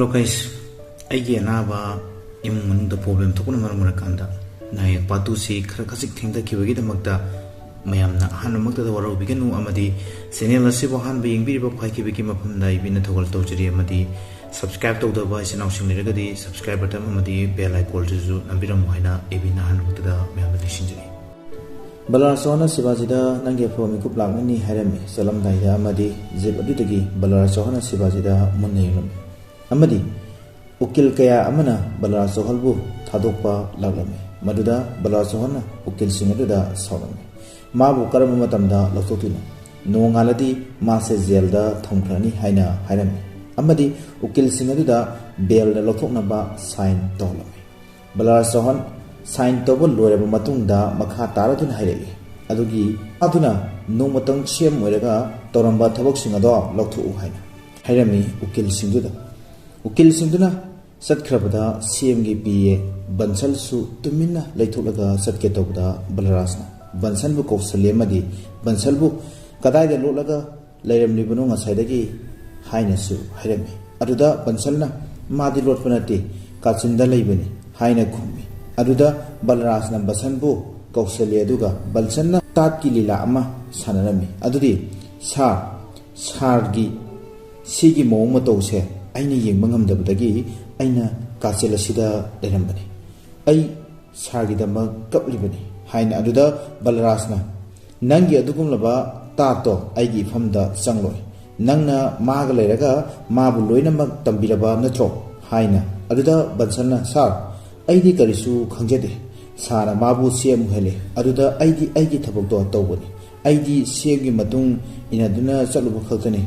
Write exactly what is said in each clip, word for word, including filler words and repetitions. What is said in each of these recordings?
Hello guys, ꯑꯩꯒꯤ ꯑꯅꯥꯕ ꯏꯃꯨꯡ ꯃꯅꯨꯡꯗ problem ꯊꯣꯛꯄꯅ ꯃꯔꯝ ꯑꯣꯏꯔꯀꯥꯟꯗ ꯅꯥꯌꯦꯛ part two ꯁꯤ ꯈꯔ ꯈꯖꯤꯛ ꯊꯦꯡꯊꯈꯤꯕꯒꯤꯗꯃꯛꯇ ꯃꯌꯥꯝꯅ ꯑꯍꯥꯟꯕꯃꯛꯇꯗ ꯋꯥꯔꯧꯕꯤꯒꯅꯨ, ꯑꯃꯗꯤ channel ꯑꯁꯤꯕꯨ ꯑꯍꯥꯟꯕ ꯌꯦꯡꯕꯤꯔꯤꯕ ꯈ꯭ꯋꯥꯏꯈꯤꯕꯒꯤ ꯃꯐꯝꯗ ꯑꯩꯕꯤꯅ ꯊꯧꯒꯜ ꯇꯧꯖꯔꯤ, ꯑꯃꯗꯤ subscribe ꯇꯧꯗꯕ ꯏꯆꯤꯟ ꯏꯅꯥꯎꯁꯤꯡ ꯂꯩꯔꯒꯗꯤ subscribe button ꯑꯃꯗꯤ bell icon ꯁꯤꯁꯨ ꯅꯝꯕꯤꯔꯝꯃꯨ ꯍꯥꯏꯅ ꯑꯩꯕꯤꯅ ꯑꯍꯥꯟꯕꯃꯛꯇꯗ ꯃꯌꯥꯝꯗ ꯅꯤꯡꯁꯤꯡꯖꯔꯤ꯫ ꯕꯂꯔꯥꯖ ꯆꯧꯍꯥꯟꯅ ꯁꯤꯕꯥꯖꯤꯗ "ꯅꯪꯒꯤ ꯑꯐꯕ ꯃꯤꯀꯨꯞ ꯂꯥꯛꯂꯅꯤ" ꯍꯥꯏꯔꯝꯃꯤ꯫ ꯆꯠꯂꯝꯗꯥꯏꯗ ꯑꯃꯗꯤ jeep ꯑꯗꯨꯗꯒꯤ ꯕꯂꯔꯥꯖ ꯆꯧꯍꯥꯟꯅ ꯁꯤꯕꯥꯖꯤꯗ ꯃꯨꯟꯅ ꯌꯦꯡꯂꯝꯃꯤ ꯑꯃꯗꯤ ꯎꯀꯤꯜ ꯀꯌꯥ ꯑꯃꯅ ꯕꯂꯔꯥꯖ ꯆꯧꯍꯥꯟꯕꯨ ꯊꯥꯗꯣꯛꯄ ꯂꯥꯛꯂꯝꯃꯤ꯫ ꯃꯗꯨꯗ ꯕꯂꯔꯥꯖ ꯆꯧꯍꯥꯟꯅ ꯎꯀꯤꯜꯁꯤꯡ ꯑꯗꯨꯗ ꯁꯥꯎꯔꯝꯃꯤ꯫ ꯃꯥꯕꯨ ꯀꯔꯝꯕ ꯃꯇꯝꯗ ꯂꯧꯊꯣꯛꯇꯣꯏꯅꯣ? ꯅꯣꯡꯉꯥꯜꯂꯗꯤ ꯃꯥꯁꯦ jail ꯗ ꯊꯝꯈ꯭ꯔꯅꯤ ꯍꯥꯏꯅ ꯍꯥꯏꯔꯝꯃꯤ ꯑꯃꯗꯤ ꯎꯀꯤꯜꯁꯤꯡ ꯑꯗꯨꯗ bail ꯗ ꯂꯧꯊꯣꯛꯅꯕ sign ꯇꯧꯍꯜꯂꯝꯃꯤ꯫ ꯕꯂꯔꯥꯖ ꯆꯧꯍꯥꯟ sign ꯇꯧꯕ ꯂꯣꯏꯔꯕ ꯃꯇꯨꯡꯗ ꯃꯈꯥ ꯇꯥꯔꯗꯨꯅ ꯍꯥꯏꯔꯛꯏ, ꯑꯗꯨꯒꯤ ꯑꯗꯨꯅ ꯅꯣꯡꯃꯇꯪ C M ꯑꯣꯏꯔꯒ ꯇꯧꯔꯝꯕ ꯊꯕꯛꯁꯤꯡ ꯑꯗꯣ ꯂꯧꯊꯣꯛꯎ ꯍꯥꯏꯅ ꯍꯥꯏꯔꯝꯃꯤ ꯎꯀꯤꯜꯁꯤꯡꯗꯨꯗ꯫ ꯎꯀꯤꯜꯁꯤꯡꯗꯨꯅ ꯆꯠꯈ꯭ꯔꯕꯗ C M ꯒꯤ P A ꯕꯟꯁꯜꯁꯨ ꯇꯨꯃꯤꯟꯅ ꯂꯩꯊꯣꯛꯂꯒ ꯆꯠꯀꯦ ꯇꯧꯕꯗ ꯕꯂꯔꯥꯖꯅ ꯕꯟꯁꯜꯕꯨ ꯀꯧꯁꯜꯂꯤ ꯑꯃꯗꯤ ꯕꯟꯁꯜꯕꯨ "ꯀꯗꯥꯏꯗ ꯂꯣꯠꯂꯒ ꯂꯩꯔꯝꯂꯤꯕꯅꯣ ꯉꯁꯥꯏꯗꯒꯤ?" ꯍꯥꯏꯅꯁꯨ ꯍꯥꯏꯔꯝꯃꯤ꯫ ꯑꯗꯨꯗ ꯕꯟꯁꯜꯅ "ꯃꯥꯗꯤ ꯂꯣꯠꯄ ꯅꯠꯇꯦ, ꯀꯥꯆꯤꯟꯗ ꯂꯩꯕꯅꯤ" ꯍꯥꯏꯅ ꯈꯨꯝꯃꯤ꯫ ꯑꯗꯨꯗ ꯕꯂꯔꯥꯖꯅ ꯕꯟꯁꯜꯕꯨ ꯀꯧꯁꯜꯂꯤ, ꯑꯗꯨꯒ ꯕꯟꯁꯜꯅ ꯇꯥꯠꯀꯤ ꯂꯤꯂꯥ ꯑꯃ ꯁꯥꯟꯅꯔꯝꯃꯤ꯫ ꯑꯗꯨꯗꯤ, "ꯁꯥꯔ, ꯁꯥꯔꯒꯤ ꯁꯤꯒꯤ ꯃꯑꯣꯡ ꯃꯇꯧꯁꯦ ꯑꯩꯅ ꯌꯦꯡꯕ ꯉꯝꯗꯕꯗꯒꯤ ꯑꯩꯅ ꯀꯥꯆꯤꯜ ꯑꯁꯤꯗ ꯂꯩꯔꯝꯕꯅꯤ꯫ ꯑꯩ ꯁꯥꯔꯒꯤꯗꯃꯛ ꯀꯞꯂꯤꯕꯅꯤ" ꯍꯥꯏꯅ꯫ ꯑꯗꯨꯗ ꯕꯂꯔꯥꯖꯅ, "ꯅꯪꯒꯤ ꯑꯗꯨꯒꯨꯝꯂꯕ ꯇꯥꯠꯇꯣ ꯑꯩꯒꯤ ꯏꯐꯝꯗ ꯆꯪꯂꯣꯏ꯫ ꯅꯪꯅ ꯃꯥꯒ ꯂꯩꯔꯒ ꯃꯥꯕꯨ ꯂꯣꯏꯅꯃꯛ ꯇꯝꯕꯤꯔꯕ ꯅꯠꯇ꯭ꯔꯣ?" ꯍꯥꯏꯅ꯫ ꯑꯗꯨꯗ ꯕꯟꯁꯜꯅ, "ꯁꯥꯔ, ꯑꯩꯗꯤ ꯀꯔꯤꯁꯨ ꯈꯪꯖꯗꯦ꯫ ꯁꯥꯔꯅ ꯃꯥꯕꯨ C M ꯑꯣꯏꯍꯜꯂꯦ꯫ ꯑꯗꯨꯗ ꯑꯩꯗꯤ ꯑꯩꯒꯤ ꯊꯕꯛꯇꯣ ꯇꯧꯕꯅꯤ꯫ ꯑꯩꯗꯤ C M ꯒꯤ ꯃꯇꯨꯡ ꯏꯟꯅꯗꯨꯅ ꯆꯠꯂꯨꯕ ꯈꯛꯇꯅꯤ꯫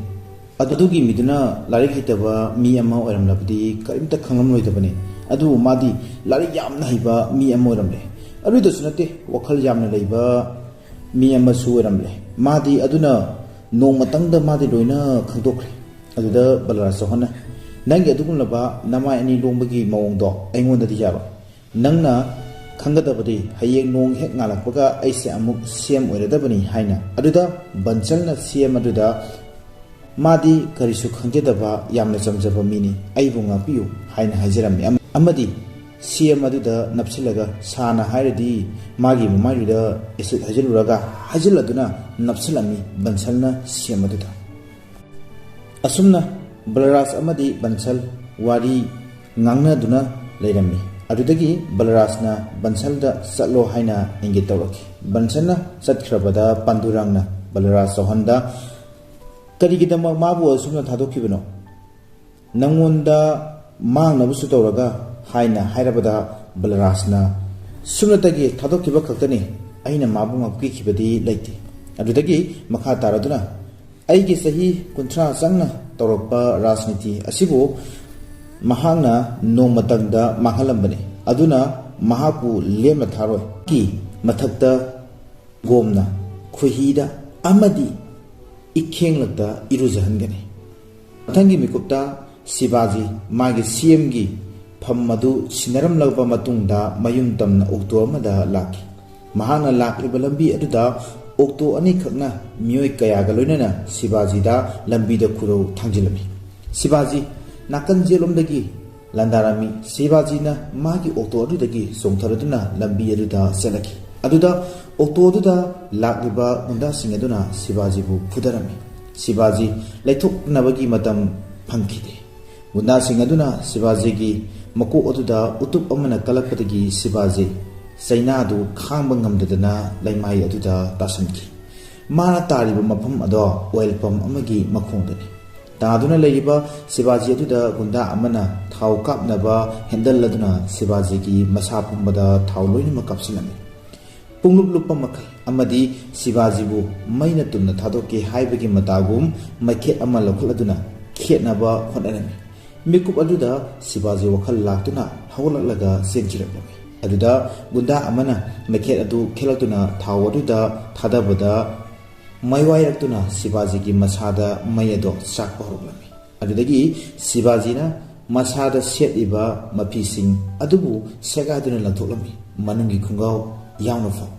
ꯑꯗꯨꯒꯤ ꯃꯤꯗꯨꯅ ꯂꯥꯏꯔꯤꯛ ꯍꯩꯇꯕ ꯃꯤ ꯑꯃ ꯑꯣꯏꯔꯝꯂꯕꯗꯤ ꯀꯔꯤꯝꯇ ꯈꯪꯂꯝꯂꯣꯏꯗꯕꯅꯤ꯫ ꯑꯗꯨꯕꯨ ꯃꯥꯗꯤ ꯂꯥꯏꯔꯤꯛ ꯌꯥꯝꯅ ꯍꯩꯕ ꯃꯤ ꯑꯃ ꯑꯣꯏꯔꯝꯂꯦ꯫ ꯑꯗꯨꯗꯁꯨ ꯅꯠꯇꯦ, ꯋꯥꯈꯜ ꯌꯥꯝꯅ ꯂꯩꯕ ꯃꯤ ꯑꯃꯁꯨ ꯑꯣꯏꯔꯝꯂꯦ꯫ ꯃꯥꯗꯤ ꯑꯗꯨꯅ ꯅꯣꯡꯃꯇꯪꯗ ꯃꯥꯗꯤ ꯂꯣꯏꯅ ꯈꯪꯗꯣꯛꯈ꯭ꯔꯦ꯫" ꯑꯗꯨꯗ ꯕꯂꯔꯥꯖ ꯆꯧꯍꯥꯟꯅ, "ꯅꯪꯒꯤ ꯑꯗꯨꯒꯨꯝꯂꯕ ꯅꯃꯥꯏ ꯑꯅꯤ ꯂꯣꯡꯕꯒꯤ ꯃꯑꯣꯡꯗꯣ ꯑꯩꯉꯣꯟꯗꯗꯤ ꯌꯥꯔꯣꯏ꯫ ꯅꯪꯅ ꯈꯪꯒꯗꯕꯗꯤ ꯍꯌꯦꯡ ꯅꯣꯡ ꯍꯦꯛ ꯉꯥꯜꯂꯛꯄꯒ ꯑꯩꯁꯦ ꯑꯃꯨꯛ C M ꯑꯣꯏꯔꯗꯕꯅꯤ" ꯍꯥꯏꯅ꯫ ꯑꯗꯨꯗ ꯕꯟꯁꯜꯅ C M ꯑꯗꯨꯗ ꯃꯥꯗꯤ ꯀꯔꯤꯁꯨ ꯈꯪꯖꯗꯕ ꯌꯥꯝꯅ ꯆꯝꯖꯕ ꯃꯤꯅꯤ, ꯑꯩꯕꯨ ꯉꯥꯛꯄꯤꯌꯨ ꯍꯥꯏꯅ ꯍꯥꯏꯖꯔꯝꯃꯤ꯫ ꯑꯃ-, ꯑꯃꯗꯤ ꯁꯤ ꯑꯦꯝ ꯑꯗꯨꯗ ꯅꯞꯁꯤꯜꯂꯒ ꯁꯥꯅ ꯍꯥꯏꯔꯗꯤ ꯃꯥꯒꯤ ꯃꯃꯥꯏꯗꯨꯗ ꯑꯦꯁꯤꯗ ꯍꯩꯖꯤꯜꯂꯨꯔꯒ ꯍꯩꯖꯤꯜꯂꯗꯨꯅ ꯅꯞꯁꯤꯜꯂꯝꯃꯤ ꯕꯟꯁꯜꯅ ꯁꯤ ꯑꯦꯝ ꯑꯗꯨꯗ꯫ ꯑꯁꯨꯝꯅ ꯕꯂꯔꯥꯖ ꯑꯃꯗꯤ ꯕꯟꯁꯜ ꯋꯥꯔꯤ ꯉꯥꯡꯅꯗꯨꯅ ꯂꯩꯔꯝꯃꯤ꯫ ꯑꯗꯨꯗꯒꯤ ꯕꯂꯔꯥꯖꯅ ꯕꯟꯁꯜꯗ ꯆꯠꯂꯣ ꯍꯥꯏꯅ ꯏꯪꯒꯤꯠ ꯇꯧꯔꯛꯈꯤ꯫ ꯕꯟꯁꯜꯅ ꯆꯠꯈ꯭ꯔꯕꯗ ꯄꯥꯟꯗꯨꯔꯥꯡꯅ ꯕꯂꯔꯥꯖ ꯆꯧꯍꯟꯗ, "ꯀꯔꯤꯒꯤꯗꯃꯛ ꯃꯥꯕꯨ ꯑꯁꯨꯝꯅ ꯊꯥꯗꯣꯛꯈꯤꯕꯅꯣ? ꯅꯪꯉꯣꯟꯗ ꯃꯥꯡꯅꯕꯁꯨ ꯇꯧꯔꯒ" ꯍꯥꯏꯅ ꯍꯥꯏꯔꯕꯗ ꯕꯂꯔꯥꯖꯅ, "ꯁꯨꯞꯅꯇꯒꯤ ꯊꯥꯗꯣꯛꯈꯤꯕ ꯈꯛꯇꯅꯤ, ꯑꯩꯅ ꯃꯥꯕꯨ ꯉꯥꯛꯄꯤꯈꯤꯕꯗꯤ ꯂꯩꯇꯦ"꯫ ꯑꯗꯨꯗꯒꯤ ꯃꯈꯥ ꯇꯥꯔꯗꯨꯅ, "ꯑꯩꯒꯤ ꯆꯍꯤ ꯀꯨꯟꯊ꯭ꯔꯥ ꯆꯪꯅ ꯇꯧꯔꯛꯄ ꯔꯥꯖꯅꯤꯇꯤ ꯑꯁꯤꯕꯨ ꯃꯍꯥꯛꯅ ꯅꯣꯡꯃꯇꯪꯗ ꯃꯥꯡꯍꯜꯂꯝꯕꯅꯤ, ꯑꯗꯨꯅ ꯃꯍꯥꯛꯄꯨ ꯂꯦꯝꯅ ꯊꯥꯔꯣꯏ"꯫ ꯀꯤ ꯃꯊꯛꯇ ꯒꯣꯝꯅ ꯈꯣꯏꯍꯤꯗ ꯑꯃꯗꯤ ꯏꯈꯦꯡꯂꯛꯇ ꯏꯔꯨꯖꯍꯟꯒꯅꯤ꯫ ꯃꯊꯪꯒꯤ ꯃꯤꯀꯨꯞꯇ ꯁꯤꯕꯥꯖꯤ ꯃꯥꯒꯤ ꯁꯤ ꯑꯦꯝꯒꯤ ꯐꯝ ꯑꯗꯨ ꯁꯤꯟꯅꯔꯝꯂꯕ ꯃꯇꯨꯡꯗ ꯃꯌꯨꯝ ꯇꯝꯅ ꯑꯣꯛꯇꯣ ꯑꯃꯗ ꯂꯥꯛꯈꯤ꯫ ꯃꯍꯥꯛꯅ ꯂꯥꯛꯂꯤꯕ ꯂꯝꯕꯤ ꯑꯗꯨꯗ ꯑꯣꯛꯇꯣ ꯑꯅꯤꯈꯛꯅ ꯃꯤꯑꯣꯏ ꯀꯌꯥꯒ ꯂꯣꯏꯅꯅ ꯁꯤꯕꯥꯖꯤꯗ ꯂꯝꯕꯤꯗ ꯈꯨꯔꯧ ꯊꯥꯡꯖꯤꯜꯂꯝꯃꯤ꯫ ꯁꯤꯕꯥꯖꯤ ꯅꯥꯀꯟ ꯌꯦꯠꯂꯣꯝꯗꯒꯤ ꯂꯥꯟꯗꯥꯔꯝꯃꯤ꯫ ꯁꯤꯕꯥꯖꯤꯅ ꯃꯥꯒꯤ ꯑꯣꯛꯇꯣ ꯑꯗꯨꯗꯒꯤ ꯆꯣꯡꯊꯔꯗꯨꯅ ꯂꯝꯕꯤ ꯑꯗꯨꯗ ꯆꯠꯂꯛꯈꯤ꯫ ꯑꯗꯨꯗ ꯑꯣꯛꯇꯣ ꯑꯗꯨꯗ ꯂꯥꯛꯂꯤꯕ ꯒꯨꯟꯗꯥꯁꯤꯡ ꯑꯗꯨꯅ ꯁꯤꯕꯥꯖꯤꯕꯨ ꯐꯨꯗꯔꯝꯃꯤ꯫ ꯁꯤꯕꯥꯖꯤ ꯂꯩꯊꯣꯛꯅꯕꯒꯤ ꯃꯇꯝ ꯐꯪꯈꯤꯗꯦ꯫ ꯒꯨꯟꯗꯥꯁꯤꯡ ꯑꯗꯨꯅ ꯁꯤꯕꯥꯖꯤꯒꯤ ꯃꯀꯣꯛ ꯑꯗꯨꯗ ꯎꯇꯨꯞ ꯑꯃꯅ ꯀꯜꯂꯛꯄꯗꯒꯤ ꯁꯤꯕꯥꯖꯤ ꯆꯩꯅꯥꯗꯨ ꯈꯥꯡꯕ ꯉꯝꯗꯗꯅ ꯂꯩꯃꯥꯏ ꯑꯗꯨꯗ ꯇꯥꯁꯟꯈꯤ꯫ ꯃꯥꯅ ꯇꯥꯔꯤꯕ ꯃꯐꯝ ꯑꯗꯣ ꯑꯣꯏꯜ ꯄꯝ ꯑꯃꯒꯤ ꯃꯈꯣꯡꯗꯅꯤ꯫ ꯇꯥꯗꯨꯅ ꯂꯩꯔꯤꯕ ꯁꯤꯕꯥꯖꯤ ꯑꯗꯨꯗ ꯒꯨꯟꯗꯥ ꯑꯃꯅ ꯊꯥꯎ ꯀꯥꯞꯅꯕ ꯍꯦꯟꯗꯜ ꯑꯗꯨꯅ ꯁꯤꯕꯥꯖꯤꯒꯤ ꯃꯁꯥ ꯄꯨꯝꯕꯗ ꯊꯥꯎ ꯂꯣꯏꯅꯃꯛ ꯀꯥꯞꯁꯤꯜꯂꯝꯃꯤ꯫ ꯄꯨꯡꯂꯨꯞ ꯂꯨꯞꯄ ꯃꯈꯩ ꯑꯃꯗꯤ ꯁꯤꯕꯥꯖꯤꯕꯨ ꯃꯩꯅ ꯇꯨꯝꯅ ꯊꯥꯗꯣꯛꯀꯦ ꯍꯥꯏꯕꯒꯤ ꯃꯇꯥꯒꯨꯝ ꯃꯩꯈꯦꯠ ꯑꯃ ꯂꯧꯈꯠꯂꯗꯨꯅ ꯈꯦꯠꯅꯕ ꯍꯣꯠꯅꯔꯝꯃꯤ꯫ ꯃꯤꯀꯨꯞ ꯑꯗꯨꯗ ꯁꯤꯕꯥꯖꯤ ꯋꯥꯈꯜ ꯂꯥꯛꯇꯨꯅ ꯍꯧꯒꯠꯂꯛꯂꯒ ꯆꯦꯟꯈꯤꯔꯛꯂꯝꯃꯤ꯫ ꯑꯗꯨꯗ ꯒꯨꯟꯗꯥ ꯑꯃꯅ ꯃꯩꯈꯦꯠ ꯑꯗꯨ ꯈꯦꯠꯂꯛꯇꯨꯅ ꯊꯥꯎ ꯑꯗꯨꯗ ꯊꯥꯗꯕꯗ ꯃꯩꯋꯥꯏꯔꯛꯇꯨꯅ ꯁꯤꯕꯥꯖꯤꯒꯤ ꯃꯁꯥꯗ ꯃꯩ ꯑꯗꯣ ꯆꯥꯛꯄ ꯍꯧꯔꯛꯂꯝꯃꯤ꯫ ꯑꯗꯨꯗꯒꯤ ꯁꯤꯕꯥꯖꯤꯅ ꯃꯁꯥꯗ ꯁꯦꯠꯂꯤꯕ ꯃꯐꯤꯁꯤꯡ ꯑꯗꯨꯕꯨ ꯁꯦꯒꯥꯏꯗꯨꯅ ꯂꯪꯊꯣꯛꯂꯝꯃꯤ, ꯃꯅꯨꯡꯒꯤ ꯈꯣꯡꯒ꯭ꯔꯥꯎ ꯌꯥꯎꯅ ꯐꯥꯎ꯫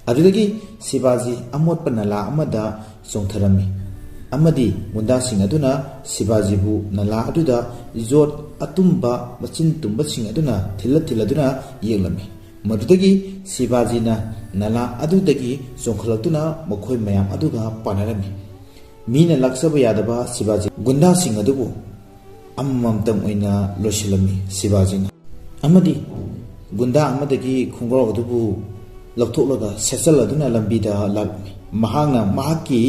ꯑꯗꯨꯗꯒꯤ ꯁꯤꯕꯥꯖꯤ ꯑꯃꯣꯠꯄ ꯅꯂꯥ ꯑꯃꯗ ꯆꯣꯡꯊꯔꯝꯃꯤ꯫ ꯑꯃꯗꯤ ꯒꯨꯟꯗꯥꯁꯤꯡ ꯑꯗꯨꯅ ꯁꯤꯕꯥꯖꯤꯕꯨ ꯅꯂꯥ ꯑꯗꯨꯗ ꯌꯣꯠ ꯑꯇꯨꯝꯕ ꯃꯆꯤꯟ ꯇꯨꯝꯕꯁꯤꯡ ꯑꯗꯨꯅ ꯊꯤꯜꯂ ꯊꯤꯜꯂꯗꯨꯅ ꯌꯦꯛꯂꯝꯃꯤ꯫ ꯃꯗꯨꯗꯒꯤ ꯁꯤꯕꯥꯖꯤꯅ ꯅꯂꯥ ꯑꯗꯨꯗꯒꯤ ꯆꯣꯡꯈꯠꯂꯛꯇꯨꯅ ꯃꯈꯣꯏ ꯃꯌꯥꯝ ꯑꯗꯨꯒ ꯄꯥꯟꯅꯔꯝꯃꯤ꯫ ꯃꯤꯅ ꯂꯥꯛꯆꯕ ꯌꯥꯗꯕ ꯁꯤꯕꯥꯖꯤ ꯒꯨꯟꯗꯥꯁꯤꯡ ꯑꯗꯨꯕꯨ ꯑꯃꯃꯝꯇꯪ ꯑꯣꯏꯅ ꯂꯣꯏꯁꯤꯜꯂꯝꯃꯤ ꯁꯤꯕꯥꯖꯤꯅ꯫ ꯑꯃꯗꯤ ꯒꯨꯟꯗꯥ ꯑꯃꯗꯒꯤ ꯈꯣꯡꯒ꯭ꯔꯥꯎ ꯑꯗꯨꯕꯨ ꯂꯧꯊꯣꯛꯂꯒ ꯁꯦꯠꯆꯜꯂꯗꯨꯅ ꯂꯝꯕꯤꯗ ꯂꯥꯛꯂꯝꯃꯤ꯫ ꯃꯍꯥꯛꯅ ꯃꯍꯥꯛꯀꯤ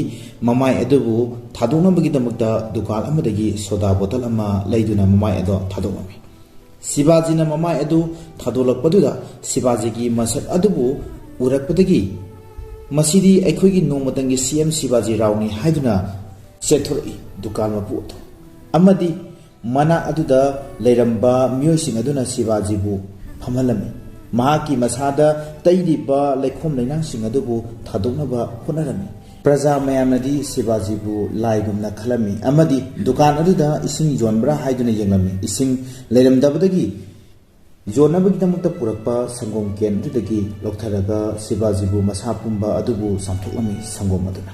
ꯃꯃꯥꯏ ꯑꯗꯨꯕꯨ ꯊꯥꯗꯣꯛꯅꯕꯒꯤꯗꯃꯛꯇ ꯗꯨꯀꯥꯟ ꯑꯃꯗꯒꯤ ꯁꯣꯗꯥ ꯕꯣꯇꯜ ꯑꯃ ꯂꯩꯗꯨꯅ ꯃꯃꯥꯏ ꯑꯗꯣ ꯊꯥꯗꯣꯛꯂꯝꯃꯤ꯫ ꯁꯤꯕꯥꯖꯤꯅ ꯃꯃꯥꯏ ꯑꯗꯨ ꯊꯥꯗꯣꯛꯂꯛꯄꯗꯨꯗ ꯁꯤꯕꯥꯖꯤꯒꯤ ꯃꯁꯛ ꯑꯗꯨꯕꯨ ꯎꯔꯛꯄꯗꯒꯤ "ꯃꯁꯤꯗꯤ ꯑꯩꯈꯣꯏꯒꯤ ꯅꯣꯡꯃꯇꯪꯒꯤ ꯁꯤ ꯑꯦꯝ ꯁꯤꯕꯥꯖꯤ ꯔꯥꯎꯅꯤ" ꯍꯥꯏꯗꯨꯅ ꯆꯦꯟꯊꯣꯔꯛꯏ ꯗꯨꯀꯥꯟ ꯃꯄꯨ ꯑꯗꯨ꯫ ꯑꯃꯗꯤ ꯃꯅꯥꯛ ꯑꯗꯨꯗ ꯂꯩꯔꯝꯕ ꯃꯤꯑꯣꯏꯁꯤꯡ ꯑꯗꯨꯅ ꯁꯤꯕꯥꯖꯤꯕꯨ ꯐꯝꯍꯜꯂꯝꯃꯤ꯫ ꯃꯍꯥꯛꯀꯤ ꯃꯁꯥꯗ ꯇꯩꯔꯤꯕ ꯂꯩꯈꯣꯝ ꯂꯩꯅꯥꯡꯁꯤꯡ ꯑꯗꯨꯕꯨ ꯊꯥꯗꯣꯛꯅꯕ ꯍꯣꯠꯅꯔꯝꯃꯤ꯫ ꯄ꯭ꯔꯖꯥ ꯃꯌꯥꯝꯅꯗꯤ ꯁꯤꯕꯥꯖꯤꯕꯨ ꯂꯥꯏꯒꯨꯝꯅ ꯈꯜꯂꯝꯃꯤ ꯑꯃꯗꯤ ꯗꯨꯀꯥꯟ ꯑꯗꯨꯗ ꯏꯁꯤꯡ ꯌꯣꯟꯕ꯭ꯔꯥ ꯍꯥꯏꯗꯨꯅ ꯌꯦꯡꯂꯝꯃꯤ꯫ ꯏꯁꯤꯡ ꯂꯩꯔꯝꯗꯕꯗꯒꯤ ꯌꯣꯟꯅꯕꯒꯤꯗꯃꯛꯇ ꯄꯨꯔꯛꯄ ꯁꯪꯒꯣꯝ ꯀꯦꯟ ꯑꯗꯨꯗꯒꯤ ꯂꯧꯊꯔꯒ ꯁꯤꯕꯥꯖꯤꯕꯨ ꯃꯁꯥ ꯄꯨꯝꯕ ꯑꯗꯨꯕꯨ ꯆꯥꯝꯊꯣꯛꯂꯝꯃꯤ ꯁꯪꯒꯣꯝ ꯑꯗꯨꯅ꯫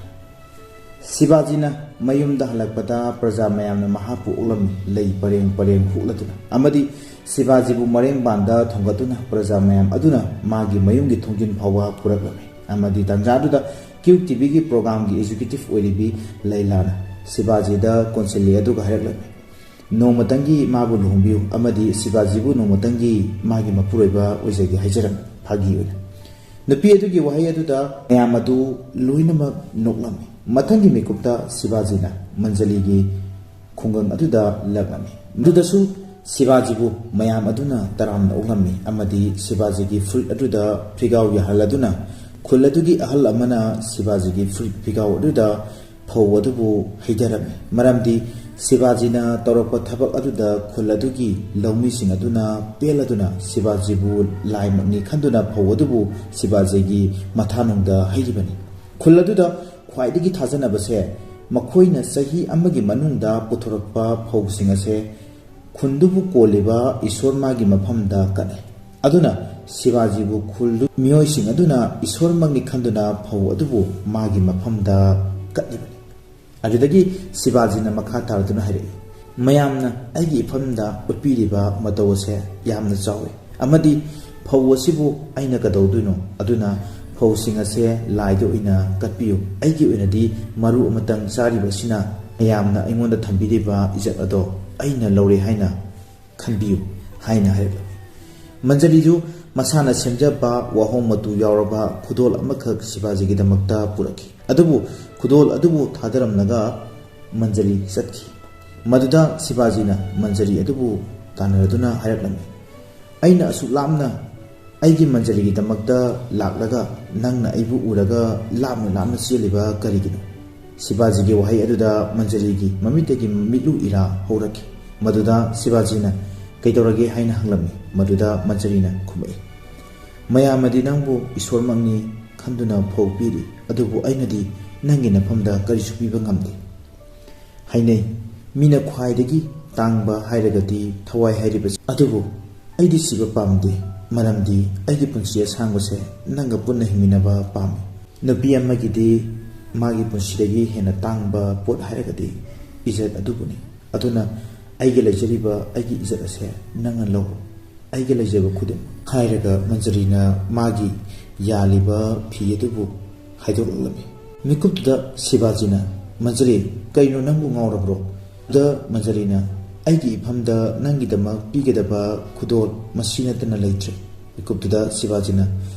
ꯁꯤꯕꯥꯖꯤꯅ ꯃꯌꯨꯝꯗ ꯍꯜꯂꯛꯄꯗ ꯄ꯭ꯔꯖꯥ ꯃꯌꯥꯝꯅ ꯃꯍꯥꯛꯄꯨ ꯑꯣꯛꯂꯝꯃꯤ, ꯂꯩ ꯄꯔꯦꯡ ꯄꯔꯦꯡ ꯍꯨꯛꯂꯗꯨꯅ꯫ ꯑꯃꯗꯤ ꯁꯤꯕꯥꯖꯤꯕꯨ ꯃꯔꯦꯡꯕꯥꯟꯗ ꯊꯣꯡꯒꯠꯇꯨꯅ ꯄ꯭ꯔꯖꯥ ꯃꯌꯥꯝ ꯑꯗꯨꯅ ꯃꯥꯒꯤ ꯃꯌꯨꯝꯒꯤ ꯊꯣꯡꯖꯤꯟ ꯐꯥꯎꯕ ꯄꯨꯔꯛꯂꯝꯃꯤ꯫ ꯑꯃꯗꯤ ꯇꯥꯟꯖꯥ ꯑꯗꯨꯗ ꯀ꯭ꯌꯨ ꯇꯤꯚꯤꯒꯤ ꯄ꯭ꯔꯣꯒ꯭ꯔꯥꯝꯒꯤ ꯑꯦꯛꯖꯤꯀ꯭ꯌꯨꯇꯤꯚ ꯑꯣꯏꯔꯤꯕꯤ ꯂꯩꯂꯥꯅ ꯁꯤꯕꯥꯖꯤꯗ ꯀꯣꯟꯁꯤꯜꯂꯤ ꯑꯗꯨꯒ ꯍꯥꯏꯔꯛꯂꯝꯃꯤ, "ꯅꯣꯡꯃꯇꯪꯒꯤ ꯃꯥꯕꯨ ꯂꯨꯍꯣꯡꯕꯤꯌꯨ ꯑꯃꯗꯤ ꯁꯤꯕꯥꯖꯤꯕꯨ ꯅꯣꯡꯃꯇꯪꯒꯤ ꯃꯥꯒꯤ ꯃꯄꯨꯔꯣꯏꯕ ꯑꯣꯏꯖꯒꯦ" ꯍꯥꯏꯖꯔꯝꯃꯤ ꯐꯥꯒꯤ ꯑꯣꯏꯅ꯫ ꯅꯨꯄꯤ ꯑꯗꯨꯒꯤ ꯋꯥꯍꯩ ꯑꯗꯨꯗ ꯃꯌꯥꯝ ꯑꯗꯨ ꯂꯣꯏꯅꯃꯛ ꯅꯣꯛꯂꯝꯃꯤ꯫ ꯃꯊꯪꯒꯤ ꯃꯤꯀꯨꯞꯇ ꯁꯤꯕꯥꯖꯤꯅ ꯃꯟꯖꯂꯤꯒꯤ ꯈꯨꯡꯒꯪ ꯑꯗꯨꯗ ꯂꯥꯛꯂꯝꯃꯤ꯫ ꯃꯗꯨꯗꯁꯨ ꯁꯤꯕꯥꯖꯤꯕꯨ ꯃꯌꯥꯝ ꯑꯗꯨꯅ ꯇꯔꯥꯝꯅ ꯑꯣꯛꯂꯝꯃꯤ ꯑꯃꯗꯤ ꯁꯤꯕꯥꯖꯤꯒꯤ ꯐꯨꯔꯤꯠ ꯑꯗꯨꯗ ꯐꯤꯒꯥꯎ ꯌꯥꯍꯜꯂꯗꯨꯅ ꯈꯨꯜ ꯑꯗꯨꯒꯤ ꯑꯍꯜ ꯑꯃꯅ ꯁꯤꯕꯥꯖꯤꯒꯤ ꯐꯨꯔꯤꯠ ꯐꯤꯒꯥꯎ ꯑꯗꯨꯗ ꯐꯧ ꯑꯗꯨꯕꯨ ꯍꯩꯊꯔꯝꯃꯤ꯫ ꯃꯔꯝꯗꯤ ꯁꯤꯕꯥꯖꯤꯅ ꯇꯧꯔꯛꯄ ꯊꯕꯛ ꯑꯗꯨꯗ ꯈꯨꯜ ꯑꯗꯨꯒꯤ ꯂꯧꯃꯤꯁꯤꯡ ꯑꯗꯨꯅ ꯄꯦꯜꯂꯗꯨꯅ ꯁꯤꯕꯥꯖꯤꯕꯨ ꯂꯥꯏꯃꯛꯅꯤ ꯈꯟꯗꯨꯅ ꯐꯧ ꯑꯗꯨꯕꯨ ꯁꯤꯕꯥꯖꯤꯒꯤ ꯃꯊꯥꯅꯨꯡꯗ ꯍꯩꯔꯤꯕꯅꯤ꯫ ꯈꯨꯜ ꯑꯗꯨꯗ ꯈ꯭ꯋꯥꯏꯗꯒꯤ ꯊꯥꯖꯅꯕꯁꯦ ꯃꯈꯣꯏꯅ ꯆꯍꯤ ꯑꯃꯒꯤ ꯃꯅꯨꯡꯗ ꯄꯨꯊꯣꯔꯛꯄ ꯐꯧꯁꯤꯡ ꯑꯁꯦ ꯈꯨꯟꯗꯨꯕꯨ ꯀꯣꯜꯂꯤꯕ ꯏꯁꯣꯔ ꯃꯥꯒꯤ ꯃꯐꯝꯗ ꯀꯠꯂꯤ꯫ ꯑꯗꯨꯅ ꯁꯤꯕꯥꯖꯤꯕꯨ ꯈꯨꯜꯗꯨ ꯃꯤꯑꯣꯏꯁꯤꯡ ꯑꯗꯨꯅ ꯏꯁꯣꯔꯃꯛꯅꯤ ꯈꯟꯗꯨꯅ ꯐꯧ ꯑꯗꯨꯕꯨ ꯃꯥꯒꯤ ꯃꯐꯝꯗ ꯀꯠꯂꯤꯕꯅꯤ꯫ ꯑꯗꯨꯗꯒꯤ ꯁꯤꯕꯥꯖꯤꯅ ꯃꯈꯥ ꯇꯥꯔꯗꯨꯅ ꯍꯥꯏꯔꯛꯏ, "ꯃꯌꯥꯝꯅ ꯑꯩꯒꯤ ꯏꯐꯝꯗ ꯎꯠꯄꯤꯔꯤꯕ ꯃꯇꯧ ꯑꯁꯦ ꯌꯥꯝꯅ ꯆꯥꯎꯏ, ꯑꯃꯗꯤ ꯐꯧ ꯑꯁꯤꯕꯨ ꯑꯩꯅ ꯀꯩꯗꯧꯗꯣꯏꯅꯣ? ꯑꯗꯨꯅ ꯐꯧꯁꯤꯡ ꯑꯁꯦ ꯂꯥꯏꯗ ꯑꯣꯏꯅ ꯀꯠꯄꯤꯌꯨ꯫ ꯑꯩꯒꯤ ꯑꯣꯏꯅꯗꯤ ꯃꯔꯨ ꯑꯃꯇꯪ ꯆꯥꯔꯤꯕ ꯑꯁꯤꯅ ꯃꯌꯥꯝꯅ ꯑꯩꯉꯣꯟꯗ ꯊꯝꯕꯤꯔꯤꯕ ꯏꯖꯠ ꯑꯗꯣ ꯑꯩꯅ ꯂꯧꯔꯦ ꯍꯥꯏꯅ ꯈꯟꯕꯤꯌꯨ" ꯍꯥꯏꯅ ꯍꯥꯏꯔꯛꯂꯝꯃꯤ꯫ ꯃꯟꯖꯔꯤꯗꯨ ꯃꯁꯥꯅ ꯁꯦꯝꯖꯕ ꯋꯥꯍꯣꯡ ꯃꯇꯨ ꯌꯥꯎꯔꯕ ꯈꯨꯗꯣꯜ ꯑꯃꯈꯛ ꯁꯤꯕꯥꯖꯤꯒꯤꯗꯃꯛꯇ ꯄꯨꯔꯛꯈꯤ꯫ ꯑꯗꯨꯕꯨ ꯈꯨꯗꯣꯜ ꯑꯗꯨꯕꯨ ꯊꯥꯗꯔꯝꯂꯒ ꯃꯟꯖꯔꯤ ꯆꯠꯈꯤ꯫ ꯃꯗꯨꯗ ꯁꯤꯕꯥꯖꯤꯅ ꯃꯟꯖꯔꯤ ꯑꯗꯨꯕꯨ ꯇꯥꯟꯅꯔꯗꯨꯅ ꯍꯥꯏꯔꯛꯂꯝꯃꯤ, "ꯑꯩꯅ ꯑꯁꯨꯛ ꯂꯥꯞꯅ ꯑꯩꯒꯤ ꯃꯟꯖꯔꯤꯒꯤꯗꯃꯛꯇ ꯂꯥꯛꯂꯒ ꯅꯪꯅ ꯑꯩꯕꯨ ꯎꯔꯒ ꯂꯥꯞꯅ ꯂꯥꯞꯅ ꯆꯦꯜꯂꯤꯕ ꯀꯔꯤꯒꯤꯅꯣ?" ꯁꯤꯕꯥꯖꯤꯒꯤ ꯋꯥꯍꯩ ꯑꯗꯨꯗ ꯃꯟꯖꯔꯤꯒꯤ ꯃꯃꯤꯠꯇꯒꯤ ꯃꯤꯠꯂꯨ ꯏꯔꯥ ꯍꯧꯔꯛꯈꯤ꯫ ꯃꯗꯨꯗ ꯁꯤꯕꯥꯖꯤꯅ "ꯀꯩꯗꯧꯔꯒꯦ?" ꯍꯥꯏꯅ ꯍꯪꯂꯝꯃꯤ꯫ ꯃꯗꯨꯗ ꯃꯟꯖꯔꯤꯅ ꯈꯨꯝꯃꯛꯏ, "ꯃꯌꯥꯝꯅꯗꯤ ꯅꯪꯕꯨ ꯏꯁꯣꯔꯃꯛꯅꯤ ꯈꯟꯗꯨꯅ ꯐꯧ ꯄꯤꯔꯤ, ꯑꯗꯨꯕꯨ ꯑꯩꯅꯗꯤ ꯅꯪꯒꯤ ꯅꯐꯝꯗ ꯀꯔꯤꯁꯨ ꯄꯤꯕ ꯉꯝꯗꯦ꯫ ꯍꯥꯏꯅꯩ, ꯃꯤꯅ ꯈ꯭ꯋꯥꯏꯗꯒꯤ ꯇꯥꯡꯕ ꯍꯥꯏꯔꯒꯗꯤ ꯊꯋꯥꯏ ꯍꯥꯏꯔꯤꯕꯁꯤ꯫ ꯑꯗꯨꯕꯨ ꯑꯩꯗꯤ ꯁꯤꯕ ꯄꯥꯝꯗꯦ, ꯃꯔꯝꯗꯤ ꯑꯩꯒꯤ ꯄꯨꯟꯁꯤ ꯑꯁꯥꯡꯕꯁꯦ ꯅꯪꯒ ꯄꯨꯟꯅ ꯍꯤꯡꯃꯤꯟꯅꯕ ꯄꯥꯝꯃꯤ꯫ ꯅꯨꯄꯤ ꯑꯃꯒꯤꯗꯤ ꯃꯥꯒꯤ ꯄꯨꯟꯁꯤꯗꯒꯤ ꯍꯦꯟꯅ ꯇꯥꯡꯕ ꯄꯣꯠ ꯍꯥꯏꯔꯒꯗꯤ ꯏꯖꯠ ꯑꯗꯨꯕꯨꯅꯤ꯫ ꯑꯗꯨꯅ ꯑꯩꯒꯤ ꯂꯩꯖꯔꯤꯕ ꯑꯩꯒꯤ ꯏꯖꯠ ꯑꯁꯦ ꯅꯪꯅ ꯂꯧꯔꯣ, ꯑꯩꯒꯤ ꯂꯩꯖꯕ ꯈꯨꯗꯤꯡꯃꯛ" ꯍꯥꯏꯔꯒ ꯃꯟꯖꯔꯤꯅ ꯃꯥꯒꯤ ꯌꯥꯜꯂꯤꯕ ꯐꯤ ꯑꯗꯨꯕꯨ ꯍꯥꯏꯗꯣꯛꯂꯛꯂꯝꯃꯤ꯫ ꯃꯤꯀꯨꯞꯇꯨꯗ ꯁꯤꯕꯥꯖꯤꯅ, "ꯃꯟꯖꯔꯤ, ꯀꯩꯅꯣ, ꯅꯪꯕꯨ ꯉꯥꯎꯔꯕ꯭ꯔꯣ?" ꯑꯗꯨꯗ ꯃꯟꯖꯔꯤꯅ, "ꯑꯩꯒꯤ ꯏꯐꯝꯗ ꯅꯪꯒꯤꯗꯃꯛ ꯄꯤꯒꯗꯕ ꯈꯨꯗꯣꯜ ꯃꯁꯤ ꯅꯠꯇꯅ ꯂꯩꯇ꯭ꯔꯦ꯫" ꯃꯤꯀꯨꯞꯇꯨꯗ ꯁꯤꯕꯥꯖꯤꯅ,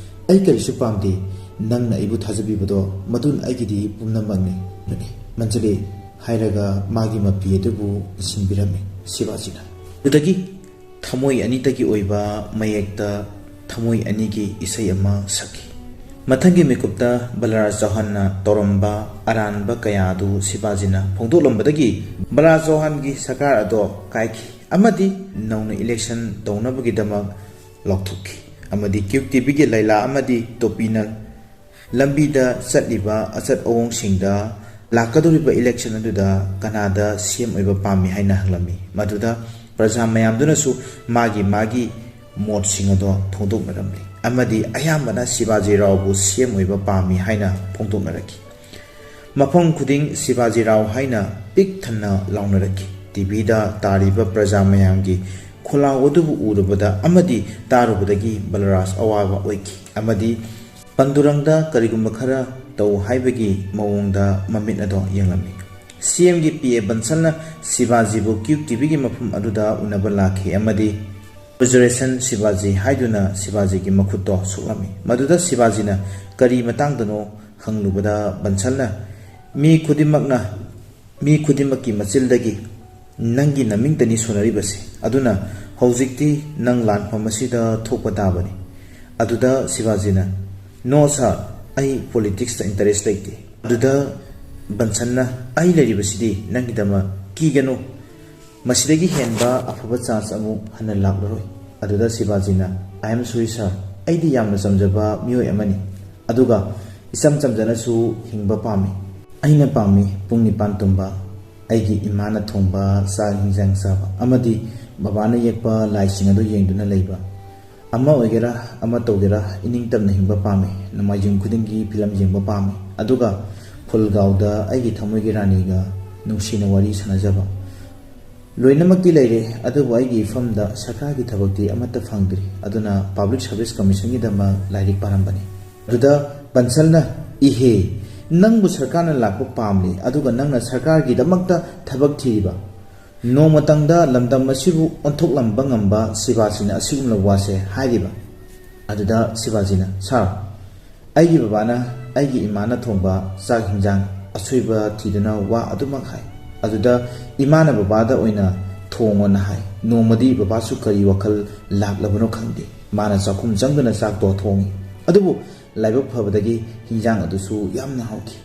"ꯑꯩ ꯀꯔꯤꯁꯨ ꯄꯥꯝꯗꯦ, ꯅꯪꯅ ꯑꯩꯕꯨ ꯊꯥꯖꯕꯤꯕꯗꯣ ꯃꯗꯨꯅ ꯑꯩꯒꯤꯗꯤ ꯄꯨꯝꯅꯃꯛꯅꯤ, ꯃꯟꯖꯔꯤ" ꯍꯥꯏꯔꯒ ꯃꯥꯒꯤ ꯃꯄꯤ ꯑꯗꯨꯕꯨ ꯏꯟꯁꯤꯟꯕꯤꯔꯝꯃꯤ ꯁꯤꯕꯥꯖꯤꯅ꯫ ꯑꯗꯨꯗꯒꯤ ꯊꯃꯣꯏ ꯑꯅꯤꯇꯒꯤ ꯑꯣꯏꯕ ꯃꯌꯦꯛꯇ ꯊꯃꯣꯏ ꯑꯅꯤꯒꯤ ꯏꯁꯩ ꯑꯃ ꯁꯛꯈꯤ꯫ ꯃꯊꯪꯒꯤ ꯃꯤꯀꯨꯞꯇ ꯕꯂꯔꯥꯖ ꯆꯧꯍꯥꯟꯅ ꯇꯧꯔꯝꯕ ꯑꯔꯥꯟꯕ ꯀꯌꯥ ꯑꯗꯨ ꯁꯤꯕꯥꯖꯤꯅ ꯐꯣꯡꯗꯣꯛꯂꯝꯕꯗꯒꯤ ꯕꯂꯔꯥꯖ ꯆꯧꯍꯥꯟꯒꯤ ꯁꯔꯀꯥꯔ ꯑꯗꯣ ꯀꯥꯏꯈꯤ ꯑꯃꯗꯤ ꯅꯧꯅ ꯏꯂꯦꯛꯁꯟ ꯇꯧꯅꯕꯒꯤꯗꯃꯛ ꯂꯥꯎꯊꯣꯛꯈꯤ ꯑꯃꯗꯤ ꯀ꯭ꯌꯨꯛ ꯇꯤꯚꯤꯒꯤ ꯂꯩꯂꯥ ꯑꯃꯗꯤ ꯇꯣꯄꯤꯅ ꯂꯝꯕꯤꯗ ꯆꯠꯂꯤꯕ ꯑꯆꯠ ꯑꯋꯣꯡꯁꯤꯡꯗ ꯂꯥꯛꯀꯗꯧꯔꯤꯕ ꯏꯂꯦꯛꯁꯟ ꯑꯗꯨꯗ ꯀꯅꯥꯗ ꯁꯤ ꯑꯦꯝ ꯑꯣꯏꯕ ꯄꯥꯝꯃꯤ ꯍꯥꯏꯅ ꯍꯪꯂꯝꯃꯤ꯫ ꯃꯗꯨꯗ ꯄ꯭ꯔꯖꯥ ꯃꯌꯥꯝꯗꯨꯅꯁꯨ ꯃꯥꯒꯤ ꯃꯥꯒꯤ ꯃꯣꯠꯁꯤꯡ ꯑꯗꯣ ꯐꯣꯡꯗꯣꯛꯅꯔꯝꯂꯤ ꯑꯃꯗꯤ ꯑꯌꯥꯝꯕꯅ ꯁꯤꯕꯥꯖꯤ ꯔꯥꯎꯕꯨ ꯁꯤ ꯑꯦꯝ ꯑꯣꯏꯕ ꯄꯥꯝꯃꯤ ꯍꯥꯏꯅ ꯐꯣꯡꯗꯣꯛꯅꯔꯛꯈꯤ꯫ ꯃꯐꯝ ꯈꯨꯗꯤꯡ "ꯁꯤꯕꯥꯖꯤ ꯔꯥꯎ" ꯍꯥꯏꯅ ꯄꯤꯛ ꯊꯟꯅ ꯂꯥꯎꯅꯔꯛꯈꯤ꯫ ꯇꯤꯚꯤꯗ ꯇꯥꯔꯤꯕ ꯄ꯭ꯔꯖꯥ ꯃꯌꯥꯝꯒꯤ ꯈꯣꯜꯂꯥꯎ ꯑꯗꯨꯕꯨ ꯎꯔꯨꯕꯗ ꯑꯃꯗꯤ ꯇꯥꯔꯨꯕꯗꯒꯤ ꯕꯂꯔꯥꯖ ꯑꯋꯥꯕ ꯑꯣꯏꯈꯤ ꯑꯃꯗꯤ ꯄꯟꯗꯨꯔꯪꯗ ꯀꯔꯤꯒꯨꯝꯕ ꯈꯔ ꯇꯧ ꯍꯥꯏꯕꯒꯤ ꯃꯑꯣꯡꯗ ꯃꯃꯤꯠ ꯑꯗꯣ ꯌꯦꯡꯂꯝꯃꯤ꯫ ꯁꯤ ꯑꯦꯝꯒꯤ ꯄꯤ ꯑꯦ ꯕꯟꯁꯜꯅ ꯁꯤꯕꯥꯖꯤꯕꯨ ꯀ꯭ꯌꯨ ꯇꯤꯚꯤꯒꯤ ꯃꯐꯝ ꯑꯗꯨꯗ ꯎꯅꯕ ꯂꯥꯛꯈꯤ ꯑꯃꯗꯤ "ꯒ꯭ꯔꯦꯖꯨꯑꯦꯁꯟ ꯁꯤꯕꯥꯖꯤ" ꯍꯥꯏꯗꯨꯅ ꯁꯤꯕꯥꯖꯤꯒꯤ ꯃꯈꯨꯠꯇꯣ ꯁꯣꯛꯂꯝꯃꯤ꯫ ꯃꯗꯨꯗ ꯁꯤꯕꯥꯖꯤꯅ ꯀꯔꯤ ꯃꯇꯥꯡꯗꯅꯣ ꯍꯪꯂꯨꯕꯗ ꯕꯟꯁꯜꯅ "ꯃꯤ ꯈꯨꯗꯤꯡꯃꯛꯅ, ꯃꯤ ꯈꯨꯗꯤꯡꯃꯛꯀꯤ ꯃꯆꯤꯜꯗꯒꯤ ꯅꯪꯒꯤ ꯅꯃꯤꯡꯇꯅꯤ ꯁꯣꯟꯅꯔꯤꯕꯁꯦ꯫ ꯑꯗꯨꯅ ꯍꯧꯖꯤꯛꯇꯤ ꯅꯪ ꯂꯥꯟꯐꯝ ꯑꯁꯤꯗ ꯊꯣꯛꯄ ꯇꯥꯕꯅꯤ꯫ ꯑꯗꯨꯗ ꯁꯤꯕꯥꯖꯤꯅ, "No sir, ꯑꯩ ꯄꯣꯂꯤꯇꯤꯛꯁꯇ ꯏꯟꯇꯔꯦꯁ ꯂꯩꯇꯦ"꯫ ꯑꯗꯨꯗ ꯕꯟꯁꯟꯅ, "ꯑꯩ ꯂꯩꯔꯤꯕꯁꯤꯗꯤ ꯅꯪꯒꯤꯗꯃꯛ, ꯀꯤꯒꯅꯨ꯫ ꯃꯁꯤꯗꯒꯤ ꯍꯦꯟꯕ ꯑꯐꯕ ꯆꯥꯟꯁ ꯑꯃꯨꯛ ꯍꯟꯅ ꯂꯥꯛꯂꯔꯣꯏ"꯫ ꯑꯗꯨꯗ ꯁꯤꯕꯥꯖꯤꯅ, "I am sorry sir, ꯑꯩꯗꯤ ꯌꯥꯝꯅ ꯆꯝꯖꯕ ꯃꯤꯑꯣꯏ ꯑꯃꯅꯤ꯫ ꯑꯗꯨꯒ ꯏꯆꯝ ꯆꯝꯖꯅꯁꯨ ꯍꯤꯡꯕ ꯄꯥꯝꯃꯤ꯫ ꯑꯩꯅ ꯄꯥꯝꯃꯤ ꯄꯨꯡ ꯅꯤꯄꯥꯟ ꯇꯨꯝꯕ, ꯑꯩꯒꯤ ꯏꯃꯥꯅ ꯊꯣꯡꯕ ꯆꯥꯛ ꯍꯤꯟꯖꯥꯡ ꯆꯥꯕ ꯑꯃꯗꯤ ꯕꯕꯥꯅ ꯌꯦꯛꯄ ꯂꯥꯏꯁꯤꯡ ꯑꯗꯨ ꯌꯦꯡꯗꯨꯅ ꯂꯩꯕ꯫ ꯑꯃ ꯑꯣꯏꯒꯦꯔꯥ, ꯑꯃ ꯇꯧꯒꯦꯔꯥ, ꯏꯅꯤꯡ ꯇꯝꯅ ꯍꯤꯡꯕ ꯄꯥꯝꯃꯤ꯫ ꯅꯣꯡꯃꯥꯏꯖꯤꯡ ꯈꯨꯗꯤꯡꯒꯤ ꯐꯤꯂꯝ ꯌꯦꯡꯕ ꯄꯥꯝꯃꯤ꯫ ꯑꯗꯨꯒ ꯐꯨꯜꯒꯥꯎꯗ ꯑꯩꯒꯤ ꯊꯃꯣꯏꯒꯤ ꯔꯥꯅꯤꯒ ꯅꯨꯡꯁꯤꯅ ꯋꯥꯔꯤ ꯁꯥꯟꯅꯖꯕ꯫ ꯂꯣꯏꯅꯃꯛꯇꯤ ꯂꯩꯔꯦ, ꯑꯗꯨꯕꯨ ꯑꯩꯒꯤ ꯏꯐꯝꯗ ꯁꯔꯀꯥꯔꯒꯤ ꯊꯕꯛꯇꯤ ꯑꯃꯠꯇ ꯐꯪꯗ꯭ꯔꯤ꯫ ꯑꯗꯨꯅ ꯄꯕ꯭ꯂꯤꯛ ꯁꯔꯚꯤꯁ ꯀꯃꯤꯁꯟꯒꯤꯗꯃꯛ ꯂꯥꯏꯔꯤꯛ ꯄꯥꯔꯝꯕꯅꯤ"꯫ ꯑꯗꯨꯗ ꯕꯟꯁꯜꯅ, "ꯏꯍꯦ, ꯅꯪꯕꯨ ꯁꯔꯀꯥꯔꯅ ꯂꯥꯛꯄ ꯄꯥꯝꯂꯤ, ꯑꯗꯨꯒ ꯅꯪꯅ ꯁꯔꯀꯥꯔꯒꯤꯗꯃꯛꯇ ꯊꯕꯛ ꯊꯤꯔꯤꯕ? ꯅꯣꯡꯃꯇꯪꯗ ꯂꯝꯗꯝ ꯑꯁꯤꯕꯨ ꯑꯣꯟꯊꯣꯛꯂꯝꯕ ꯉꯝꯕ ꯁꯤꯕꯥꯁꯤꯅ ꯑꯁꯤꯒꯨꯝꯂꯕ ꯋꯥꯁꯦ ꯍꯥꯏꯔꯤꯕ?" ꯑꯗꯨꯗ ꯁꯤꯕꯥꯖꯤꯅ, "ꯁꯥꯔ, ꯑꯩꯒꯤ ꯕꯕꯥꯅ ꯑꯩꯒꯤ ꯏꯃꯥꯅ ꯊꯣꯡꯕ ꯆꯥꯛ ꯍꯤꯟꯖꯥꯡ ꯑꯁꯣꯏꯕ ꯊꯤꯗꯨꯅ ꯋꯥ ꯑꯗꯨꯃꯛ ꯍꯥꯏ꯫ ꯑꯗꯨꯗ ꯏꯃꯥꯅ ꯕꯕꯥꯗ ꯑꯣꯏꯅ ꯊꯣꯡꯉꯣꯅ ꯍꯥꯏ꯫ ꯅꯣꯡꯃꯗꯤ ꯕꯕꯥꯁꯨ ꯀꯔꯤ ꯋꯥꯈꯜ ꯂꯥꯛꯂꯕꯅꯣ ꯈꯪꯗꯦ, ꯃꯥꯅ ꯆꯥꯛꯈꯨꯝ ꯆꯪꯗꯨꯅ ꯆꯥꯛꯇꯣ ꯊꯣꯡꯉꯤ꯫ ꯑꯗꯨꯕꯨ ꯂꯥꯏꯕꯛ ꯐꯕꯗꯒꯤ ꯍꯤꯟꯖꯥꯡ ꯑꯗꯨꯁꯨ ꯌꯥꯝꯅ ꯍꯥꯎꯈꯤ꯫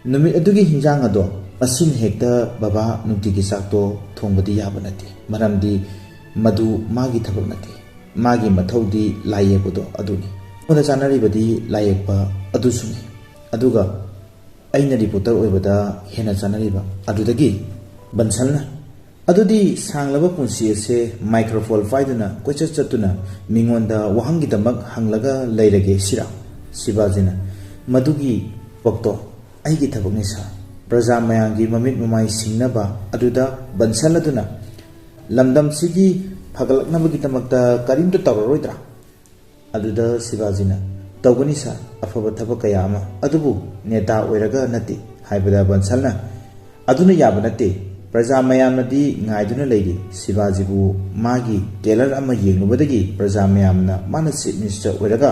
ꯅꯨꯃꯤꯠ ꯑꯗꯨꯒꯤ ꯍꯤꯟꯖꯥꯡ ꯑꯗꯣ ꯉꯁꯤꯅ ꯍꯦꯛꯇ ꯕꯕꯥ ꯅꯨꯡꯇꯤꯒꯤ ꯆꯥꯛꯇꯣ ꯊꯣꯡꯕꯗꯤ ꯌꯥꯕ ꯅꯠꯇꯦ, ꯃꯔꯝꯗꯤ ꯃꯗꯨ ꯃꯥꯒꯤ ꯊꯕꯛ ꯅꯠꯇꯦ꯫ ꯃꯥꯒꯤ ꯃꯊꯧꯗꯤ ꯂꯥꯏ ꯌꯦꯛꯄꯗꯣ ꯑꯗꯨꯅꯤ꯫ ꯑꯩꯉꯣꯟꯗ ꯆꯥꯅꯔꯤꯕꯗꯤ ꯂꯥꯏ ꯌꯦꯛꯄ ꯑꯗꯨꯁꯨꯅꯤ꯫ ꯑꯗꯨꯒ ꯑꯩꯅ ꯔꯤꯄꯣꯔꯇꯔ ꯑꯣꯏꯕꯗ ꯍꯦꯟꯅ ꯆꯥꯅꯔꯤꯕ"꯫ ꯑꯗꯨꯗꯒꯤ ꯕꯟꯁꯜꯅ, "ꯑꯗꯨꯗꯤ ꯁꯥꯡꯂꯕ ꯄꯨꯟꯁꯤ ꯑꯁꯦ ꯃꯥꯏꯀ꯭ꯔꯣꯐꯣꯟ ꯄꯥꯏꯗꯨꯅ ꯀꯣꯏꯆꯠ ꯆꯠꯇꯨꯅ ꯃꯤꯉꯣꯟꯗ ꯋꯥꯍꯪꯒꯤꯗꯃꯛ ꯍꯪꯂꯒ ꯂꯩꯔꯒꯦ ꯁꯤꯔꯥ?" ꯁꯤꯕꯥꯖꯤꯅ, "ꯃꯗꯨꯒꯤ ꯄꯛꯇꯣ "ꯑꯩꯒꯤ ꯊꯕꯛꯅꯤ ꯁꯥꯔ, ꯄ꯭ꯔꯖꯥ ꯃꯌꯥꯝꯒꯤ ꯃꯃꯤꯠ ꯃꯃꯥꯏ ꯁꯤꯡꯅꯕ ꯑꯗꯨꯗ ꯕꯟꯁꯜ ꯑꯗꯨꯅ ꯂꯝꯗꯝꯁꯤꯒꯤ ꯐꯒꯠꯂꯛꯅꯕꯒꯤꯗꯃꯛꯇ ꯀꯔꯤꯝꯇ ꯇꯧꯔꯔꯣꯏꯗ꯭ꯔꯥ?" ꯑꯗꯨꯗ ꯁꯤꯕꯥꯖꯤꯅ, "ꯇꯧꯒꯅꯤ ꯁꯥꯔ, ꯑꯐꯕ ꯊꯕꯛ ꯀꯌꯥ ꯑꯃ, ꯑꯗꯨꯕꯨ ꯅꯦꯇꯥ ꯑꯣꯏꯔꯒ ꯅꯠꯇꯦ" ꯍꯥꯏꯕꯗ ꯕꯟꯁꯜꯅ, "ꯑꯗꯨꯅ ꯌꯥꯕ ꯅꯠꯇꯦ, ꯄ꯭ꯔꯖꯥ ꯃꯌꯥꯝꯅꯗꯤ ꯉꯥꯏꯗꯨꯅ ꯂꯩꯔꯤ꯫ ꯁꯤꯕꯥꯖꯤꯕꯨ ꯃꯥꯒꯤ ꯇꯦꯂꯔ ꯑꯃ ꯌꯦꯡꯂꯨꯕꯗꯒꯤ ꯄ꯭ꯔꯖꯥ ꯃꯌꯥꯝꯅ ꯃꯥꯅ ꯆꯤꯐ ꯃꯤꯅꯤꯁꯇꯔ ꯑꯣꯏꯔꯒ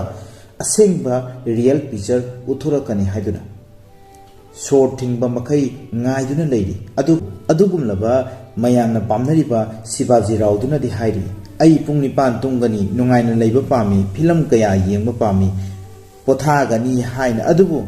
ꯑꯁꯦꯡꯕ ꯔꯤꯌꯦꯜ ꯄꯤꯛꯆꯔ ꯎꯠꯊꯣꯔꯛꯀꯅꯤ ꯍꯥꯏꯗꯨꯅ ꯁꯣꯔ ꯊꯤꯡꯕ ꯃꯈꯩ ꯉꯥꯏꯗꯨꯅ ꯂꯩꯔꯤ꯫ ꯑꯗꯨ, ꯑꯗꯨꯒꯨꯝꯂꯕ ꯃꯌꯥꯝꯅ ꯄꯥꯝꯅꯔꯤꯕ ꯁꯤꯕꯥꯖꯤ ꯔꯥꯎꯗꯨꯅꯗꯤ ꯍꯥꯏꯔꯤ, 'ꯑꯩ ꯄꯨꯡ ꯅꯤꯄꯥꯟ ꯇꯨꯝꯒꯅꯤ, ꯅꯨꯡꯉꯥꯏꯅ ꯂꯩꯕ ꯄꯥꯝꯃꯤ, ꯐꯤꯂꯝ ꯀꯌꯥ ꯌꯦꯡꯕ ꯄꯥꯝꯃꯤ, ꯄꯣꯊꯥꯒꯅꯤ' ꯍꯥꯏꯅ꯫ ꯑꯗꯨꯕꯨ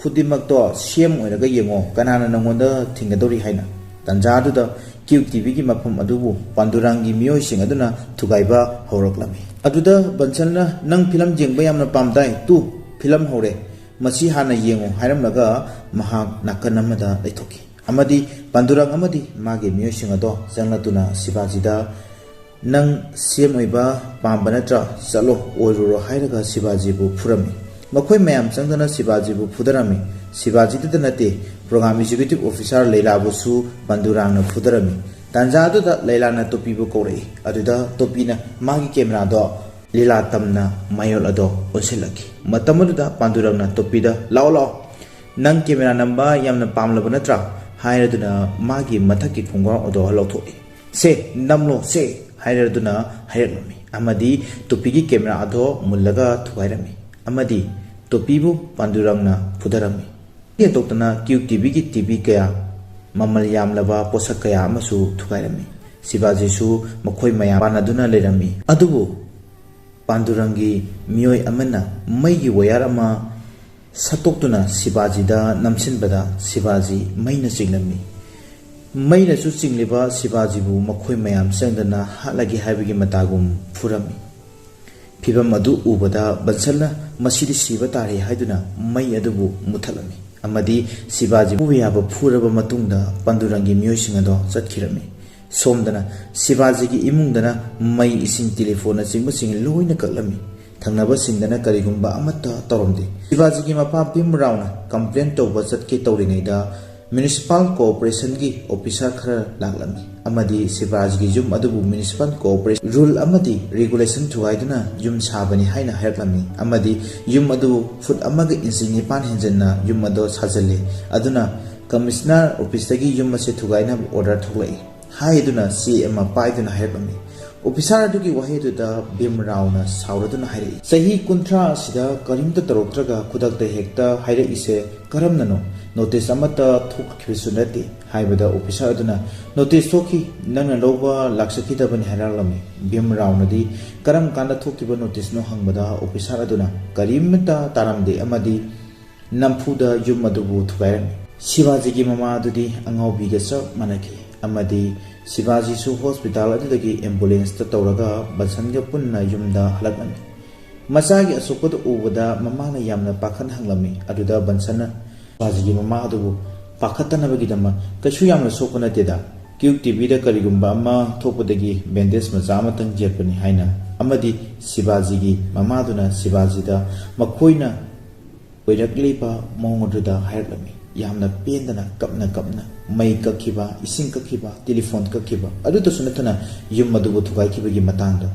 ꯈꯨꯗꯤꯡꯃꯛꯇꯣ ꯁꯤ ꯑꯦꯝ ꯑꯣꯏꯔꯒ ꯌꯦꯡꯉꯣ, ꯀꯅꯥꯅ ꯅꯪꯉꯣꯟꯗ ꯊꯤꯡꯒꯗꯧꯔꯤ?" ꯍꯥꯏꯅ꯫ ꯇꯟꯖꯥꯗꯨꯗ ꯀ꯭ꯌꯨ ꯇꯤꯚꯤꯒꯤ ꯃꯐꯝ ꯑꯗꯨꯕꯨ ꯄꯥꯟꯗꯨꯔꯥꯡꯒꯤ ꯃꯤꯑꯣꯏꯁꯤꯡ ꯑꯗꯨꯅ ꯊꯨꯒꯥꯏꯕ ꯍꯧꯔꯛꯂꯝꯃꯤ꯫ ꯑꯗꯨꯗ ꯕꯟꯁꯜꯅ, "ꯅꯪ ꯐꯤꯂꯝ ꯌꯦꯡꯕ ꯌꯥꯝꯅ ꯄꯥꯝꯗꯥꯏ? ꯇꯨ, ꯐꯤꯂꯝ ꯍꯧꯔꯦ꯫ ꯃꯁꯤ ꯍꯥꯟꯅ ꯌꯦꯡꯉꯨ" ꯍꯥꯏꯔꯝꯂꯒ ꯃꯍꯥꯛ ꯅꯥꯀꯟ ꯑꯃꯗ ꯂꯩꯊꯣꯛꯈꯤ꯫ ꯑꯃꯗꯤ ꯄꯥꯟꯗꯨꯔꯪ ꯑꯃꯗꯤ ꯃꯥꯒꯤ ꯃꯤꯑꯣꯏꯁꯤꯡ ꯑꯗꯣ ꯆꯪꯂꯛꯇꯨꯅ ꯁꯤꯕꯥꯖꯤꯗ, "ꯅꯪ ꯁꯤ ꯑꯦꯝ ꯑꯣꯏꯕ ꯄꯥꯝꯕ ꯅꯠꯇ꯭ꯔꯥ? ꯆꯠꯂꯣ, ꯑꯣꯏꯔꯨꯔꯣ" ꯍꯥꯏꯔꯒ ꯁꯤꯕꯥꯖꯤꯕꯨ ꯐꯨꯔꯝꯃꯤ꯫ ꯃꯈꯣꯏ ꯃꯌꯥꯝ ꯆꯪꯗꯨꯅ ꯁꯤꯕꯥꯖꯤꯕꯨ ꯐꯨꯗꯔꯝꯃꯤ꯫ ꯁꯤꯕꯥꯖꯤꯗꯇ ꯅꯠꯇꯦ, ꯄ꯭ꯔꯣꯒ꯭ꯔꯥꯝ ꯑꯦꯛꯖꯤꯀ꯭ꯌꯨꯇꯤꯚ ꯑꯣꯐꯤꯁꯥꯔ ꯂꯩꯂꯥꯕꯨꯁꯨ ꯄꯥꯟꯗꯨꯔꯥꯡꯅ ꯐꯨꯗꯔꯝꯃꯤ꯫ ꯇꯥꯟꯖꯥ ꯑꯗꯨꯗ ꯂꯩꯂꯥꯅ ꯇꯣꯄꯤꯕꯨ ꯀꯧꯔꯛꯏ꯫ ꯑꯗꯨꯗ ꯇꯣꯄꯤꯅ ꯃꯥꯒꯤ ꯀꯦꯃꯦꯔꯥꯗꯣ ꯂꯤꯂꯥ ꯇꯝꯅ ꯃꯌꯣꯜ ꯑꯗꯣ ꯑꯣꯟꯁꯤꯜꯂꯛꯈꯤ꯫ ꯃꯇꯝ ꯑꯗꯨꯗ ꯄꯥꯟꯗꯨꯔꯪꯅ ꯇꯣꯄꯤꯗ, "ꯂꯥꯛꯑꯣ, ꯂꯥꯛꯑꯣ, ꯅꯪ ꯀꯦꯃꯦꯔꯥ ꯅꯝꯕ ꯌꯥꯝꯅ ꯄꯥꯝꯂꯕ ꯅꯠꯇ꯭ꯔꯥ?" ꯍꯥꯏꯔꯗꯨꯅ ꯃꯥꯒꯤ ꯃꯊꯛꯀꯤ ꯈꯣꯡꯒ꯭ꯔꯥꯎ ꯑꯗꯣ ꯂꯧꯊꯣꯛꯏ꯫ "ꯁꯦ, ꯅꯝꯂꯣ, ꯁꯦ" ꯍꯥꯏꯔꯗꯨꯅ ꯍꯥꯏꯔꯛꯂꯝꯃꯤ꯫ ꯑꯃꯗꯤ ꯇꯣꯄꯤꯒꯤ ꯀꯦꯃꯦꯔꯥ ꯑꯗꯣ ꯃꯨꯜꯂꯒ ꯊꯨꯒꯥꯏꯔꯝꯃꯤ꯫ ꯑꯃꯗꯤ ꯇꯣꯄꯤꯕꯨ ꯄꯥꯟꯗꯨꯔꯪꯅ ꯐꯨꯗꯔꯝꯃꯤ꯫ ꯍꯦꯟꯗꯣꯛꯇꯅ ꯀ꯭ꯌꯨ ꯇꯤꯚꯤꯒꯤ ꯇꯤꯚꯤ ꯀꯌꯥ, ꯃꯃꯜ ꯌꯥꯝꯂꯕ ꯄꯣꯠꯁꯛ ꯀꯌꯥ ꯑꯃꯁꯨ ꯊꯨꯒꯥꯏꯔꯝꯃꯤ꯫ ꯁꯤꯕꯥꯖꯤꯁꯨ ꯃꯈꯣꯏ ꯃꯌꯥꯝ ꯄꯥꯟꯅꯗꯨꯅ ꯂꯩꯔꯝꯃꯤ꯫ ꯑꯗꯨꯕꯨ ꯄꯥꯟꯗꯨꯔꯪꯒꯤ ꯃꯤꯑꯣꯏ ꯑꯃꯅ ꯃꯩꯒꯤ ꯋꯥꯌꯔ ꯑꯃ ꯁꯠꯇꯣꯛꯇꯨꯅ ꯁꯤꯕꯥꯖꯤꯗ ꯅꯝꯁꯤꯟꯕꯗ ꯁꯤꯕꯥꯖꯤ ꯃꯩꯅ ꯆꯤꯡꯂꯝꯃꯤ꯫ ꯃꯩꯅꯁꯨ ꯆꯤꯡꯂꯤꯕ ꯁꯤꯕꯥꯖꯤꯕꯨ ꯃꯈꯣꯏ ꯃꯌꯥꯝ ꯆꯪꯗꯅ ꯍꯥꯠꯂꯒꯦ ꯍꯥꯏꯕꯒꯤ ꯃꯇꯥꯒꯨꯝ ꯐꯨꯔꯝꯃꯤ꯫ ꯐꯤꯚꯝ ꯑꯗꯨ ꯎꯕꯗ ꯕꯟꯁꯜꯅ "ꯃꯁꯤꯗꯤ ꯁꯤꯕ ꯇꯥꯔꯦ" ꯍꯥꯏꯗꯨꯅ ꯃꯩ ꯑꯗꯨꯕꯨ ꯃꯨꯊꯠꯂꯝꯃꯤ꯫ ꯑꯃꯗꯤ ꯁꯤꯕꯥꯖꯤ ꯐꯨꯕ ꯌꯥꯕ ꯐꯨꯔꯕ ꯃꯇꯨꯡꯗ ꯄꯥꯟꯗꯨꯔꯪꯒꯤ ꯃꯤꯑꯣꯏꯁꯤꯡ ꯑꯗꯣ ꯆꯠꯈꯤꯔꯝꯃꯤ꯫ ꯁꯣꯝꯗꯅ ꯁꯤꯕꯥꯖꯤꯒꯤ ꯏꯃꯨꯡꯗꯅ ꯃꯩ, ꯏꯁꯤꯡ, ꯇꯦꯂꯤꯐꯣꯟꯅꯆꯤꯡꯕꯁꯤꯡ ꯂꯣꯏꯅ ꯀꯛꯂꯝꯃꯤ꯫ ꯊꯪꯅꯕꯁꯤꯡꯗꯅ ꯀꯔꯤꯒꯨꯝꯕ ꯑꯃꯠꯇ ꯇꯧꯔꯝꯗꯦ꯫ ꯁꯤꯕꯥꯖꯤꯒꯤ ꯃꯄꯥ ꯚꯤꯝ ꯔꯥꯎꯅ complain ꯇꯧꯕ ꯆꯠꯀꯦ ꯇꯧꯔꯤꯉꯩꯗ municipal corporationꯒꯤ officer ꯈꯔ ꯂꯥꯛꯂꯝꯃꯤ ꯑꯃꯗꯤ ꯁꯤꯕꯥꯖꯤꯒꯤ ꯌꯨꯝ ꯑꯗꯨꯕꯨ municipal corporation rule ꯑꯃꯗꯤ regulation ꯊꯨꯒꯥꯏꯗꯨꯅ ꯌꯨꯝ ꯁꯥꯕꯅꯤ ꯍꯥꯏꯅ ꯍꯥꯏꯔꯛꯂꯝꯃꯤ ꯑꯃꯗꯤ ꯌꯨꯝ ꯑꯗꯨ foot ꯑꯃꯒ inch ꯅꯤꯄꯥꯟ ꯍꯦꯟꯖꯟꯅ ꯌꯨꯝ ꯑꯗꯨ ꯁꯥꯖꯤꯜꯂꯦ꯫ ꯑꯗꯨꯅ commissioner officeꯇꯒꯤ ꯌꯨꯝ ꯑꯁꯤ ꯊꯨꯒꯥꯏꯅꯕ order ꯊꯣꯛꯂꯛꯏ ꯍꯥꯏꯗꯨꯅ ꯆꯦ ꯑꯃ ꯄꯥꯏꯗꯨꯅ ꯍꯥꯏꯔꯛꯂꯝꯃꯤ꯫ Officer ꯑꯗꯨꯒꯤ ꯋꯥꯍꯩ ꯑꯗꯨꯗ ꯚꯤꯝ ꯔꯥꯎꯅ ꯁꯥꯎꯔꯗꯨꯅ ꯍꯥꯏꯔꯛꯏ, "ꯆꯍꯤ ꯀꯨꯟꯊ꯭ꯔꯥ ꯑꯁꯤꯗ ꯀꯔꯤꯝꯇ ꯇꯧꯔꯛꯇ꯭ꯔꯒ ꯈꯨꯗꯛꯇ ꯍꯦꯛꯇ ꯍꯥꯏꯔꯛꯏꯁꯦ ꯀꯔꯝꯅꯅꯣ? Notice ꯑꯃꯠꯇ ꯊꯣꯛꯈꯤꯕꯁꯨ ꯅꯠꯇꯦ" ꯍꯥꯏꯕꯗ officer ꯑꯗꯨꯅ, "Notice ꯊꯣꯛꯈꯤ, ꯅꯪꯅ ꯂꯧꯕ ꯂꯥꯛꯆꯈꯤꯗꯕꯅꯤ" ꯍꯥꯏꯔꯛꯂꯝꯃꯤ꯫ ꯚꯤꯝ ꯔꯥꯎꯅꯗꯤ ꯀꯔꯝ ꯀꯥꯟꯗ ꯊꯣꯛꯈꯤꯕ noticeꯅꯣ ꯍꯪꯕꯗ officer ꯑꯗꯨꯅ ꯀꯔꯤꯝꯇ ꯇꯥꯔꯝꯗꯦ ꯑꯃꯗꯤ ꯅꯝꯐꯨꯗ ꯌꯨꯝ ꯑꯗꯨꯕꯨ ꯊꯨꯒꯥꯏꯔꯝꯃꯤ꯫ ꯁꯤꯕꯥꯖꯤꯒꯤ ꯃꯃꯥ ꯑꯗꯨꯗꯤ ꯑꯉꯥꯎꯕꯤꯒ ꯆꯞ ꯃꯥꯟꯅꯈꯤ ꯑꯃꯗꯤ ꯁꯤꯕꯥꯖꯤꯁꯨ hospital ꯑꯗꯨꯗꯒꯤ ambulanceꯇ ꯇꯧꯔꯒ ꯕꯟꯁꯟꯒ ꯄꯨꯟꯅ ꯌꯨꯝꯗ ꯍꯜꯂꯛꯂꯝꯃꯤ꯫ ꯃꯆꯥꯒꯤ ꯑꯁꯣꯛꯄꯗꯨ ꯎꯕꯗ ꯃꯃꯥꯅ ꯌꯥꯝꯅ ꯄꯥꯈꯠ ꯍꯪꯂꯝꯃꯤ꯫ ꯑꯗꯨꯗ ꯕꯟꯁꯟꯅ ꯁꯤꯕꯥꯖꯤꯒꯤ ꯃꯃꯥ ꯑꯗꯨꯕꯨ ꯄꯥꯈꯠꯇꯅꯕꯒꯤꯗꯃꯛ, "ꯀꯩꯁꯨ ꯌꯥꯝꯅ ꯁꯣꯛꯄ ꯅꯠꯇꯦꯗ, ꯀ꯭ꯌꯨꯛ ꯇꯤꯚꯤꯗ ꯀꯔꯤꯒꯨꯝꯕ ꯑꯃ ꯊꯣꯛꯄꯗꯒꯤ bandage ꯃꯆꯥ ꯑꯃꯇꯪ ꯌꯦꯠꯄꯅꯤ" ꯍꯥꯏꯅ ꯑꯃꯗꯤ ꯁꯤꯕꯥꯖꯤꯒꯤ ꯃꯃꯥꯗꯨꯅ ꯁꯤꯕꯥꯖꯤꯗ ꯃꯈꯣꯏꯅ ꯑꯣꯏꯔꯛꯂꯤꯕ ꯃꯑꯣꯡ ꯑꯗꯨꯗ ꯍꯥꯏꯔꯛꯂꯝꯃꯤ꯫ ꯌꯥꯝꯅ ꯄꯦꯟꯗꯅ ꯀꯞꯅ ꯀꯞꯅ ꯃꯩ ꯀꯛꯈꯤꯕ, ꯏꯁꯤꯡ ꯀꯛꯈꯤꯕ, telephone ꯀꯛꯈꯤꯕ, ꯑꯗꯨꯇꯁꯨ ꯅꯠꯇꯅ ꯌꯨꯝ ꯑꯗꯨꯕꯨ ꯊꯨꯒꯥꯏꯈꯤꯕꯒꯤ ꯃꯇꯥꯡꯗ꯫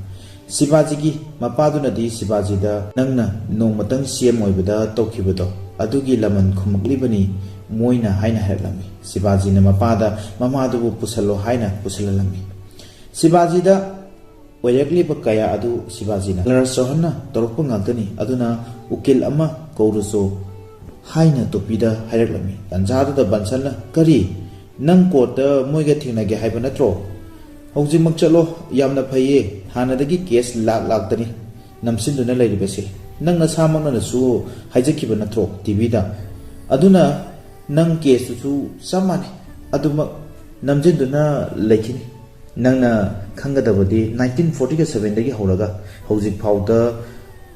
ꯁꯤꯕꯥꯖꯤꯒꯤ ꯃꯄꯥꯗꯨꯅꯗꯤ ꯁꯤꯕꯥꯖꯤꯗ, "ꯅꯪꯅ ꯅꯣꯡꯃꯇꯪ C M ꯑꯣꯏꯕꯗ ꯇꯧꯈꯤꯕꯗꯣ, ꯑꯗꯨꯒꯤ ꯂꯃꯟ ꯈꯨꯝꯃꯛꯂꯤꯕꯅꯤ ꯃꯣꯏꯅ" ꯍꯥꯏꯅ ꯍꯥꯏꯔꯛꯂꯝꯃꯤ꯫ ꯁꯤꯕꯥꯖꯤꯅ ꯃꯄꯥꯗ ꯃꯃꯥꯗꯨꯕꯨ ꯄꯨꯁꯜꯂꯣ ꯍꯥꯏꯅ ꯄꯨꯁꯜꯍꯜꯂꯝꯃꯤ꯫ ꯁꯤꯕꯥꯖꯤꯗ ꯑꯣꯏꯔꯛꯂꯤꯕ ꯀꯌꯥ ꯑꯗꯨ ꯁꯤꯕꯥꯖꯤꯅ ꯂꯔꯁ ꯆꯧꯍꯟꯅ ꯇꯧꯔꯛꯄ ꯉꯥꯛꯇꯅꯤ, ꯑꯗꯨꯅ ꯎꯀꯤꯜ ꯑꯃ ꯀꯧꯔꯨꯆꯣ ꯍꯥꯏꯅ ꯇꯣꯄꯤꯗ ꯍꯥꯏꯔꯛꯂꯝꯃꯤ꯫ ꯇꯟꯖꯥꯗꯨꯗ ꯕꯟꯁꯟꯅ, "ꯀꯔꯤ? ꯅꯪ courtꯇ ꯃꯣꯏꯒ ꯊꯦꯡꯅꯒꯦ ꯍꯥꯏꯕ ꯅꯠꯇ꯭ꯔꯣ? ꯍꯧꯖꯤꯛꯃꯛ ꯆꯠꯂꯣ, ꯌꯥꯝꯅ ꯐꯩꯌꯦ, ꯍꯥꯟꯅꯗꯒꯤ case ꯂꯥꯛ ꯂꯥꯛꯇꯅꯤ ꯅꯝꯁꯤꯟꯗꯨꯅ ꯂꯩꯔꯤꯕꯁꯦ꯫ ꯅꯪ ꯅꯁꯥꯃꯛꯅꯁꯨ ꯍꯥꯏꯖꯈꯤꯕ ꯅꯠꯇ꯭ꯔꯣ ꯇꯤꯚꯤꯗ? ꯑꯗꯨꯅ ꯅꯪ caseꯇꯨꯁꯨ ꯆꯞ ꯃꯥꯟꯅꯩ, ꯑꯗꯨꯃꯛ ꯅꯝꯁꯤꯟꯗꯨꯅ ꯂꯩꯈꯤꯅꯤ꯫ ꯅꯪꯅ ꯈꯪꯒꯗꯕꯗꯤ nineteen fortyꯒ sevenꯗꯒꯤ ꯍꯧꯔꯒ ꯍꯧꯖꯤꯛ ꯐꯥꯎꯗ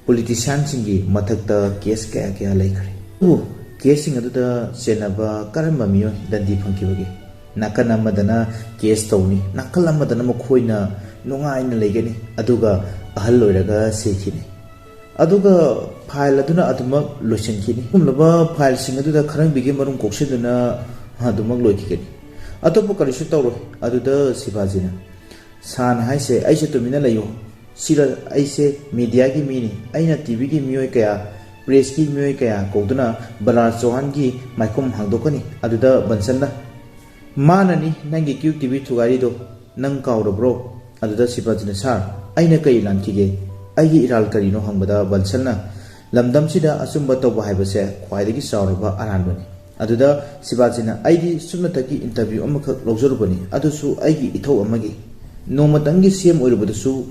politicianꯁꯤꯡꯒꯤ ꯃꯊꯛꯇ case ꯀꯌꯥ ꯀꯌꯥ ꯂꯩꯈ꯭ꯔꯦ꯫ ꯑꯗꯨꯕꯨ caseꯁꯤꯡ ꯑꯗꯨꯗ ꯆꯦꯟꯅꯕ ꯀꯔꯝꯕ ꯃꯤꯑꯣꯏ ꯗꯟꯗꯤ ꯐꯪꯈꯤꯕꯒꯦ? ꯅꯥꯀꯟ ꯑꯃꯗꯅ case ꯇꯧꯅꯤ, ꯅꯥꯀꯜ ꯑꯃꯗꯅ ꯃꯈꯣꯏꯅ ꯅꯨꯡꯉꯥꯏꯅ ꯂꯩꯒꯅꯤ, ꯑꯗꯨꯒ ꯑꯍꯜ ꯑꯣꯏꯔꯒ ꯁꯤꯈꯤꯅꯤ"꯫ ꯑꯗꯨꯒ ꯐꯥꯏꯜ ꯑꯗꯨꯅ ꯑꯗꯨꯃꯛ ꯂꯣꯏꯁꯤꯟꯈꯤꯅꯤ꯫ ꯑꯗꯨꯒꯨꯝꯂꯕ ꯐꯥꯏꯜꯁꯤꯡ ꯑꯗꯨꯗ ꯈꯔꯪꯕꯤꯒꯤ ꯃꯔꯨꯝ ꯀꯣꯛꯁꯤꯟꯗꯨꯅ ꯑꯗꯨꯃꯛ ꯂꯣꯏꯈꯤꯒꯅꯤ꯫ ꯑꯇꯣꯞꯄ ꯀꯔꯤꯁꯨ ꯇꯧꯔꯣꯏ꯫ ꯑꯗꯨꯗ ꯁꯤꯕꯥꯖꯤꯅ, "ꯁꯥꯔꯅ ꯍꯥꯏꯁꯦ ꯑꯩꯁꯦ ꯇꯨꯃꯤꯟꯅ ꯂꯩꯌꯨ꯫ ꯁꯤꯗ ꯑꯩꯁꯦ ꯃꯤꯗꯤꯌꯥꯒꯤ ꯃꯤꯅꯤ꯫ ꯑꯩꯅ ꯇꯤꯚꯤꯒꯤ ꯃꯤꯑꯣꯏ ꯀꯌꯥ, ꯄ꯭ꯔꯦꯁꯀꯤ ꯃꯤꯑꯣꯏ ꯀꯌꯥ ꯀꯧꯗꯨꯅ ꯕꯂꯥꯔ ꯆꯧꯍꯥꯟꯒꯤ ꯃꯥꯏꯈꯨꯝ ꯍꯥꯡꯗꯣꯛꯀꯅꯤ꯫" ꯑꯗꯨꯗ ꯕꯟꯁꯜꯅ, "ꯃꯥꯅꯅꯤ ꯅꯪꯒꯤ ꯀ꯭ꯌꯨ ꯇꯤꯚꯤ ꯊꯨꯒꯥꯏꯔꯤꯗꯣ, ꯅꯪ ꯀꯥꯎꯔꯕ꯭ꯔꯣ?" ꯑꯗꯨꯗ ꯁꯤꯕꯥꯖꯤꯅ, "ꯁꯥꯔ, ꯑꯩꯅ ꯀꯔꯤ ꯂꯥꯟꯈꯤꯒꯦ? ꯑꯩꯒꯤ ꯏꯔꯥꯜ ꯀꯔꯤꯅꯣ?" ꯍꯪꯕꯗ ꯕꯟꯁꯜꯅ, "ꯂꯝꯗꯝꯁꯤꯗ ꯑꯆꯨꯝꯕ ꯇꯧꯕ ꯍꯥꯏꯕꯁꯦ ꯈ꯭ꯋꯥꯏꯗꯒꯤ ꯆꯥꯎꯔꯕ ꯑꯔꯥꯟꯕꯅꯤ꯫" ꯑꯗꯨꯗ ꯁꯤꯕꯥꯖꯤꯅ, "ꯑꯩꯗꯤ ꯁꯨꯞꯅꯇꯒꯤ ꯏꯟꯇꯔꯚ꯭ꯌꯨ ꯑꯃꯈꯛ ꯂꯧꯖꯔꯨꯕꯅꯤ, ꯑꯗꯨꯁꯨ ꯑꯩꯒꯤ ꯏꯊꯧ ꯑꯃꯒꯤ꯫ ꯅꯣꯡꯃꯇꯪꯒꯤ ꯁꯤ ꯑꯦꯝ ꯑꯣꯏꯔꯨꯕꯗꯨꯁꯨ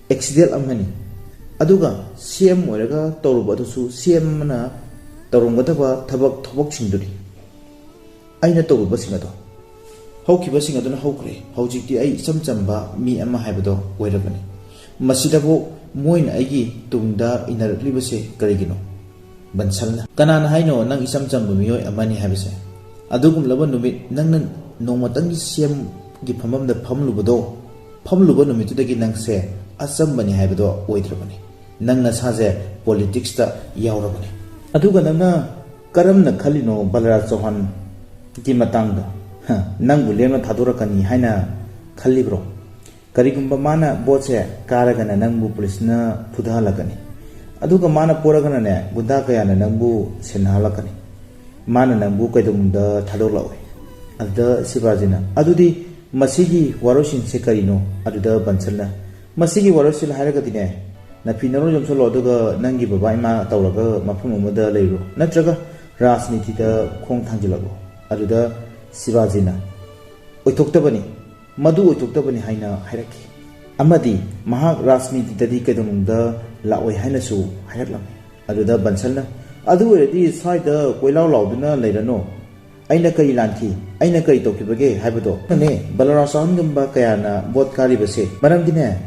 ꯑꯦꯛꯁꯤꯗꯦꯟ ꯑꯃꯅꯤ꯫ ꯑꯗꯨꯒ ꯁꯤ ꯑꯦꯝ ꯑꯣꯏꯔꯒ ꯇꯧꯔꯨꯕ ꯑꯗꯨꯁꯨ ꯁꯤ ꯑꯦꯝ ꯑꯃꯅ ꯇꯧꯔꯝꯒꯗꯕ ꯊꯕꯛ ꯊꯕꯛꯁꯤꯡꯗꯨꯅꯤ꯫ ꯑꯩꯅ ꯇꯧꯔꯨꯕꯁꯤꯡ ꯑꯗꯣ, ꯍꯧꯈꯤꯕꯁꯤꯡ ꯑꯗꯨꯅ ꯍꯧꯈ꯭ꯔꯦ꯫ ꯍꯧꯖꯤꯛꯇꯤ ꯑꯩ ꯏꯆꯝ ꯆꯝꯕ ꯃꯤ ꯑꯃ ꯍꯥꯏꯕꯗꯣ ꯑꯣꯏꯔꯕꯅꯤ꯫ ꯃꯁꯤꯗꯕꯨ ꯃꯣꯏꯅ ꯑꯩꯒꯤ ꯇꯨꯡꯗ ꯏꯟꯅꯔꯛꯂꯤꯕꯁꯦ ꯀꯔꯤꯒꯤꯅꯣ?" ꯕꯟꯁꯜꯅ, "ꯀꯅꯥꯅ ꯍꯥꯏꯅꯣ ꯅꯪ ꯏꯆꯝ ꯆꯝꯕ ꯃꯤꯑꯣꯏ ꯑꯃꯅꯤ ꯍꯥꯏꯕꯁꯦ? ꯑꯗꯨꯒꯨꯝꯂꯕ ꯅꯨꯃꯤꯠ ꯅꯪꯅ ꯅꯣꯡꯃꯇꯪꯒꯤ ꯁꯤ ꯑꯦꯝꯒꯤ ꯐꯝꯐꯝꯗ ꯐꯝꯂꯨꯕꯗꯣ, ꯐꯝꯂꯨꯕ ꯅꯨꯃꯤꯠꯇꯨꯗꯒꯤ ꯅꯪꯁꯦ ꯑꯆꯝꯕꯅꯤ ꯍꯥꯏꯕꯗꯣ ꯑꯣꯏꯗ꯭ꯔꯕꯅꯤ꯫ ꯅꯪ ꯅꯁꯥꯁꯦ ꯄꯣꯂꯤꯇꯤꯛꯁꯇ ꯌꯥꯎꯔꯕꯅꯤ꯫ ꯑꯗꯨꯒ ꯅꯪꯅ ꯀꯔꯝꯅ ꯈꯜꯂꯤꯅꯣ ꯕꯂꯔꯥꯖ ꯆꯧꯍꯥꯟꯒꯤ ꯃꯇꯥꯡꯗ? ꯍ, ꯅꯪꯕꯨ ꯂꯦꯝꯅ ꯊꯥꯗꯣꯔꯛꯀꯅꯤ ꯍꯥꯏꯅ ꯈꯜꯂꯤꯕ꯭ꯔꯣ? ꯀꯔꯤꯒꯨꯝꯕ ꯃꯥꯅ ꯚꯣꯠꯁꯦ ꯀꯥꯔꯒꯅ ꯅꯪꯕꯨ ꯄꯨꯂꯤꯁꯅ ꯐꯨꯊꯍꯜꯂꯛꯀꯅꯤ꯫ ꯑꯗꯨꯒ ꯃꯥꯅ ꯄꯣꯔꯒꯅꯅꯦ, ꯒꯨꯟꯗꯥ ꯀꯌꯥꯅ ꯅꯪꯕꯨ ꯁꯤꯟꯅꯍꯜꯂꯛꯀꯅꯤ꯫ ꯃꯥꯅ ꯅꯪꯕꯨ ꯀꯩꯗꯧꯅꯨꯡꯗ ꯊꯥꯗꯣꯛꯂꯛꯑꯣꯏ꯫" ꯑꯗꯨꯗ ꯁꯤꯕꯥꯖꯤꯅ, "ꯑꯗꯨꯗꯤ ꯃꯁꯤꯒꯤ ꯋꯥꯔꯣꯏꯁꯤꯟꯁꯦ ꯀꯔꯤꯅꯣ?" ꯑꯗꯨꯗ ꯕꯟꯁꯜꯅ, "ꯃꯁꯤꯒꯤ ꯋꯥꯔꯣꯏꯁꯤꯟ ꯍꯥꯏꯔꯒꯗꯤꯅꯦ, ꯅꯐꯤ ꯅꯔꯣꯟ ꯌꯣꯝꯁꯜꯂꯣ, ꯑꯗꯨꯒ ꯅꯪꯒꯤ ꯕꯕꯥ ꯏꯃꯥ ꯇꯧꯔꯒ ꯃꯐꯝ ꯑꯃꯗ ꯂꯩꯔꯨꯔꯣ, ꯅꯠꯇ꯭ꯔꯒ ꯔꯥꯖꯅꯤꯇꯤꯗ ꯈꯣꯡ ꯊꯥꯡꯖꯤꯜꯂꯛꯂꯣ꯫" ꯑꯗꯨꯗ ꯁꯤꯕꯥꯖꯤꯅ, "ꯑꯣꯏꯊꯣꯛꯇꯕꯅꯤ, ꯃꯗꯨ ꯑꯣꯏꯊꯣꯛꯇꯕꯅꯤ" ꯍꯥꯏꯅ ꯍꯥꯏꯔꯛꯈꯤ꯫ ꯑꯃꯗꯤ ꯃꯍꯥꯛ ꯔꯥꯖꯅꯤꯇꯤꯗꯗꯤ ꯀꯩꯗꯧꯅꯨꯡꯗ ꯂꯥꯛꯑꯣꯏ ꯍꯥꯏꯅꯁꯨ ꯍꯥꯏꯔꯛꯂꯝꯃꯤ꯫ ꯑꯗꯨꯗ ꯕꯟꯁꯜꯅ, "ꯑꯗꯨ ꯑꯣꯏꯔꯗꯤ ꯁ꯭ꯋꯥꯏꯗ ꯀꯣꯏꯂꯥꯎ ꯂꯥꯎꯗꯨꯅ ꯂꯩꯔꯅꯨ꯫ ꯑꯩꯅ ꯀꯔꯤ ꯂꯥꯟꯈꯤ? ꯑꯩꯅ ꯀꯔꯤ ꯇꯧꯈꯤꯕꯒꯦ ꯍꯥꯏꯕꯗꯣ?" ꯅꯦ, ꯕꯂꯔꯥꯖ ꯆꯧꯍꯥꯟꯒꯨꯝꯕ ꯀꯌꯥꯅ ꯚꯣꯠ ꯀꯥꯔꯤꯕꯁꯦ꯫ ꯃꯔꯝꯗꯤꯅꯦ,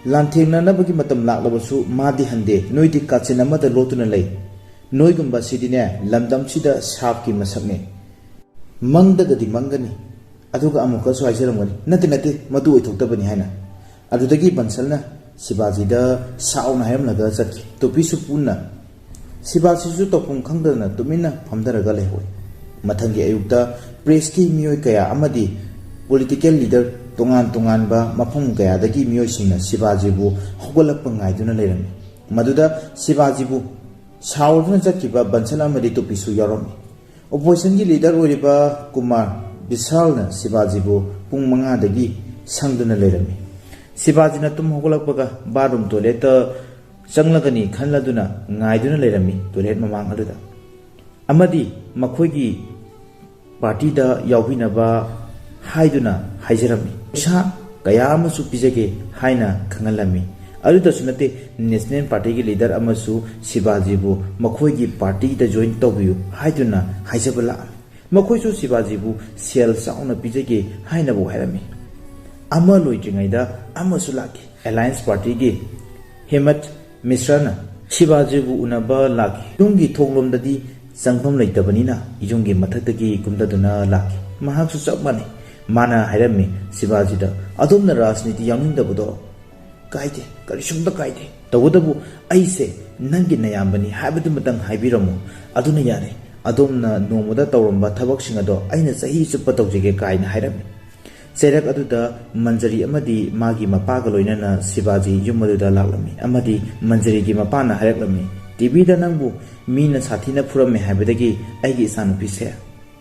ꯂꯥꯟꯊꯦꯡꯅꯅꯕꯒꯤ ꯃꯇꯝ ꯂꯥꯛꯂꯕꯁꯨ ꯃꯥꯗꯤ ꯍꯟꯗꯦ꯫ ꯅꯣꯏꯗꯤ ꯀꯥꯆꯤꯟ ꯑꯃꯗ ꯂꯣꯠꯇꯨꯅ ꯂꯩ꯫ ꯅꯣꯏꯒꯨꯝꯕꯁꯤꯗꯤꯅꯦ, ꯂꯝꯗꯝꯁꯤꯗ ꯁꯥꯞꯀꯤ ꯃꯁꯛꯅꯤ꯫ ꯃꯪꯗꯒꯗꯤ ꯃꯪꯒꯅꯤ, ꯑꯗꯨꯒ ꯑꯃꯨꯛꯀꯁꯨ ꯍꯥꯏꯖꯔꯝꯒꯅꯤ, "ꯅꯠꯇꯦ, ꯅꯠꯇꯦ, ꯃꯗꯨ ꯑꯣꯏꯊꯣꯛꯇꯕꯅꯤ" ꯍꯥꯏꯅ꯫ ꯑꯗꯨꯗꯒꯤ ꯕꯟꯁꯜꯅ, ꯁꯤꯕꯥꯖꯤꯗ ꯁꯥꯎꯅ ꯍꯥꯏꯔꯝꯂꯒ ꯆꯠꯈꯤ꯫ ꯇꯨꯄꯤꯁꯨ ꯄꯨꯟꯅ ꯁꯤꯕꯥꯖꯤꯁꯨ ꯇꯧꯐꯝ ꯈꯪꯗꯗꯅ ꯇꯨꯃꯤꯟꯅ ꯐꯝꯊꯔꯒ ꯂꯩꯍꯧꯏ꯫ ꯃꯊꯪꯒꯤ ꯑꯌꯨꯛꯇ ꯄ꯭ꯔꯦꯁꯀꯤ ꯃꯤꯑꯣꯏ ꯀꯌꯥ ꯑꯃꯗꯤ ꯄꯣꯂꯤꯇꯤꯀꯦꯜ ꯂꯤꯗꯔ ꯇꯣꯉꯥꯟ ꯇꯣꯉꯥꯟꯕ ꯃꯐꯝ ꯀꯌꯥꯗꯒꯤ ꯃꯤꯑꯣꯏꯁꯤꯡꯅ ꯁꯤꯕꯥꯖꯤꯕꯨ ꯍꯧꯒꯠꯂꯛꯄ ꯉꯥꯏꯗꯨꯅ ꯂꯩꯔꯝꯃꯤ꯫ ꯃꯗꯨꯗ ꯁꯤꯕꯥꯖꯤꯕꯨ ꯁꯥꯎꯗꯨꯅ ꯆꯠꯈꯤꯕ ꯕꯟꯁꯜ ꯑꯃꯗꯤ ꯇꯨꯄꯤꯁꯨ ꯌꯥꯎꯔꯝꯃꯤ꯫ ꯑꯣꯄꯣꯖꯤꯁꯟꯒꯤ ꯂꯤꯗꯔ ꯑꯣꯏꯔꯤꯕ ꯀꯨꯃꯥꯔ ꯕꯤꯁꯥꯜꯅ ꯁꯤꯕꯥꯖꯤꯕꯨ ꯄꯨꯡ ꯃꯉꯥꯗꯒꯤ ꯁꯪꯗꯨꯅ ꯂꯩꯔꯝꯃꯤ꯫ ꯁꯤꯕꯥꯖꯤꯅ ꯇꯨꯝ ꯍꯧꯒꯠꯂꯛꯄꯒ ꯕꯥꯠꯔꯨꯝ ꯇꯣꯏꯂꯦꯠꯇ ꯆꯪꯂꯒꯅꯤ ꯈꯜꯂꯗꯨꯅ ꯉꯥꯏꯗꯨꯅ ꯂꯩꯔꯝꯃꯤ ꯇꯣꯏꯂꯦꯠ ꯃꯃꯥꯡ ꯑꯗꯨꯗ꯫ ꯑꯃꯗꯤ ꯃꯈꯣꯏꯒꯤ ꯄꯥꯔꯇꯤꯗ ꯌꯥꯎꯕꯤꯅꯕ ꯍꯥꯏꯗꯨꯅ ꯍꯥꯏꯖꯔꯝꯃꯤ꯫ ꯄꯩꯁꯥ ꯀꯌꯥ ꯑꯃꯁꯨ ꯄꯤꯖꯒꯦ ꯍꯥꯏꯅ ꯈꯪꯍꯜꯂꯝꯃꯤ꯫ ꯑꯗꯨꯗꯁꯨ ꯅꯠꯇꯦ, ꯅꯦꯁꯅꯦꯜ ꯄꯥꯔꯇꯤꯒꯤ ꯂꯤꯗꯔ ꯑꯃꯁꯨ ꯁꯤꯕꯥꯖꯤꯕꯨ ꯃꯈꯣꯏꯒꯤ ꯄꯥꯔꯇꯤꯗ ꯖꯣꯏꯟ ꯇꯧꯕꯤꯌꯨ ꯍꯥꯏꯗꯨꯅ ꯍꯥꯏꯖꯕ ꯂꯥꯛꯑꯝꯃꯤ꯫ ꯃꯈꯣꯏꯁꯨ ꯁꯤꯕꯥꯖꯤꯕꯨ ꯁꯦꯜ ꯆꯥꯎꯅ ꯄꯤꯖꯒꯦ ꯍꯥꯏꯅꯕꯨ ꯍꯥꯏꯔꯝꯃꯤ꯫ ꯑꯃ ꯂꯣꯏꯗ꯭ꯔꯤꯉꯩꯗ ꯑꯃꯁꯨ ꯂꯥꯛꯈꯤ꯫ ꯑꯦꯂꯥꯌꯟꯁ ꯄꯥꯔꯇꯤꯒꯤ ꯍꯦꯃꯠ ꯃꯤꯁ꯭ꯔꯥꯅ ꯁꯤꯕꯥꯖꯤꯕꯨ ꯎꯅꯕ ꯂꯥꯛꯈꯤ꯫ ꯌꯨꯝꯒꯤ ꯊꯣꯡꯂꯣꯝꯗꯗꯤ ꯆꯪꯐꯝ ꯂꯩꯇꯕꯅꯤꯅ ꯌꯨꯝꯒꯤ ꯃꯊꯛꯇꯒꯤ ꯀꯨꯝꯊꯗꯨꯅ ꯂꯥꯛꯈꯤ꯫ ꯃꯍꯥꯛꯁꯨ ꯆꯞ ꯃꯥꯟꯅꯩ꯫ ꯃꯥꯅ ꯍꯥꯏꯔꯝꯃꯤ ꯁꯤꯕꯥꯖꯤꯗ, "ꯑꯗꯣꯝꯅ ꯔꯥꯖꯅꯤꯇꯤ ꯌꯥꯎꯅꯤꯡꯗꯕꯗꯣ ꯀꯥꯏꯗꯦ, ꯀꯔꯤꯁꯨꯝꯇ ꯀꯥꯏꯗꯦ꯫ ꯇꯧꯕꯇꯕꯨ ꯑꯩꯁꯦ ꯅꯪꯒꯤ ꯅꯌꯥꯝꯕꯅꯤ ꯍꯥꯏꯕꯗꯨꯃꯇꯪ ꯍꯥꯏꯕꯤꯔꯝꯃꯨ, ꯑꯗꯨꯅ ꯌꯥꯔꯦ꯫ ꯑꯗꯣꯝꯅ ꯅꯣꯡꯃꯗ ꯇꯧꯔꯝꯕ ꯊꯕꯛꯁꯤꯡ ꯑꯗꯣ ꯑꯩꯅ ꯆꯍꯤ ꯆꯨꯞꯄ ꯇꯧꯖꯒꯦ" ꯀꯥꯏꯅ ꯍꯥꯏꯔꯝꯃꯤ꯫ ꯆꯩꯔꯛ ꯑꯗꯨꯗ ꯃꯟꯖꯔꯤ ꯑꯃꯗꯤ ꯃꯥꯒꯤ ꯃꯄꯥꯒ ꯂꯣꯏꯅꯅ ꯁꯤꯕꯥꯖꯤ ꯌꯨꯝ ꯑꯗꯨꯗ ꯂꯥꯛꯂꯝꯃꯤ ꯑꯃꯗꯤ ꯃꯟꯖꯔꯤꯒꯤ ꯃꯄꯥꯅ ꯍꯥꯏꯔꯛꯂꯝꯃꯤ, "ꯇꯤꯚꯤꯗ ꯅꯪꯕꯨ ꯃꯤꯅ ꯁꯥꯊꯤꯅ ꯐꯨꯔꯝꯃꯦ ꯍꯥꯏꯕꯗꯒꯤ ꯑꯩꯒꯤ ꯏꯆꯥꯅꯨꯄꯤꯁꯦ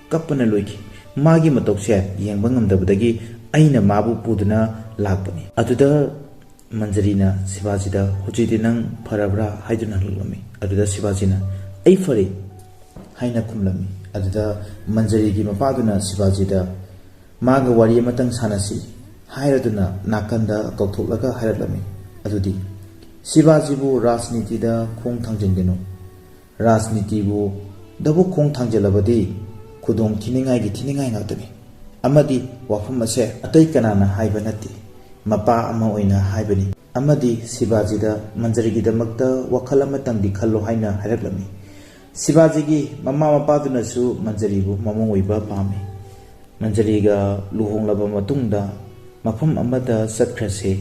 ꯀꯞꯄꯅ ꯂꯣꯏꯈꯤ꯫ ꯃꯥꯒꯤ ꯃꯇꯧꯁꯦ ꯌꯦꯡꯕ ꯉꯝꯗꯕꯗꯒꯤ ꯑꯩꯅ ꯃꯥꯕꯨ ꯄꯨꯗꯨꯅ ꯂꯥꯛꯄꯅꯤ"꯫ ꯑꯗꯨꯗ ꯃꯟꯖꯔꯤꯅ ꯁꯤꯕꯥꯖꯤꯗ, "ꯍꯧꯖꯤꯛꯇꯤ ꯅꯪ ꯐꯔꯕ꯭ꯔꯥ?" ꯍꯥꯏꯗꯨꯅ ꯍꯪꯂꯛꯂꯝꯃꯤ꯫ ꯑꯗꯨꯗ ꯁꯤꯕꯥꯖꯤꯅ, "ꯑꯩ ꯐꯔꯦ" ꯍꯥꯏꯅ ꯈꯨꯝꯂꯝꯃꯤ꯫ ꯑꯗꯨꯗ ꯃꯟꯖꯔꯤꯒꯤ ꯃꯄꯥꯗꯨꯅ ꯁꯤꯕꯥꯖꯤꯗ, "ꯃꯥꯒ ꯋꯥꯔꯤ ꯑꯃꯇꯪ ꯁꯥꯟꯅꯁꯤ" ꯍꯥꯏꯔꯗꯨꯅ ꯅꯥꯀꯟꯗ ꯀꯧꯊꯣꯛꯂꯒ ꯍꯥꯏꯔꯛꯂꯝꯃꯤ꯫ ꯑꯗꯨꯗꯤ, "ꯁꯤꯕꯥꯖꯤꯕꯨ ꯔꯥꯖꯅꯤꯇꯤꯗ ꯈꯣꯡ ꯊꯥꯡꯖꯤꯟꯒꯅꯨ꯫ ꯔꯥꯖꯅꯤꯇꯤꯕꯨ ꯗꯕꯨ ꯈꯣꯡ ꯊꯥꯡꯖꯤꯜꯂꯕꯗꯤ ꯈꯨꯗꯣꯡ ꯊꯤꯅꯤꯡꯉꯥꯏꯒꯤ ꯊꯤꯅꯤꯡꯉꯥꯏ ꯉꯥꯛꯇꯅꯤ꯫ ꯑꯃꯗꯤ ꯋꯥꯐꯝ ꯑꯁꯦ ꯑꯇꯩ ꯀꯅꯥꯅ ꯍꯥꯏꯕ ꯅꯠꯇꯦ, ꯃꯄꯥ ꯑꯃ ꯑꯣꯏꯅ ꯍꯥꯏꯕꯅꯤ"꯫ ꯑꯃꯗꯤ ꯁꯤꯕꯥꯖꯤꯗ ꯃꯟꯖꯔꯤꯒꯤꯗꯃꯛꯇ ꯋꯥꯈꯜ ꯑꯃꯇꯪꯗꯤ ꯈꯜꯂꯣ ꯍꯥꯏꯅ ꯍꯥꯏꯔꯛꯂꯝꯃꯤ꯫ ꯁꯤꯕꯥꯖꯤꯒꯤ ꯃꯃꯥ ꯃꯄꯥꯗꯨꯅꯁꯨ ꯃꯟꯖꯔꯤꯕꯨ ꯃꯃꯧ ꯑꯣꯏꯕ ꯄꯥꯝꯃꯤ꯫ ꯃꯟꯖꯔꯤꯒ ꯂꯨꯍꯣꯡꯂꯕ ꯃꯇꯨꯡꯗ ꯃꯐꯝ ꯑꯃꯗ ꯆꯠꯈ꯭ꯔꯁꯦ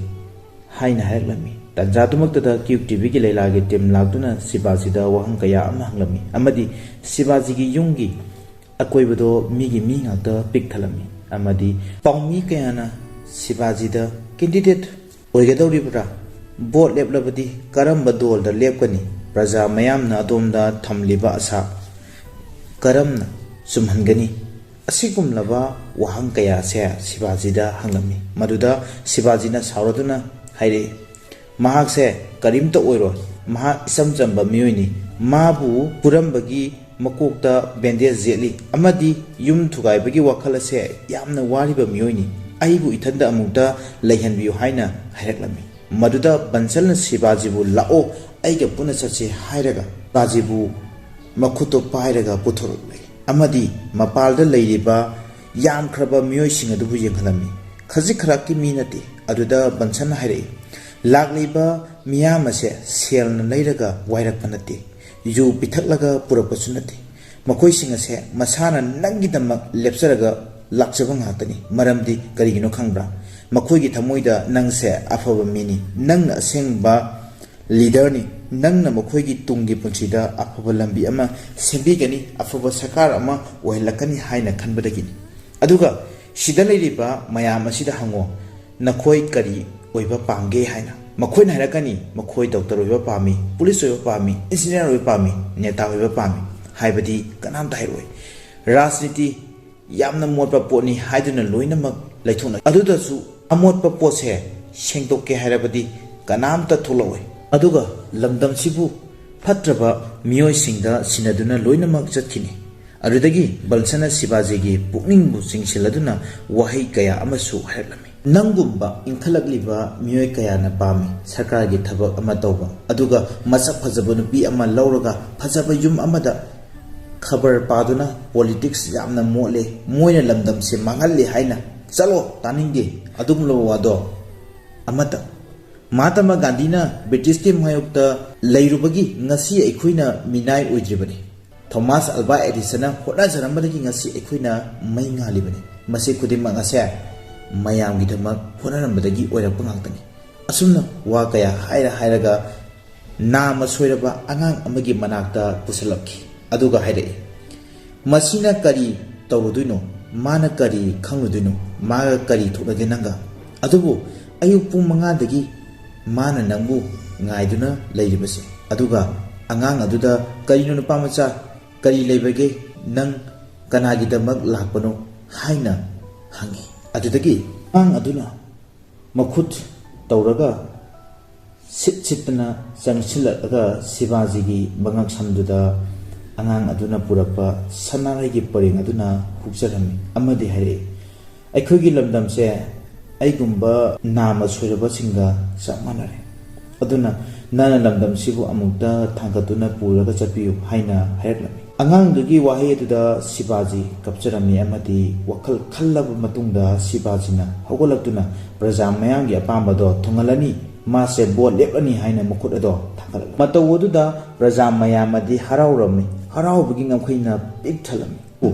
ꯍꯥꯏꯅ ꯍꯥꯏꯔꯛꯂꯝꯃꯤ꯫ ꯇꯥꯟꯖꯥꯗꯨꯃꯛꯇꯗ ꯀ꯭ꯌꯨ ꯇꯤꯚꯤꯒꯤ ꯂꯩꯂꯥꯒꯤ ꯇꯤꯝ ꯂꯥꯛꯇꯨꯅ ꯁꯤꯕꯥꯖꯤꯗ ꯋꯥꯍꯪ ꯀꯌꯥ ꯑꯃ ꯍꯪꯂꯝꯃꯤ ꯑꯃꯗꯤ ꯁꯤꯕꯥꯖꯤꯒꯤ ꯌꯨꯝꯒꯤ ꯑꯀꯣꯏꯕꯗꯣ ꯃꯤꯒꯤ ꯃꯤ ꯉꯥꯛꯇ ꯄꯤꯛ ꯊꯜꯂꯝꯃꯤ ꯑꯃꯗꯤ ꯄꯥꯎꯃꯤ ꯀꯌꯥꯅ ꯁꯤꯕꯥꯖꯤꯗ ꯀꯦꯟꯗꯤꯗꯦꯠ ꯑꯣꯏꯒꯗꯧꯔꯤꯕ꯭ꯔꯥ? ꯚꯣꯠ ꯂꯦꯞꯂꯕꯗꯤ ꯀꯔꯝꯕ ꯗꯣꯜꯗ ꯂꯦꯞꯀꯅꯤ? ꯄ꯭ꯔꯖꯥ ꯃꯌꯥꯝꯅ ꯑꯗꯣꯝꯗ ꯊꯝꯂꯤꯕ ꯑꯁꯥ ꯀꯔꯝꯅ ꯆꯨꯝꯍꯟꯒꯅꯤ? ꯑꯁꯤꯒꯨꯝꯂꯕ ꯋꯥꯍꯪ ꯀꯌꯥꯁꯦ ꯁꯤꯕꯥꯖꯤꯗ ꯍꯪꯂꯝꯃꯤ꯫ ꯃꯗꯨꯗ ꯁꯤꯕꯥꯖꯤꯅ ꯁꯥꯎꯔꯗꯨꯅ ꯍꯥꯏꯔꯛꯏ, ꯃꯍꯥꯛꯁꯦ ꯀꯔꯤꯝꯇ ꯑꯣꯏꯔꯣꯏ, ꯃꯍꯥꯛ ꯏꯆꯝ ꯆꯝꯕ ꯃꯤꯑꯣꯏꯅꯤ꯫ ꯃꯥꯕꯨ ꯄꯨꯔꯝꯕꯒꯤ ꯃꯀꯣꯛꯇ ꯕꯦꯟꯗꯦꯖ ꯌꯦꯠꯂꯤ ꯑꯃꯗꯤ ꯌꯨꯝ ꯊꯨꯒꯥꯏꯕꯒꯤ ꯋꯥꯈꯜ ꯑꯁꯦ ꯌꯥꯝꯅ ꯋꯥꯔꯤꯕ ꯃꯤꯑꯣꯏꯅꯤ꯫ ꯑꯩꯕꯨ ꯏꯊꯟꯗ ꯑꯃꯨꯛꯇ ꯂꯩꯍꯟꯕꯤꯌꯨ ꯍꯥꯏꯅ ꯍꯥꯏꯔꯛꯂꯝꯃꯤ꯫ ꯃꯗꯨꯗ ꯕꯟꯁꯜꯅ ꯁꯤꯕꯥꯖꯤꯕꯨ ꯂꯥꯛꯑꯣ, ꯑꯩꯒ ꯄꯨꯟꯅ ꯆꯠꯁꯤ ꯍꯥꯏꯔꯒ ꯁꯤꯕꯥꯖꯤꯕꯨ ꯃꯈꯨꯠꯇꯣ ꯄꯥꯏꯔꯒ ꯄꯨꯊꯣꯔꯛꯂꯦ ꯑꯃꯗꯤ ꯃꯄꯥꯜꯗ ꯂꯩꯔꯤꯕ ꯌꯥꯝꯈ꯭ꯔꯕ ꯃꯤꯑꯣꯏꯁꯤꯡ ꯑꯗꯨꯕꯨ ꯌꯦꯡꯍꯜꯂꯝꯃꯤ꯫ ꯈꯖꯤꯛ ꯈꯔꯥꯛꯀꯤ ꯃꯤ ꯅꯠꯇꯦ꯫ ꯑꯗꯨꯗ ꯕꯟꯁꯟꯅ ꯍꯥꯏꯔꯛꯏ, ꯂꯥꯛꯂꯤꯕ ꯃꯤꯌꯥꯝ ꯑꯁꯦ ꯁꯦꯜꯅ ꯂꯩꯔꯒ ꯋꯥꯏꯔꯛꯄ ꯅꯠꯇꯦ, ꯌꯨ ꯄꯤꯊꯛꯂꯒ ꯄꯨꯔꯛꯄꯁꯨ ꯅꯠꯇꯦ꯫ ꯃꯈꯣꯏꯁꯤꯡ ꯑꯁꯦ ꯃꯁꯥꯅ ꯅꯪꯒꯤꯗꯃꯛ ꯂꯦꯞꯆꯔꯒ ꯂꯥꯛꯆꯕ ꯉꯥꯛꯇꯅꯤ꯫ ꯃꯔꯝꯗꯤ ꯀꯔꯤꯒꯤꯅꯣ ꯈꯪꯕ꯭ꯔꯥ? ꯃꯈꯣꯏꯒꯤ ꯊꯃꯣꯏꯗ ꯅꯪꯁꯦ ꯑꯐꯕ ꯃꯤꯅꯤ, ꯅꯪꯅ ꯑꯁꯦꯡꯕ ꯂꯤꯗꯔꯅꯤ꯫ ꯅꯪꯅ ꯃꯈꯣꯏꯒꯤ ꯇꯨꯡꯒꯤ ꯄꯨꯟꯁꯤꯗ ꯑꯐꯕ ꯂꯝꯕꯤ ꯑꯃ ꯁꯦꯝꯕꯤꯒꯅꯤ, ꯑꯐꯕ ꯁꯔꯀꯥꯔ ꯑꯃ ꯑꯣꯏꯍꯜꯂꯛꯀꯅꯤ ꯍꯥꯏꯅ ꯈꯟꯕꯗꯒꯤꯅꯤ꯫ ꯑꯗꯨꯒ ꯁꯤꯗ ꯂꯩꯔꯤꯕ ꯃꯌꯥꯝ ꯑꯁꯤꯗ ꯍꯪꯉꯣ, ꯅꯈꯣꯏ ꯀꯔꯤ ꯑꯣꯏꯕ ꯄꯥꯝꯒꯦ ꯍꯥꯏꯅ꯫ ꯃꯈꯣꯏꯅ ꯍꯥꯏꯔꯛꯀꯅꯤ, ꯃꯈꯣꯏ ꯗꯣꯛꯇꯔ ꯑꯣꯏꯕ ꯄꯥꯝꯃꯤ, ꯄꯨꯂꯤꯁ ꯑꯣꯏꯕ ꯄꯥꯝꯃꯤ, ꯏꯟꯖꯤꯅꯤꯌꯥꯔ ꯑꯣꯏꯕ ꯄꯥꯝꯃꯤ, ꯅꯦꯇꯥ ꯑꯣꯏꯕ ꯄꯥꯝꯃꯤ꯫ ꯍꯥꯏꯕꯗꯤ ꯀꯅꯥꯝꯇ ꯍꯥꯏꯔꯛꯑꯣꯏ꯫ ꯔꯥꯖꯅꯤꯇꯤ ꯌꯥꯝꯅ ꯃꯣꯠꯄ ꯄꯣꯠꯅꯤ ꯍꯥꯏꯗꯨꯅ ꯂꯣꯏꯅꯃꯛ ꯂꯩꯊꯣꯛꯅ꯫ ꯑꯗꯨꯗꯁꯨ ꯑꯃꯣꯠꯄ ꯄꯣꯠꯁꯦ ꯁꯦꯡꯗꯣꯛꯀꯦ ꯍꯥꯏꯔꯕꯗꯤ ꯀꯅꯥꯝꯇ ꯊꯣꯛꯂꯛꯑꯣꯏ꯫ ꯑꯗꯨꯒ ꯂꯝꯗꯝꯁꯤꯕꯨ ꯐꯠꯇ꯭ꯔꯕ ꯃꯤꯑꯣꯏꯁꯤꯡꯗ ꯁꯤꯟꯅꯗꯨꯅ ꯂꯣꯏꯅꯃꯛ ꯆꯠꯈꯤꯅꯤ꯫ ꯑꯗꯨꯗꯒꯤ ꯕꯜꯁꯅ ꯁꯤꯕꯥꯖꯤꯒꯤ ꯄꯨꯛꯅꯤꯡꯕꯨ ꯆꯤꯡꯁꯤꯜꯂꯗꯨꯅ ꯋꯥꯍꯩ ꯀꯌꯥ ꯑꯃꯁꯨ ꯍꯥꯏꯔꯛꯂꯝꯃꯤ꯫ ꯅꯪꯒꯨꯝꯕ ꯏꯟꯈꯠꯂꯛꯂꯤꯕ ꯃꯤꯑꯣꯏ ꯀꯌꯥꯅ ꯄꯥꯝꯃꯤ ꯁꯔꯀꯥꯔꯒꯤ ꯊꯕꯛ ꯑꯃ ꯇꯧꯕ, ꯑꯗꯨꯒ ꯃꯁꯛ ꯐꯖꯕ ꯅꯨꯄꯤ ꯑꯃ ꯂꯧꯔꯒ ꯐꯖꯕ ꯌꯨꯝ ꯑꯃꯗ ꯈꯕꯔ ꯄꯥꯗꯨꯅ ꯄꯣꯂꯤꯇꯤꯛꯁ ꯌꯥꯝꯅ ꯃꯣꯠꯂꯦ, ꯃꯣꯏꯅ ꯂꯝꯗꯝꯁꯦ ꯃꯥꯡꯍꯜꯂꯦ ꯍꯥꯏꯅ꯫ ꯆꯠꯂꯣ, ꯇꯥꯅꯤꯡꯗꯦ ꯑꯗꯨꯒꯨꯝꯂꯕ ꯋꯥꯗꯣ ꯑꯃꯠꯇ꯫ ꯃꯍꯥꯇꯃꯥ ꯒꯥꯟꯙꯤꯅ ꯕ꯭ꯔꯤꯇꯤꯁꯀꯤ ꯃꯥꯌꯣꯛꯇ ꯂꯩꯔꯨꯕꯒꯤ ꯉꯁꯤ ꯑꯩꯈꯣꯏꯅ ꯃꯤꯅꯥꯏ ꯑꯣꯏꯗ꯭ꯔꯤꯕꯅꯤ꯫ ꯊꯣꯃꯥꯁ ꯑꯜꯕꯥ ꯑꯦꯗꯤꯁꯟꯅ ꯍꯣꯠꯅꯖꯔꯝꯕꯗꯒꯤ ꯉꯁꯤ ꯑꯩꯈꯣꯏꯅ ꯃꯩ ꯉꯥꯜꯂꯤꯕꯅꯤ꯫ ꯃꯁꯤ ꯈꯨꯗꯤꯡꯃꯛ ꯑꯁꯦ ꯃꯌꯥꯝꯒꯤꯗꯃꯛ ꯍꯣꯠꯅꯔꯝꯕꯗꯒꯤ ꯑꯣꯏꯔꯛꯄ ꯉꯥꯛꯇꯅꯤ꯫ ꯑꯁꯨꯝꯅ ꯋꯥ ꯀꯌꯥ ꯍꯥꯏꯔ ꯍꯥꯏꯔꯒ ꯅꯥꯃ ꯁꯣꯏꯔꯕ ꯑꯉꯥꯡ ꯑꯃꯒꯤ ꯃꯅꯥꯛꯇ ꯄꯨꯁꯤꯜꯂꯛꯈꯤ꯫ ꯑꯗꯨꯒ ꯍꯥꯏꯔꯛꯏ, "ꯃꯁꯤꯅ ꯀꯔꯤ ꯇꯧꯔꯨꯗꯣꯏꯅꯣ? ꯃꯥꯅ ꯀꯔꯤ ꯈꯪꯂꯨꯗꯣꯏꯅꯣ? ꯃꯥꯒ ꯀꯔꯤ ꯊꯣꯛꯅꯒꯦ ꯅꯪꯒ? ꯑꯗꯨꯕꯨ ꯑꯌꯨꯛ ꯄꯨꯡ ꯃꯉꯥꯗꯒꯤ ꯃꯥꯅ ꯅꯪꯕꯨ ꯉꯥꯏꯗꯨꯅ ꯂꯩꯔꯤꯕꯁꯦ, ꯑꯗꯨꯒ ꯑꯉꯥꯡ ꯑꯗꯨꯗ, 'ꯀꯔꯤꯅꯣ ꯅꯨꯄꯥ ꯃꯆꯥ, ꯀꯔꯤ ꯂꯩꯕꯒꯦ? ꯅꯪ ꯀꯅꯥꯒꯤꯗꯃꯛ ꯂꯥꯛꯄꯅꯣ?' ꯍꯥꯏꯅ ꯍꯪꯉꯤ꯫ ꯑꯗꯨꯗꯒꯤ ꯑꯉꯥꯡ ꯑꯗꯨꯅ ꯃꯈꯨꯠ ꯇꯧꯔꯒ ꯁꯤꯠ ꯁꯤꯠꯇꯅ ꯆꯪꯁꯤꯜꯂꯛꯂꯒ ꯁꯤꯕꯥꯖꯤꯒꯤ ꯃꯉꯛꯁꯝꯗꯨꯗ ꯑꯉꯥꯡ ꯑꯗꯨꯅ ꯄꯨꯔꯛꯄ ꯁꯅꯥꯔꯩꯒꯤ ꯄꯔꯦꯡ ꯑꯗꯨꯅ ꯍꯨꯛꯆꯔꯝꯃꯤ ꯑꯃꯗꯤ ꯍꯥꯏꯔꯛꯏ, "ꯑꯩꯈꯣꯏꯒꯤ ꯂꯝꯗꯝꯁꯦ ꯑꯩꯒꯨꯝꯕ ꯅꯥꯃ ꯁꯣꯏꯔꯕꯁꯤꯡꯒ ꯆꯞ ꯃꯥꯟꯅꯔꯦ꯫ ꯑꯗꯨꯅ ꯅꯪꯅ ꯂꯝꯗꯝꯁꯤꯕꯨ ꯑꯃꯨꯛꯇ ꯊꯥꯡꯒꯠꯇꯨꯅ ꯄꯨꯔꯒ ꯆꯠꯄꯤꯌꯨ" ꯍꯥꯏꯅ ꯍꯥꯏꯔꯛꯂꯝꯃꯤ꯫ ꯑꯉꯥꯡꯗꯨꯒꯤ ꯋꯥꯍꯩ ꯑꯗꯨꯗ ꯁꯤꯕꯥꯖꯤ ꯀꯞꯆꯔꯝꯃꯤ ꯑꯃꯗꯤ ꯋꯥꯈꯜ ꯈꯜꯂꯕ ꯃꯇꯨꯡꯗ ꯁꯤꯕꯥꯖꯤꯅ ꯍꯧꯒꯠꯂꯛꯇꯨꯅ ꯄ꯭ꯔꯖꯥ ꯃꯌꯥꯝꯒꯤ ꯑꯄꯥꯝꯕꯗꯣ ꯊꯨꯡꯍꯜꯂꯅꯤ, ꯃꯥꯁꯦ ꯚꯣꯠ ꯂꯦꯞꯂꯅꯤ ꯍꯥꯏꯅ ꯃꯈꯨꯠ ꯑꯗꯣ ꯊꯥꯡꯒꯠꯂꯝꯃꯤ꯫ ꯃꯇꯧ ꯑꯗꯨꯗ ꯄ꯭ꯔꯖꯥ ꯃꯌꯥꯝ ꯑꯗꯤ ꯍꯔꯥꯎꯔꯝꯃꯤ, ꯍꯔꯥꯎꯕꯒꯤ ꯉꯝꯈꯩꯅ ꯄꯤꯛ ꯊꯜꯂꯝꯃꯤ꯫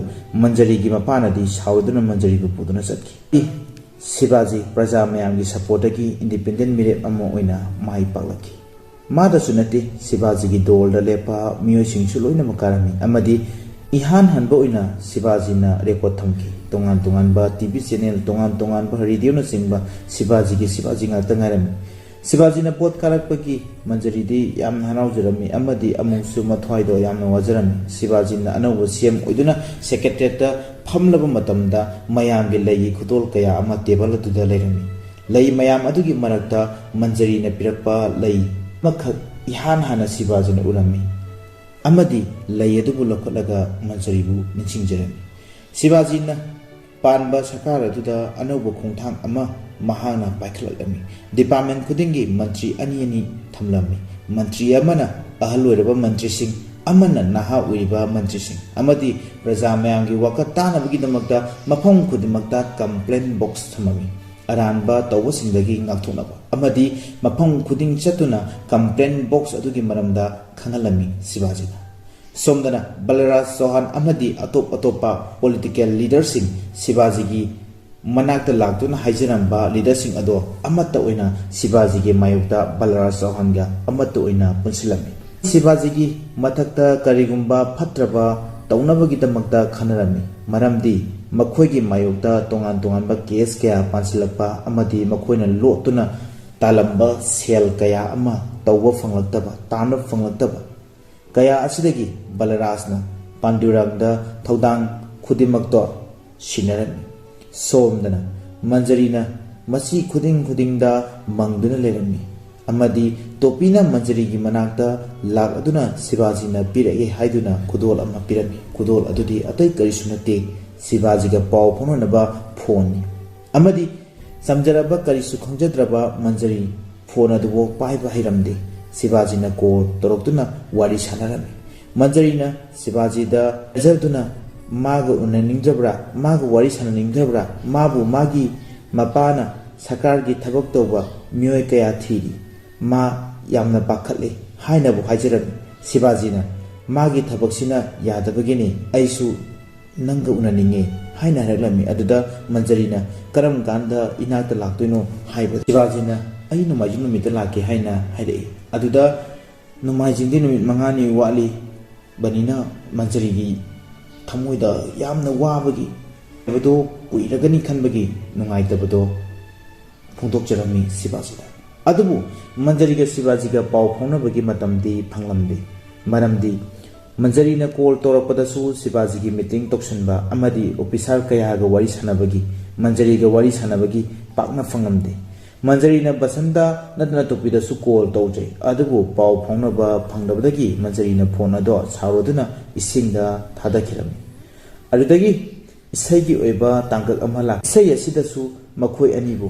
ꯃꯟꯖꯔꯤꯒꯤ ꯃꯄꯥꯅꯗꯤ ꯁꯥꯎꯔꯗꯨꯅ ꯃꯟꯖꯔꯤꯕꯨ ꯄꯨꯗꯨꯅ ꯆꯠꯈꯤ꯫ ꯁꯤꯕꯥꯖꯤ ꯄ꯭ꯔꯖꯥ ꯃꯌꯥꯝꯒꯤ ꯁꯄꯣꯔꯠꯇꯒꯤ ꯏꯟꯗꯤꯄꯦꯟꯗꯦꯟ ꯃꯤꯔꯦꯞ ꯑꯃ ꯑꯣꯏꯅ ꯃꯥꯏ ꯄꯥꯛꯂꯛꯈꯤ꯫ ꯃꯥꯗꯁꯨ ꯅꯠꯇꯦ, ꯁꯤꯕꯥꯖꯤꯒꯤ ꯗꯣꯜꯗ ꯂꯦꯞꯄ ꯃꯤꯑꯣꯏꯁꯤꯡꯁꯨ ꯂꯣꯏꯅꯃꯛ ꯀꯥꯔꯝꯃꯤ ꯑꯃꯗꯤ ꯏꯍꯥꯟ ꯍꯥꯟꯕ ꯑꯣꯏꯅ ꯁꯤꯕꯥꯖꯤꯅ ꯔꯦꯀꯣꯔꯠ ꯊꯝꯈꯤ꯫ ꯇꯣꯉꯥꯟ ꯇꯣꯉꯥꯟꯕ ꯇꯤ ꯚꯤ ꯆꯦꯅꯦꯜ, ꯇꯣꯉꯥꯟ ꯇꯣꯉꯥꯟꯕ ꯔꯦꯗꯤꯑꯣꯅꯆꯤꯡꯕ ꯁꯤꯕꯥꯖꯤꯒꯤ ꯁꯤꯕꯥꯖꯤ ꯉꯥꯛꯇ ꯉꯥꯏꯔꯝꯃꯤ꯫ ꯁꯤꯕꯥꯖꯤꯅ ꯚꯣꯠ ꯀꯥꯔꯛꯄꯒꯤ ꯃꯟꯖꯔꯤꯗꯤ ꯌꯥꯝꯅ ꯍꯔꯥꯎꯖꯔꯝꯃꯤ ꯑꯃꯗꯤ ꯑꯃꯨꯛꯁꯨ ꯃꯊ꯭ꯋꯥꯏꯗꯣ ꯌꯥꯝꯅ ꯋꯥꯖꯔꯝꯃꯤ꯫ ꯁꯤꯕꯥꯖꯤꯅ ꯑꯅꯧꯕ ꯁꯤ ꯑꯦꯝ ꯑꯣꯏꯗꯨꯅ ꯁꯦꯀ꯭ꯔꯦꯇꯔꯤꯌꯦꯠꯇ ꯐꯝꯂꯕ ꯃꯇꯝꯗ ꯃꯌꯥꯝꯒꯤ ꯂꯩꯒꯤ ꯈꯨꯗꯣꯜ ꯀꯌꯥ ꯑꯃ ꯇꯦꯕꯜ ꯑꯗꯨꯗ ꯂꯩꯔꯝꯃꯤ꯫ ꯂꯩ ꯃꯌꯥꯝ ꯑꯗꯨꯒꯤ ꯃꯔꯛꯇ ꯃꯟꯖꯔꯤꯅ ꯄꯤꯔꯛꯄ ꯂꯩ ꯑꯃꯈꯛ ꯏꯍꯥꯟ ꯍꯥꯟꯅ ꯁꯤꯕꯥꯖꯤꯅ ꯎꯔꯝꯃꯤ ꯑꯃꯗꯤ ꯂꯩ ꯑꯗꯨꯕꯨ ꯂꯧꯈꯠꯂꯒ ꯃꯟꯖꯔꯤꯕꯨ ꯅꯤꯡꯁꯤꯡꯖꯔꯝꯃꯤ꯫ ꯁꯤꯕꯥꯖꯤꯅ ꯄꯥꯟꯕ ꯁꯔꯀꯥꯔ ꯑꯗꯨꯗ ꯑꯅꯧꯕ ꯈꯣꯡꯊꯥꯡ ꯑꯃ ꯃꯍꯥꯛꯅ ꯄꯥꯏꯈꯠꯂꯛꯂꯝꯃꯤ꯫ ꯗꯤꯄꯥꯔꯠꯃꯦꯟ ꯈꯨꯗꯤꯡꯒꯤ ꯃꯟꯇ꯭ꯔꯤ ꯑꯅꯤ ꯑꯅꯤ ꯊꯝꯂꯝꯃꯤ꯫ ꯃꯟꯇ꯭ꯔꯤ ꯑꯃꯅ ꯑꯍꯜ ꯑꯣꯏꯔꯕ ꯃꯟꯇ꯭ꯔꯤꯁꯤꯡ, ꯑꯃꯅ ꯅꯍꯥ ꯑꯣꯏꯔꯤꯕ ꯃꯟꯇ꯭ꯔꯤꯁꯤꯡ ꯑꯃꯗꯤ ꯄ꯭ꯔꯖꯥ ꯃꯌꯥꯝꯒꯤ ꯋꯥꯈꯜ ꯇꯥꯅꯕꯒꯤꯗꯃꯛꯇ ꯃꯐꯝ ꯈꯨꯗꯤꯡꯃꯛꯇ ꯀꯝꯄ꯭ꯂꯦꯟ ꯕꯣꯛꯁ ꯊꯝꯂꯝꯃꯤ꯫ ꯑꯔꯥꯟꯕ ꯇꯧꯕꯁꯤꯡꯗꯒꯤ ꯉꯥꯛꯊꯣꯛꯅꯕ ꯑꯃꯗꯤ ꯃꯐꯝ ꯈꯨꯗꯤꯡ ꯆꯠꯇꯨꯅ ꯀꯝꯄ꯭ꯂꯦꯟ ꯕꯣꯛꯁ ꯑꯗꯨꯒꯤ ꯃꯔꯝꯗ ꯈꯪꯍꯜꯂꯝꯃꯤ ꯁꯤꯕꯥꯖꯤꯅ꯫ ꯁꯣꯝꯗꯅ ꯕꯂꯔꯥꯖ ꯆꯧꯍꯥꯟ ꯑꯃꯗꯤ ꯑꯇꯣꯞ ꯑꯇꯣꯞꯄ ꯄꯣꯂꯤꯇꯤꯀꯦꯜ ꯂꯤꯗꯔꯁꯤꯡ ꯁꯤꯕꯥꯖꯤꯒꯤ ꯃꯅꯥꯛꯇ ꯂꯥꯛꯇꯨꯅ ꯍꯥꯏꯖꯔꯝꯕ ꯂꯤꯗꯔꯁꯤꯡ ꯑꯗꯣ ꯑꯃꯠꯇ ꯑꯣꯏꯅ ꯁꯤꯕꯥꯖꯤꯒꯤ ꯃꯥꯌꯣꯛꯇ ꯕꯂꯔꯥꯖ ꯆꯧꯍꯥꯟꯒ ꯑꯃꯠꯇ ꯑꯣꯏꯅ ꯄꯨꯟꯁꯤꯜꯂꯝꯃꯤ꯫ ꯁꯤꯕꯥꯖꯤꯒꯤ ꯃꯊꯛꯇ ꯀꯔꯤꯒꯨꯝꯕ ꯐꯠꯇ꯭ꯔꯕ ꯇꯧꯅꯕꯒꯤꯗꯃꯛꯇ ꯈꯟꯅꯔꯝꯃꯤ, ꯃꯔꯝꯗꯤ ꯃꯈꯣꯏꯒꯤ ꯃꯥꯌꯣꯛꯇ ꯇꯣꯉꯥꯟ ꯇꯣꯉꯥꯟꯕ ꯀꯦꯁ ꯀꯌꯥ ꯄꯥꯟꯁꯤꯜꯂꯛꯄ ꯑꯃꯗꯤ ꯃꯈꯣꯏꯅ ꯂꯣꯠꯇꯨꯅ ꯇꯥꯜꯂꯝꯕ ꯁꯦꯜ ꯀꯌꯥ ꯑꯃ ꯇꯧꯕ ꯐꯪꯂꯛꯇꯕ, ꯇꯥꯟꯕ ꯐꯪꯂꯛꯇꯕ ꯀꯌꯥ ꯑꯁꯤꯗꯒꯤ ꯕꯂꯔꯥꯖꯅ ꯄꯥꯟꯗꯨꯔꯪꯗ ꯊꯧꯗꯥꯡ ꯈꯨꯗꯤꯡꯃꯛꯇꯣ ꯁꯤꯟꯅꯔꯝꯃꯤ꯫ ꯁꯣꯝꯗꯅ ꯃꯟꯖꯔꯤꯅ ꯃꯁꯤ ꯈꯨꯗꯤꯡ ꯈꯨꯗꯤꯡꯗ ꯃꯪꯗꯨꯅ ꯂꯩꯔꯝꯃꯤ ꯑꯃꯗꯤ ꯇꯣꯄꯤꯅ ꯃꯟꯖꯔꯤꯒꯤ ꯃꯅꯥꯛꯇ ꯂꯥꯛꯂꯗꯨꯅ ꯁꯤꯕꯥꯖꯤꯅ ꯄꯤꯔꯛꯑꯦ ꯍꯥꯏꯗꯨꯅ ꯈꯨꯗꯣꯜ ꯑꯃ ꯄꯤꯔꯝꯃꯤ꯫ ꯈꯨꯗꯣꯜ ꯑꯗꯨꯗꯤ ꯑꯇꯩ ꯀꯔꯤꯁꯨ ꯅꯠꯇꯦ, ꯁꯤꯕꯥꯖꯤꯒ ꯄꯥꯎ ꯐꯥꯎꯅꯅꯕ ꯐꯣꯟꯅꯤ꯫ ꯑꯃꯗꯤ ꯆꯝꯖꯔꯕ ꯀꯔꯤꯁꯨ ꯈꯪꯖꯗ꯭ꯔꯕ ꯃꯟꯖꯔꯤ ꯐꯣꯟ ꯑꯗꯨꯕꯨ ꯄꯥꯏꯕ ꯍꯩꯔꯝꯗꯦ꯫ ꯁꯤꯕꯥꯖꯤꯅ ꯀꯣꯜ ꯇꯧꯔꯛꯇꯨꯅ ꯋꯥꯔꯤ ꯁꯥꯟꯅꯔꯝꯃꯤ꯫ ꯃꯟꯖꯔꯤꯅ ꯁꯤꯕꯥꯖꯤꯗ ꯍꯥꯏꯖꯗꯨꯅ ꯃꯥꯒ ꯎꯅꯅꯤꯡꯗ꯭ꯔꯕ꯭ꯔꯥ, ꯃꯥꯒ ꯋꯥꯔꯤ ꯁꯥꯟꯅꯅꯤꯡꯗ꯭ꯔꯕ꯭ꯔꯥ, ꯃꯥꯕꯨ ꯃꯥꯒꯤ ꯃꯄꯥꯅ ꯁꯔꯀꯥꯔꯒꯤ ꯊꯕꯛ ꯇꯧꯕ ꯃꯤꯑꯣꯏ ꯀꯌꯥ ꯊꯤꯔꯤ, ꯃꯥ ꯌꯥꯝꯅ ꯄꯥꯈꯠꯂꯤ ꯍꯥꯏꯅꯕꯨ ꯍꯥꯏꯖꯔꯝꯃꯤ꯫ ꯁꯤꯕꯥꯖꯤꯅ ꯃꯥꯒꯤ ꯊꯕꯛꯁꯤꯅ ꯌꯥꯗꯕꯒꯤꯅꯤ, ꯑꯩꯁꯨ ꯅꯪꯒ ꯎꯅꯅꯤꯡꯉꯦ ꯍꯥꯏꯅ ꯍꯥꯏꯔꯛꯂꯝꯃꯤ꯫ ꯑꯗꯨꯗ ꯃꯟꯖꯔꯤꯅ ꯀꯔꯝ ꯀꯥꯟꯗ ꯏꯅꯥꯛꯇ ꯂꯥꯛꯇꯣꯏꯅꯣ ꯍꯥꯏꯕ ꯁꯤꯕꯥꯖꯤꯅ ꯑꯩ ꯅꯣꯡꯃꯥꯏꯖꯤꯡ ꯅꯨꯃꯤꯠꯇ ꯂꯥꯛꯀꯦ ꯍꯥꯏꯅ ꯍꯥꯏꯔꯛꯏ꯫ ꯑꯗꯨꯗ ꯅꯣꯡꯃꯥꯏꯖꯤꯡꯗꯤ ꯅꯨꯃꯤꯠ ꯃꯉꯥꯅꯤ ꯋꯥꯠꯂꯤꯕꯅꯤꯅ ꯃꯟꯖꯔꯤꯒꯤ ꯊꯃꯣꯏꯗ ꯌꯥꯝꯅ ꯋꯥꯕꯒꯤ ꯍꯥꯏꯕꯗꯣ ꯀꯨꯏꯔꯒꯅꯤ ꯈꯟꯕꯒꯤ ꯅꯨꯡꯉꯥꯏꯇꯕꯗꯣ ꯐꯣꯡꯗꯣꯛꯆꯔꯝꯃꯤ ꯁꯤꯕꯥꯖꯤꯗ꯫ ꯑꯗꯨꯕꯨ ꯃꯟꯖꯔꯤꯒ ꯁꯤꯕꯥꯖꯤꯒ ꯄꯥꯎ ꯐꯥꯎꯅꯕꯒꯤ ꯃꯇꯝꯗꯤ ꯐꯪꯂꯝꯗꯦ꯫ ꯃꯔꯝꯗꯤ ꯃꯟꯖꯔꯤꯅ ꯀꯣꯜ ꯇꯧꯔꯛꯄꯗꯁꯨ ꯁꯤꯕꯥꯖꯤꯒꯤ ꯃꯤꯇꯤꯡ ꯇꯧꯁꯟꯕ ꯑꯃꯗꯤ ꯑꯣꯐꯤꯁꯥꯔ ꯀꯌꯥꯒ ꯋꯥꯔꯤ ꯁꯥꯟꯅꯕꯒꯤ, ꯃꯟꯖꯔꯤꯒ ꯋꯥꯔꯤ ꯁꯥꯟꯅꯕꯒꯤ ꯄꯥꯛꯅ ꯐꯪꯂꯝꯗꯦ꯫ ꯃꯟꯖꯔꯤꯅ ꯕꯁꯟꯇ ꯅꯠꯇꯅ ꯇꯣꯄꯤꯗꯁꯨ ꯀꯣꯜ ꯇꯧꯖꯩ, ꯑꯗꯨꯕꯨ ꯄꯥꯎ ꯐꯥꯎꯅꯕ ꯐꯪꯗꯕꯗꯒꯤ ꯃꯟꯖꯔꯤꯅ ꯐꯣꯟ ꯑꯗꯣ ꯁꯥꯎꯔꯗꯨꯅ ꯏꯁꯤꯡꯗ ꯊꯥꯗꯈꯤꯔꯝꯃꯤ꯫ ꯑꯗꯨꯗꯒꯤ ꯏꯁꯩꯒꯤ ꯑꯣꯏꯕ ꯇꯥꯡꯀꯛ ꯑꯃ ꯂꯥꯛ-, ꯏꯁꯩ ꯑꯁꯤꯗꯁꯨ ꯃꯈꯣꯏ ꯑꯅꯤꯕꯨ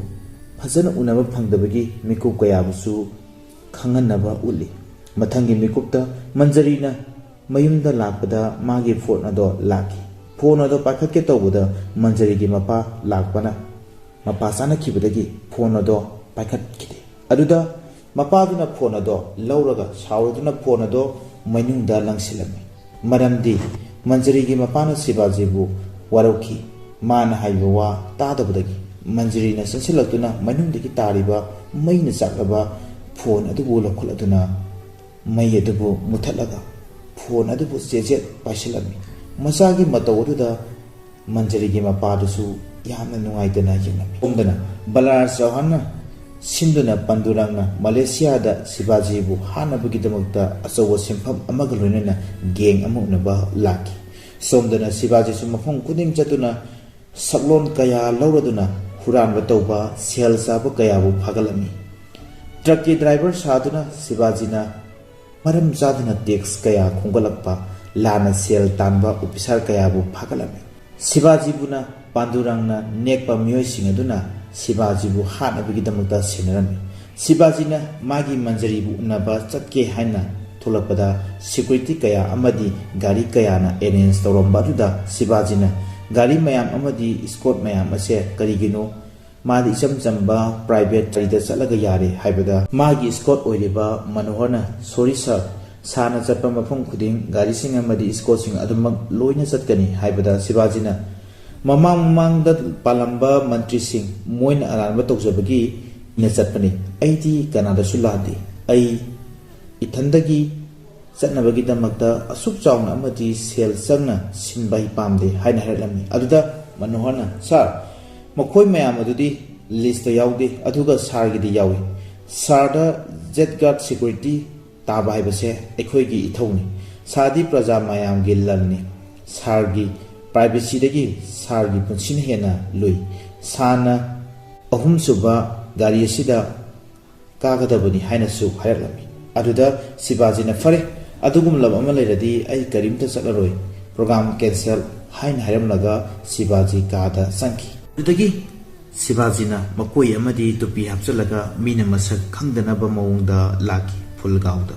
ꯐꯖꯅ ꯎꯅꯕ ꯐꯪꯗꯕꯒꯤ ꯃꯤꯀꯨꯞ ꯀꯌꯥꯕꯨꯁꯨ ꯈꯪꯍꯟꯅꯕ ꯎꯠꯂꯤ꯫ ꯃꯊꯪꯒꯤ ꯃꯤꯀꯨꯞꯇ ꯃꯟꯖꯔꯤꯅ ꯃꯌꯨꯝꯗ ꯂꯥꯛꯄꯗ ꯃꯥꯒꯤ ꯐꯣꯟ ꯑꯗꯣ ꯂꯥꯛꯈꯤ꯫ ꯐꯣꯟ ꯑꯗꯣ ꯄꯥꯏꯈꯠꯀꯦ ꯇꯧꯕꯗ ꯃꯟꯖꯔꯤꯒꯤ ꯃꯄꯥ ꯂꯥꯛꯄꯅ ꯃꯄꯥ ꯆꯥꯅꯈꯤꯕꯗꯒꯤ ꯐꯣꯟ ꯑꯗꯣ ꯄꯥꯏꯈꯠꯈꯤꯗꯦ꯫ ꯑꯗꯨꯗ ꯃꯄꯥꯗꯨꯅ ꯐꯣꯟ ꯑꯗꯣ ꯂꯧꯔꯒ ꯁꯥꯎꯔꯗꯨꯅ ꯐꯣꯟ ꯑꯗꯣ ꯃꯩꯅꯨꯡꯗ ꯂꯪꯁꯤꯜꯂꯝꯃꯤ꯫ ꯃꯔꯝꯗꯤ ꯃꯟꯖꯔꯤꯒꯤ ꯃꯄꯥꯅ ꯁꯤꯕꯥꯖꯤꯕꯨ ꯋꯥꯔꯧꯈꯤ꯫ ꯃꯥꯅ ꯍꯥꯏꯕ ꯋꯥ ꯇꯥꯗꯕꯗꯒꯤ ꯃꯟꯖꯔꯤꯅ ꯆꯪꯁꯤꯜꯂꯛꯇꯨꯅ ꯃꯅꯨꯡꯗꯒꯤ ꯇꯥꯔꯤꯕ ꯃꯩꯅ ꯆꯥꯛꯂꯕ ꯐꯣꯟ ꯑꯗꯨꯕꯨ ꯂꯧꯈꯠꯂꯗꯨꯅ ꯃꯩ ꯑꯗꯨꯕꯨ ꯃꯨꯊꯠꯂꯒ ꯐꯣꯟ ꯑꯗꯨꯕꯨ ꯆꯦꯖꯦꯠ ꯄꯥꯏꯁꯤꯜꯂꯝꯃꯤ꯫ ꯃꯆꯥꯒꯤ ꯃꯇꯧ ꯑꯗꯨꯗ ꯃꯟꯖꯔꯤꯒꯤ ꯃꯄꯥꯗꯨꯁꯨ ꯌꯥꯝꯅ ꯅꯨꯡꯉꯥꯏꯇꯅ ꯌꯦꯡꯂꯝꯃꯤ꯫ ꯁꯣꯝꯗꯅ ꯕꯂꯥꯔ ꯆꯧꯍꯥꯟꯅ ꯁꯤꯟꯗꯨꯅ ꯄꯟꯗꯨꯔꯥꯡꯅ ꯃꯂꯦꯁꯤꯌꯥꯗ ꯁꯤꯕꯥꯖꯤꯕꯨ ꯍꯥꯠꯅꯕꯒꯤꯗꯃꯛꯇ ꯑꯆꯧꯕ ꯁꯦꯟꯐꯝ ꯑꯃꯒ ꯂꯣꯏꯅꯅ ꯒꯦꯡ ꯑꯃ ꯎꯅꯕ ꯂꯥꯛꯈꯤ꯫ ꯁꯣꯝꯗꯅ ꯁꯤꯕꯥꯖꯤꯁꯨ ꯃꯐꯝ ꯈꯨꯗꯤꯡ ꯆꯠꯇꯨꯅ ꯁꯛꯂꯣꯟ ꯀꯌꯥ ꯂꯧꯔꯗꯨꯅ ꯍꯨꯔꯥꯟꯕ ꯇꯧꯕ, ꯁꯦꯜ ꯆꯥꯕ ꯀꯌꯥꯕꯨ ꯐꯥꯒꯠꯂꯝꯃꯤ꯫ ꯇ꯭ꯔꯛꯀꯤ ꯗ꯭ꯔꯥꯏꯚꯔ ꯁꯥꯗꯨꯅ ꯁꯤꯕꯥꯖꯤꯅ ꯃꯔꯝ ꯆꯥꯗꯅ ꯇꯦꯛꯁ ꯀꯌꯥ ꯈꯣꯝꯒꯠꯂꯛꯄ, ꯂꯥꯟꯅ ꯁꯦꯜ ꯇꯥꯟꯕ ꯑꯣꯐꯤꯁꯥꯔ ꯀꯌꯥꯕꯨ ꯐꯥꯒꯠꯂꯝꯃꯤ꯫ ꯁꯤꯕꯥꯖꯤꯕꯨꯅ ꯄꯥꯟꯗꯨꯔꯥꯡꯅ ꯅꯦꯛꯄ ꯃꯤꯑꯣꯏꯁꯤꯡ ꯑꯗꯨꯅ ꯁꯤꯕꯥꯖꯤꯕꯨ ꯍꯥꯠꯅꯕꯒꯤꯗꯃꯛꯇ ꯁꯦꯟꯅꯔꯝꯃꯤ꯫ ꯁꯤꯕꯥꯖꯤꯅ ꯃꯥꯒꯤ ꯃꯟꯖꯔꯤꯕꯨ ꯎꯅꯕ ꯆꯠꯀꯦ ꯍꯥꯏꯅ ꯊꯣꯛꯂꯛꯄꯗ ꯁꯦꯀ꯭ꯌꯨꯔꯤꯇꯤ ꯀꯌꯥ ꯑꯃꯗꯤ ꯒꯥꯔꯤ ꯀꯌꯥꯅ ꯑꯦꯔꯦꯟꯖ ꯇꯧꯔꯝꯕ ꯑꯗꯨꯗ ꯁꯤꯕꯥꯖꯤꯅ ꯒꯥꯔꯤ ꯃꯌꯥꯝ ꯑꯃꯗꯤ ꯏꯁꯀꯣꯔꯠ ꯃꯌꯥꯝ ꯑꯁꯦ ꯀꯔꯤꯒꯤꯅꯣ? ꯃꯥꯗꯤ ꯏꯆꯝ ꯆꯝꯕ ꯄ꯭ꯔꯥꯏꯚꯦꯠ ꯒꯥꯔꯤꯗ ꯆꯠꯂꯒ ꯌꯥꯔꯦ ꯍꯥꯏꯕꯗ ꯃꯥꯒꯤ ꯏꯁꯀꯣꯔꯠ ꯑꯣꯏꯔꯤꯕ ꯃꯅꯣꯍꯔꯅ, "ꯁꯣꯔꯤ ꯁꯥꯔ, ꯁꯥꯔꯅ ꯆꯠꯄ ꯃꯐꯝ ꯈꯨꯗꯤꯡ ꯒꯥꯔꯤꯁꯤꯡ ꯑꯃꯗꯤ ꯏꯁꯀꯣꯔꯠꯁꯤꯡ ꯑꯗꯨꯃꯛ ꯂꯣꯏꯅ ꯆꯠꯀꯅꯤ" ꯍꯥꯏꯕꯗ ꯁꯤꯕꯥꯖꯤꯅ, "ꯃꯃꯥꯡ ꯃꯃꯥꯡꯗ ꯄꯥꯜꯂꯝꯕ ꯃꯟꯇ꯭ꯔꯤꯁꯤꯡ ꯃꯣꯏꯅ ꯑꯔꯥꯟꯕ ꯇꯧꯖꯕꯒꯤ ꯑꯩꯅ ꯆꯠꯄꯅꯤ꯫ ꯑꯩꯗꯤ ꯀꯅꯥꯗꯁꯨ ꯂꯥꯟꯗꯦ꯫ ꯑꯩ ꯏꯊꯟꯗꯒꯤ ꯆꯠꯅꯕꯒꯤꯗꯃꯛꯇ ꯑꯁꯨꯛ ꯆꯥꯎꯅ ꯑꯃꯗꯤ ꯁꯦꯜ ꯆꯪꯅ ꯁꯤꯟꯕ ꯑꯩ ꯄꯥꯝꯗꯦ" ꯍꯥꯏꯅ ꯍꯥꯏꯔꯛꯂꯝꯃꯤ꯫ ꯑꯗꯨꯗ ꯃꯅꯣꯍꯔꯅ, "ꯁꯥꯔ, ꯃꯈꯣꯏ ꯃꯌꯥꯝ ꯑꯗꯨꯗꯤ ꯂꯤꯁꯇ ꯌꯥꯎꯗꯦ, ꯑꯗꯨꯒ ꯁꯥꯔꯒꯤꯗꯤ ꯌꯥꯎꯏ꯫ ꯁꯥꯔꯗ ꯖꯦꯠ ꯒꯥꯔꯗ ꯁꯦꯀ꯭ꯌꯨꯔꯤꯇꯤ ꯇꯥꯕ ꯍꯥꯏꯕꯁꯦ ꯑꯩꯈꯣꯏꯒꯤ ꯏꯊꯧꯅꯤ꯫ ꯁꯥꯔꯗꯤ ꯄ꯭ꯔꯖꯥ ꯃꯌꯥꯝꯒꯤ ꯂꯟꯅꯤ꯫ ꯁꯥꯔꯒꯤ ꯄ꯭ꯔꯥꯏꯚꯦꯁꯤꯗꯒꯤ ꯁꯥꯔꯒꯤ ꯄꯨꯟꯁꯤꯅ ꯍꯦꯟꯅ ꯂꯨꯏ꯫ ꯁꯥꯔꯅ ꯑꯍꯨꯝꯁꯨꯕ ꯒꯥꯔꯤ ꯑꯁꯤꯗ ꯀꯥꯒꯗꯕꯅꯤ" ꯍꯥꯏꯅꯁꯨ ꯍꯥꯏꯔꯛꯂꯝꯃꯤ꯫ ꯑꯗꯨꯗ ꯁꯤꯕꯥꯖꯤꯅ, "ꯐꯔꯦ, ꯑꯗꯨꯒꯨꯝꯂꯕ ꯑꯃ ꯂꯩꯔꯗꯤ ꯑꯩ ꯀꯔꯤꯝꯇ ꯆꯠꯂꯔꯣꯏ, ꯄ꯭ꯔꯣꯒ꯭ꯔꯥꯝ ꯀꯦꯟꯁꯦꯜ" ꯍꯥꯏꯅ ꯍꯥꯏꯔꯝꯂꯒ ꯁꯤꯕꯥꯖꯤ ꯀꯥꯗ ꯆꯪꯈꯤ꯫ ꯑꯗꯨꯗꯒꯤ ꯁꯤꯕꯥꯖꯤꯅ ꯃꯀꯣꯏ ꯑꯃꯗꯤ ꯇꯨꯄꯤ ꯍꯥꯞꯆꯤꯜꯂꯒ ꯃꯤꯅ ꯃꯁꯛ ꯈꯪꯗꯅꯕ ꯃꯑꯣꯡꯗ ꯂꯥꯛꯈꯤ ꯐꯨꯜꯒꯥꯎꯗ꯫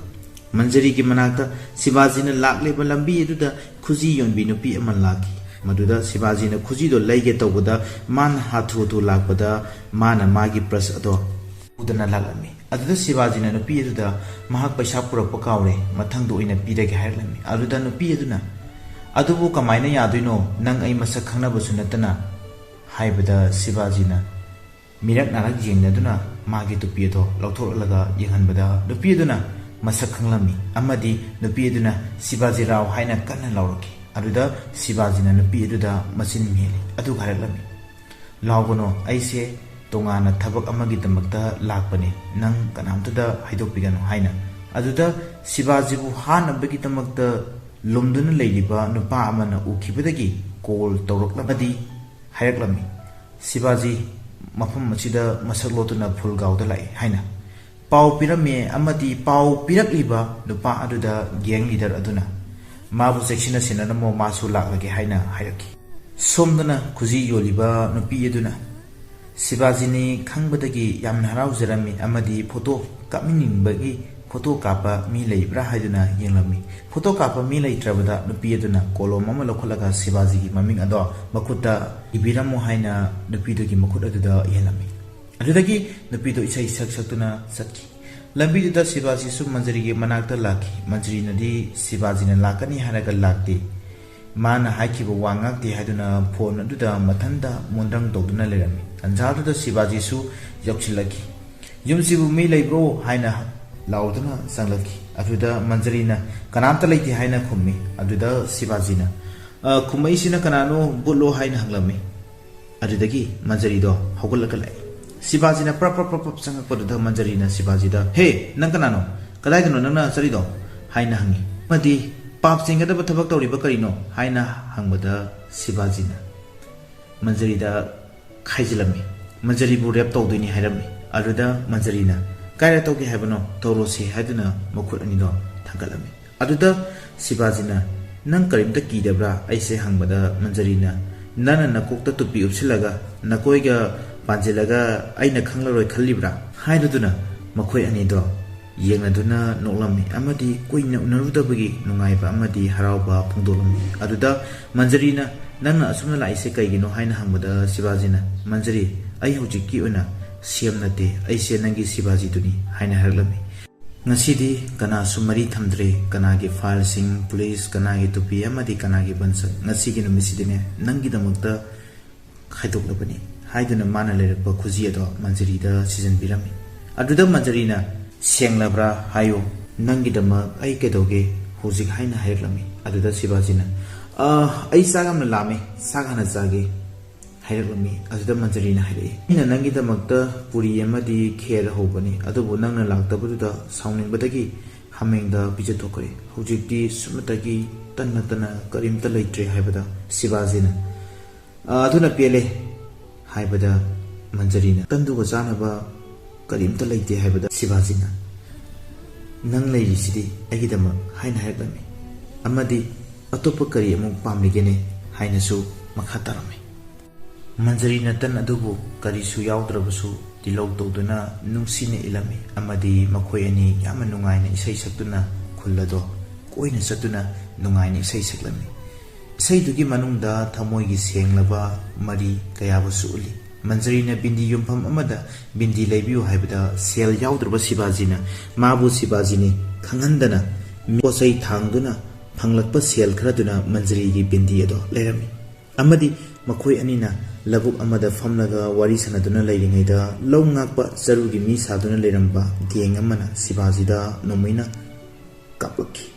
ꯃꯟꯖꯔꯤꯒꯤ ꯃꯅꯥꯛꯇ ꯁꯤꯕꯥꯖꯤꯅ ꯂꯥꯛꯂꯤꯕ ꯂꯝꯕꯤ ꯑꯗꯨꯗ ꯈꯨꯖꯤ ꯌꯣꯟꯕꯤ ꯅꯨꯄꯤ ꯑꯃ ꯂꯥꯛꯈꯤ꯫ ꯃꯗꯨꯗ ꯁꯤꯕꯥꯖꯤꯅ ꯈꯨꯖꯤꯗꯣ ꯂꯩꯒꯦ ꯇꯧꯕꯗ ꯃꯥꯅ ꯍꯥꯊꯨ ꯍꯥꯊꯨ ꯂꯥꯛꯄꯗ ꯃꯥꯅ ꯃꯥꯒꯤ ꯄ꯭ꯔꯁ ꯑꯗꯣ ꯎꯗꯅ ꯂꯥꯛꯂꯝꯃꯤ꯫ ꯑꯗꯨꯗ ꯁꯤꯕꯥꯖꯤꯅ ꯅꯨꯄꯤ ꯑꯗꯨꯗ, "ꯃꯍꯥꯛ ꯄꯩꯁꯥ ꯄꯨꯔꯛꯄ ꯀꯥꯎꯔꯦ, ꯃꯊꯪꯗ ꯑꯣꯏꯅ ꯄꯤꯔꯒꯦ" ꯍꯥꯏꯔꯛꯂꯝꯃꯤ꯫ ꯑꯗꯨꯗ ꯅꯨꯄꯤ ꯑꯗꯨꯅ, "ꯑꯗꯨꯕꯨ ꯀꯃꯥꯏꯅ ꯌꯥꯗꯣꯏꯅꯣ? ꯅꯪ ꯑꯩ ꯃꯁꯛ ꯈꯪꯅꯕꯁꯨ ꯅꯠꯇꯅ?" ꯍꯥꯏꯕꯗ ꯁꯤꯕꯥꯖꯤꯅ ꯃꯤꯔꯛ ꯅꯥꯔꯛ ꯌꯦꯡꯅꯗꯨꯅ ꯃꯥꯒꯤ ꯇꯨꯄꯤ ꯑꯗꯣ ꯂꯧꯊꯣꯛꯂꯒ ꯌꯦꯡꯍꯟꯕꯗ ꯅꯨꯄꯤ ꯑꯗꯨꯅ ꯃꯁꯛ ꯈꯪꯂꯝꯃꯤ ꯑꯃꯗꯤ ꯅꯨꯄꯤ ꯑꯗꯨꯅ "ꯁꯤꯕꯥꯖꯤ ꯔꯥꯎ" ꯍꯥꯏꯅ ꯀꯟꯅ ꯂꯥꯎꯔꯛꯈꯤ꯫ ꯑꯗꯨꯗ ꯁꯤꯕꯥꯖꯤꯅ ꯅꯨꯄꯤ ꯑꯗꯨꯗ ꯃꯆꯤꯟ ꯃꯦꯜꯂꯤ ꯑꯗꯨꯒ ꯍꯥꯏꯔꯛꯂꯝꯃꯤ, "ꯂꯥꯎꯒꯅꯣ, ꯑꯩꯁꯦ ꯇꯣꯉꯥꯟꯅ ꯊꯕꯛ ꯑꯃꯒꯤꯗꯃꯛꯇ ꯂꯥꯛꯄꯅꯦ, ꯅꯪ ꯀꯅꯥꯝꯇꯗ ꯍꯥꯏꯗꯣꯛꯄꯤꯒꯅꯨ" ꯍꯥꯏꯅ꯫ ꯑꯗꯨꯗ ꯁꯤꯕꯥꯖꯤꯕꯨ ꯍꯥꯠꯅꯕꯒꯤꯗꯃꯛꯇ ꯂꯨꯝꯗꯨꯅ ꯂꯩꯔꯤꯕ ꯅꯨꯄꯥ ꯑꯃꯅ ꯎꯈꯤꯕꯗꯒꯤ ꯀꯣꯜ ꯇꯧꯔꯛꯂꯕꯗꯤ ꯍꯥꯏꯔꯛꯂꯝꯃꯤ, "ꯁꯤꯕꯥꯖꯤ ꯃꯐꯝ ꯑꯁꯤꯗ ꯃꯁꯛ ꯂꯣꯠꯇꯨꯅ ꯐꯨꯜꯒꯥꯎꯗ ꯂꯥꯛꯏ" ꯍꯥꯏꯅ꯫ ꯄꯥꯎ ꯄꯤꯔꯝꯃꯤ ꯑꯃꯗꯤ ꯄꯥꯎ ꯄꯤꯔꯛꯂꯤꯕ ꯅꯨꯄꯥ ꯑꯗꯨꯗ ꯒꯦꯡ ꯂꯤꯗꯔ ꯑꯗꯨꯅ ꯃꯥꯕꯨ ꯆꯦꯛꯁꯤꯟꯅ ꯁꯦꯟꯅꯔꯝꯃꯣ, ꯃꯥꯁꯨ ꯂꯥꯛꯂꯒꯦ ꯍꯥꯏꯅ ꯍꯥꯏꯔꯛꯈꯤ꯫ ꯁꯣꯝꯗꯅ ꯈꯨꯖꯤ ꯌꯣꯜꯂꯤꯕ ꯅꯨꯄꯤ ꯑꯗꯨꯅ ꯁꯤꯕꯥꯖꯤꯅꯤ ꯈꯪꯕꯗꯒꯤ ꯌꯥꯝꯅ ꯍꯔꯥꯎꯖꯔꯝꯃꯤ ꯑꯃꯗꯤ ꯐꯣꯇꯣ ꯀꯥꯞꯃꯤꯟꯅꯤꯡꯕꯒꯤ ꯐꯣꯇꯣ ꯀꯥꯞꯄ ꯃꯤ ꯂꯩꯕ꯭ꯔꯥ ꯍꯥꯏꯗꯨꯅ ꯌꯦꯡꯂꯝꯃꯤ꯫ ꯐꯣꯇꯣ ꯀꯥꯞꯄ ꯃꯤ ꯂꯩꯇ꯭ꯔꯕꯗ ꯅꯨꯄꯤ ꯑꯗꯨꯅ ꯀꯣꯂꯣꯝ ꯑꯃ ꯂꯧꯈꯠꯂꯒ ꯁꯤꯕꯥꯖꯤꯒꯤ ꯃꯃꯤꯡ ꯑꯗꯣ ꯃꯈꯨꯠꯇ ꯏꯕꯤꯔꯝꯃꯨ ꯍꯥꯏꯅ ꯅꯨꯄꯤꯗꯨꯒꯤ ꯃꯈꯨꯠ ꯑꯗꯨꯗ ꯏꯍꯜꯂꯝꯃꯤ꯫ ꯑꯗꯨꯗꯒꯤ ꯅꯨꯄꯤꯗꯨ ꯏꯁꯩ ꯁꯛ ꯁꯛꯇꯨꯅ ꯆꯠꯈꯤ꯫ ꯂꯝꯕꯤꯗꯨꯗ ꯁꯤꯕꯥꯖꯤꯁꯨ ꯃꯟꯖꯔꯤꯒꯤ ꯃꯅꯥꯛꯇ ꯂꯥꯛꯈꯤ꯫ ꯃꯟꯖꯔꯤꯅꯗꯤ ꯁꯤꯕꯥꯖꯤꯅ ꯂꯥꯛꯀꯅꯤ ꯍꯥꯏꯔꯒ ꯂꯥꯛꯇꯦ꯫ ꯃꯥꯅ ꯍꯥꯏꯈꯤꯕ ꯋꯥ ꯉꯥꯛꯇꯦ ꯍꯥꯏꯗꯨꯅ ꯐꯣꯟ ꯑꯗꯨꯗ ꯃꯊꯟꯇ ꯃꯨꯟꯗ꯭ꯔꯪ ꯇꯧꯗꯨꯅ ꯂꯩꯔꯝꯃꯤ꯫ ꯇꯟꯖꯥꯗꯨꯗ ꯁꯤꯕꯥꯖꯤꯁꯨ ꯌꯧꯁꯤꯜꯂꯛꯈꯤ꯫ "ꯌꯨꯝꯁꯤꯕꯨ ꯃꯤ ꯂꯩꯕ꯭ꯔꯣ?" ꯍꯥꯏꯅ ꯂꯥꯎꯗꯨꯅ ꯆꯪꯂꯛꯈꯤ꯫ ꯑꯗꯨꯗ ꯃꯟꯖꯔꯤꯅ "ꯀꯅꯥꯝꯇ ꯂꯩꯇꯦ" ꯍꯥꯏꯅ ꯈꯨꯝꯃꯤ꯫ ꯑꯗꯨꯗ ꯁꯤꯕꯥꯖꯤꯅ, "ꯑ, ꯈꯨꯝꯃꯛꯏꯁꯤꯅ ꯀꯅꯥꯅꯣ? ꯕꯨꯠꯂꯣ?" ꯍꯥꯏꯅ ꯍꯪꯂꯝꯃꯤ꯫ ꯑꯗꯨꯗꯒꯤ ꯃꯟꯖꯔꯤꯗꯣ ꯍꯧꯒꯠꯂꯒ ꯂꯥꯛꯏ꯫ ꯁꯤꯕꯥꯖꯤꯅ ꯄ꯭ꯔꯞ ꯄ꯭ꯔꯞ ꯄ꯭ꯔꯞ ꯄ꯭ꯔꯞ ꯆꯪꯉꯛꯄꯗꯨꯗ ꯃꯟꯖꯔꯤꯅ ꯁꯤꯕꯥꯖꯤꯗ, "ꯍꯦ, ꯅꯪ ꯀꯅꯥꯅꯣ? ꯀꯗꯥꯏꯗꯅꯣ ꯅꯪꯅ ꯆꯠꯂꯤꯗꯣ?" ꯍꯥꯏꯅ ꯍꯪꯉꯤ꯫ ꯑꯃꯗꯤ "ꯄꯥꯞ ꯆꯦꯟꯒꯗꯕ ꯊꯕꯛ ꯇꯧꯔꯤꯕ ꯀꯔꯤꯅꯣ?" ꯍꯥꯏꯅ ꯍꯪꯕꯗ ꯁꯤꯕꯥꯖꯤꯅ ꯃꯟꯖꯔꯤꯗ ꯈꯥꯏꯖꯤꯜꯂꯝꯃꯤ꯫ ꯃꯟꯖꯔꯤꯕꯨ ꯔꯦꯞ ꯇꯧꯗꯣꯏꯅꯤ ꯍꯥꯏꯔꯝꯃꯤ꯫ ꯑꯗꯨꯗ ꯃꯟꯖꯔꯤꯅ "ꯀꯥꯏꯗ ꯇꯧꯒꯦ ꯍꯥꯏꯕꯅꯣ? ꯇꯧꯔꯣꯁꯦ" ꯍꯥꯏꯗꯨꯅ ꯃꯈꯨꯠ ꯑꯅꯤꯗꯣ ꯊꯥꯡꯒꯠꯂꯝꯃꯤ꯫ ꯑꯗꯨꯗ ꯁꯤꯕꯥꯖꯤꯅ, "ꯅꯪ ꯀꯔꯤꯝꯇ ꯀꯤꯗꯕ꯭ꯔꯥ?" ꯑꯩꯁꯦ ꯍꯪꯕꯗ ꯃꯟꯖꯔꯤꯅ, "ꯅꯪꯅ ꯅꯀꯣꯛꯇ ꯇꯨꯄꯤ ꯎꯞꯁꯤꯜꯂꯒ ꯅꯀꯣꯏꯒ ꯄꯥꯟꯁꯤꯜꯂꯒ ꯑꯩꯅ ꯈꯪꯂꯔꯣꯏ ꯈꯜꯂꯤꯕ꯭ꯔꯥ?" ꯍꯥꯏꯔꯗꯨꯅ ꯃꯈꯣꯏ ꯑꯅꯤꯗꯣ ꯌꯦꯡꯅꯗꯨꯅ ꯅꯣꯛꯂꯝꯃꯤ ꯑꯃꯗꯤ ꯀꯨꯏꯅ ꯎꯅꯔꯨꯗꯕꯒꯤ ꯅꯨꯡꯉꯥꯏꯕ ꯑꯃꯗꯤ ꯍꯔꯥꯎꯕ ꯐꯣꯡꯗꯣꯛꯂꯝꯃꯤ꯫ ꯑꯗꯨꯗ ꯃꯟꯖꯔꯤꯅ, "ꯅꯪꯅ ꯑꯁꯨꯝꯅ ꯂꯥꯛꯏꯁꯦ ꯀꯩꯒꯤꯅꯣ?" ꯍꯥꯏꯅ ꯍꯪꯕꯗ ꯁꯤꯕꯥꯖꯤꯅ, "ꯃꯟꯖꯔꯤ, ꯑꯩ ꯍꯧꯖꯤꯛꯀꯤ ꯑꯣꯏꯅ ꯁꯤ ꯑꯦꯝ ꯅꯠꯇꯦ, ꯑꯩꯁꯦ ꯅꯪꯒꯤ ꯁꯤꯕꯥꯖꯤꯗꯨꯅꯤ" ꯍꯥꯏꯅ ꯍꯥꯏꯔꯛꯂꯝꯃꯤ꯫ ꯉꯁꯤꯗꯤ ꯀꯅꯥꯁꯨ ꯃꯔꯤ ꯊꯝꯗ꯭ꯔꯦ, ꯀꯅꯥꯒꯤ ꯐꯥꯏꯜꯁꯤꯡ, ꯄꯨꯂꯤꯁ, ꯀꯅꯥꯒꯤ ꯇꯨꯄꯤ ꯑꯃꯗꯤ ꯀꯅꯥꯒꯤ ꯕꯟꯁꯛ꯫ ꯉꯁꯤꯒꯤ ꯅꯨꯃꯤꯠꯁꯤꯗꯤꯅꯦ, ꯅꯪꯒꯤꯗꯃꯛꯇ ꯈꯥꯏꯗꯣꯛꯂꯕꯅꯤ ꯍꯥꯏꯗꯨꯅ ꯃꯥꯅ ꯂꯩꯔꯛꯄ ꯈꯨꯖꯤ ꯑꯗꯣ ꯃꯟꯖꯔꯤꯗ ꯁꯤꯖꯤꯟꯕꯤꯔꯝꯃꯤ꯫ ꯑꯗꯨꯗ ꯃꯟꯖꯔꯤꯅ, "ꯁꯦꯡꯂꯕ꯭ꯔꯥ ꯍꯥꯏꯌꯨ, ꯅꯪꯒꯤꯗꯃꯛ ꯑꯩ ꯀꯩꯗꯧꯒꯦ ꯍꯧꯖꯤꯛ?" ꯍꯥꯏꯅ ꯍꯥꯏꯔꯛꯂꯝꯃꯤ꯫ ꯑꯗꯨꯗ ꯁꯤꯕꯥꯖꯤꯅ, "ꯑ, ꯑꯩ ꯆꯥꯛ ꯌꯥꯝꯅ ꯂꯥꯝꯃꯦ, ꯆꯥꯛ ꯍꯥꯟꯅ ꯆꯥꯒꯦ" ꯍꯥꯏꯔꯛꯂꯝꯃꯤ꯫ ꯑꯗꯨꯗ ꯃꯟꯖꯔꯤꯅ ꯍꯥꯏꯔꯛꯏ, "ꯑꯩꯅ ꯅꯪꯒꯤꯗꯃꯛꯇ ꯄꯨꯔꯤ ꯑꯃꯗꯤ ꯈꯦꯔ ꯍꯧꯕꯅꯤ, ꯑꯗꯨꯕꯨ ꯅꯪꯅ ꯂꯥꯛꯇꯕꯗꯨꯗ ꯁꯥꯎꯅꯤꯡꯕꯗꯒꯤ ꯍꯥꯃꯦꯡꯗ ꯄꯤꯖꯊꯣꯛꯈ꯭ꯔꯦ꯫ ꯍꯧꯖꯤꯛꯇꯤ ꯁꯨꯞꯅꯇꯒꯤ ꯇꯟ ꯅꯠꯇꯅ ꯀꯔꯤꯝꯇ ꯂꯩꯇ꯭ꯔꯦ" ꯍꯥꯏꯕꯗ ꯁꯤꯕꯥꯖꯤꯅ, "ꯑ, ꯑꯗꯨꯅ ꯄꯦꯜꯂꯦ" ꯍꯥꯏꯕꯗ ꯃꯟꯖꯔꯤꯅ, "ꯇꯟꯗꯨꯒ ꯆꯥꯅꯕ ꯀꯔꯤꯝꯇ ꯂꯩꯇꯦ" ꯍꯥꯏꯕꯗ ꯁꯤꯕꯥꯖꯤꯅ, "ꯅꯪ ꯂꯩꯔꯤꯁꯤꯗꯤ ꯑꯩꯒꯤꯗꯃꯛ" ꯍꯥꯏꯅ ꯍꯥꯏꯔꯛꯂꯝꯃꯤ꯫ ꯑꯃꯗꯤ "ꯑꯇꯣꯞꯄ ꯀꯔꯤ ꯑꯃꯨꯛ ꯄꯥꯝꯂꯤꯒꯦꯅꯦ?" ꯍꯥꯏꯅꯁꯨ ꯃꯈꯥ ꯇꯥꯔꯝꯃꯤ꯫ ꯃꯟꯖꯔꯤꯅ ꯇꯟ ꯑꯗꯨꯕꯨ ꯀꯔꯤꯁꯨ ꯌꯥꯎꯗ꯭ꯔꯕꯁꯨ ꯇꯤꯜꯍꯧ ꯇꯧꯗꯨꯅ ꯅꯨꯡꯁꯤꯅ ꯏꯜꯂꯝꯃꯤ, ꯑꯃꯗꯤ ꯃꯈꯣꯏ ꯑꯅꯤ ꯌꯥꯝꯅ ꯅꯨꯡꯉꯥꯏꯅ ꯏꯁꯩ ꯁꯛꯇꯨꯅ ꯈꯨꯜ ꯑꯗꯣ ꯀꯣꯏꯅ ꯆꯠꯇꯨꯅ ꯅꯨꯡꯉꯥꯏꯅ ꯏꯁꯩ ꯁꯛꯂꯝꯃꯤ꯫ ꯏꯁꯩꯗꯨꯒꯤ ꯃꯅꯨꯡꯗ ꯊꯃꯣꯏꯒꯤ ꯁꯦꯡꯂꯕ ꯃꯔꯤ ꯀꯌꯥꯕꯨꯁꯨ ꯎꯠꯂꯤ꯫ ꯃꯟꯖꯔꯤꯅ ꯕꯤꯟꯗꯤ ꯌꯣꯟꯐꯝ ꯑꯃꯗ ꯕꯤꯟꯗꯤ ꯂꯩꯕꯤꯌꯨ ꯍꯥꯏꯕꯗ ꯁꯦꯜ ꯌꯥꯎꯗ꯭ꯔꯕ ꯁꯤꯕꯥꯖꯤꯅ ꯃꯥꯕꯨ ꯁꯤꯕꯥꯖꯤꯅꯤ ꯈꯪꯍꯟꯗꯅ ꯄꯣꯠꯆꯩ ꯊꯥꯡꯗꯨꯅ ꯐꯪꯂꯛꯄ ꯁꯦꯜ ꯈꯔꯗꯨꯅ ꯃꯟꯖꯔꯤꯒꯤ ꯕꯤꯟꯗꯤ ꯑꯗꯣ ꯂꯩꯔꯝꯃꯤ꯫ ꯑꯃꯗꯤ ꯃꯈꯣꯏ ꯑꯅꯤꯅ ꯂꯧꯕꯨꯛ ꯑꯃꯗ ꯐꯝꯂꯒ ꯋꯥꯔꯤ ꯁꯥꯟꯅꯗꯨꯅ ꯂꯩꯔꯤꯉꯩꯗ ꯂꯧ ꯉꯥꯛꯄ ꯆꯔꯨꯒꯤ ꯃꯤ ꯁꯥꯗꯨꯅ ꯂꯩꯔꯝꯕ ꯒꯦꯡ ꯑꯃꯅ ꯁꯤꯕꯥꯖꯤꯗ ꯅꯣꯡꯃꯩꯅ ꯀꯥꯞꯂꯛꯈꯤ꯫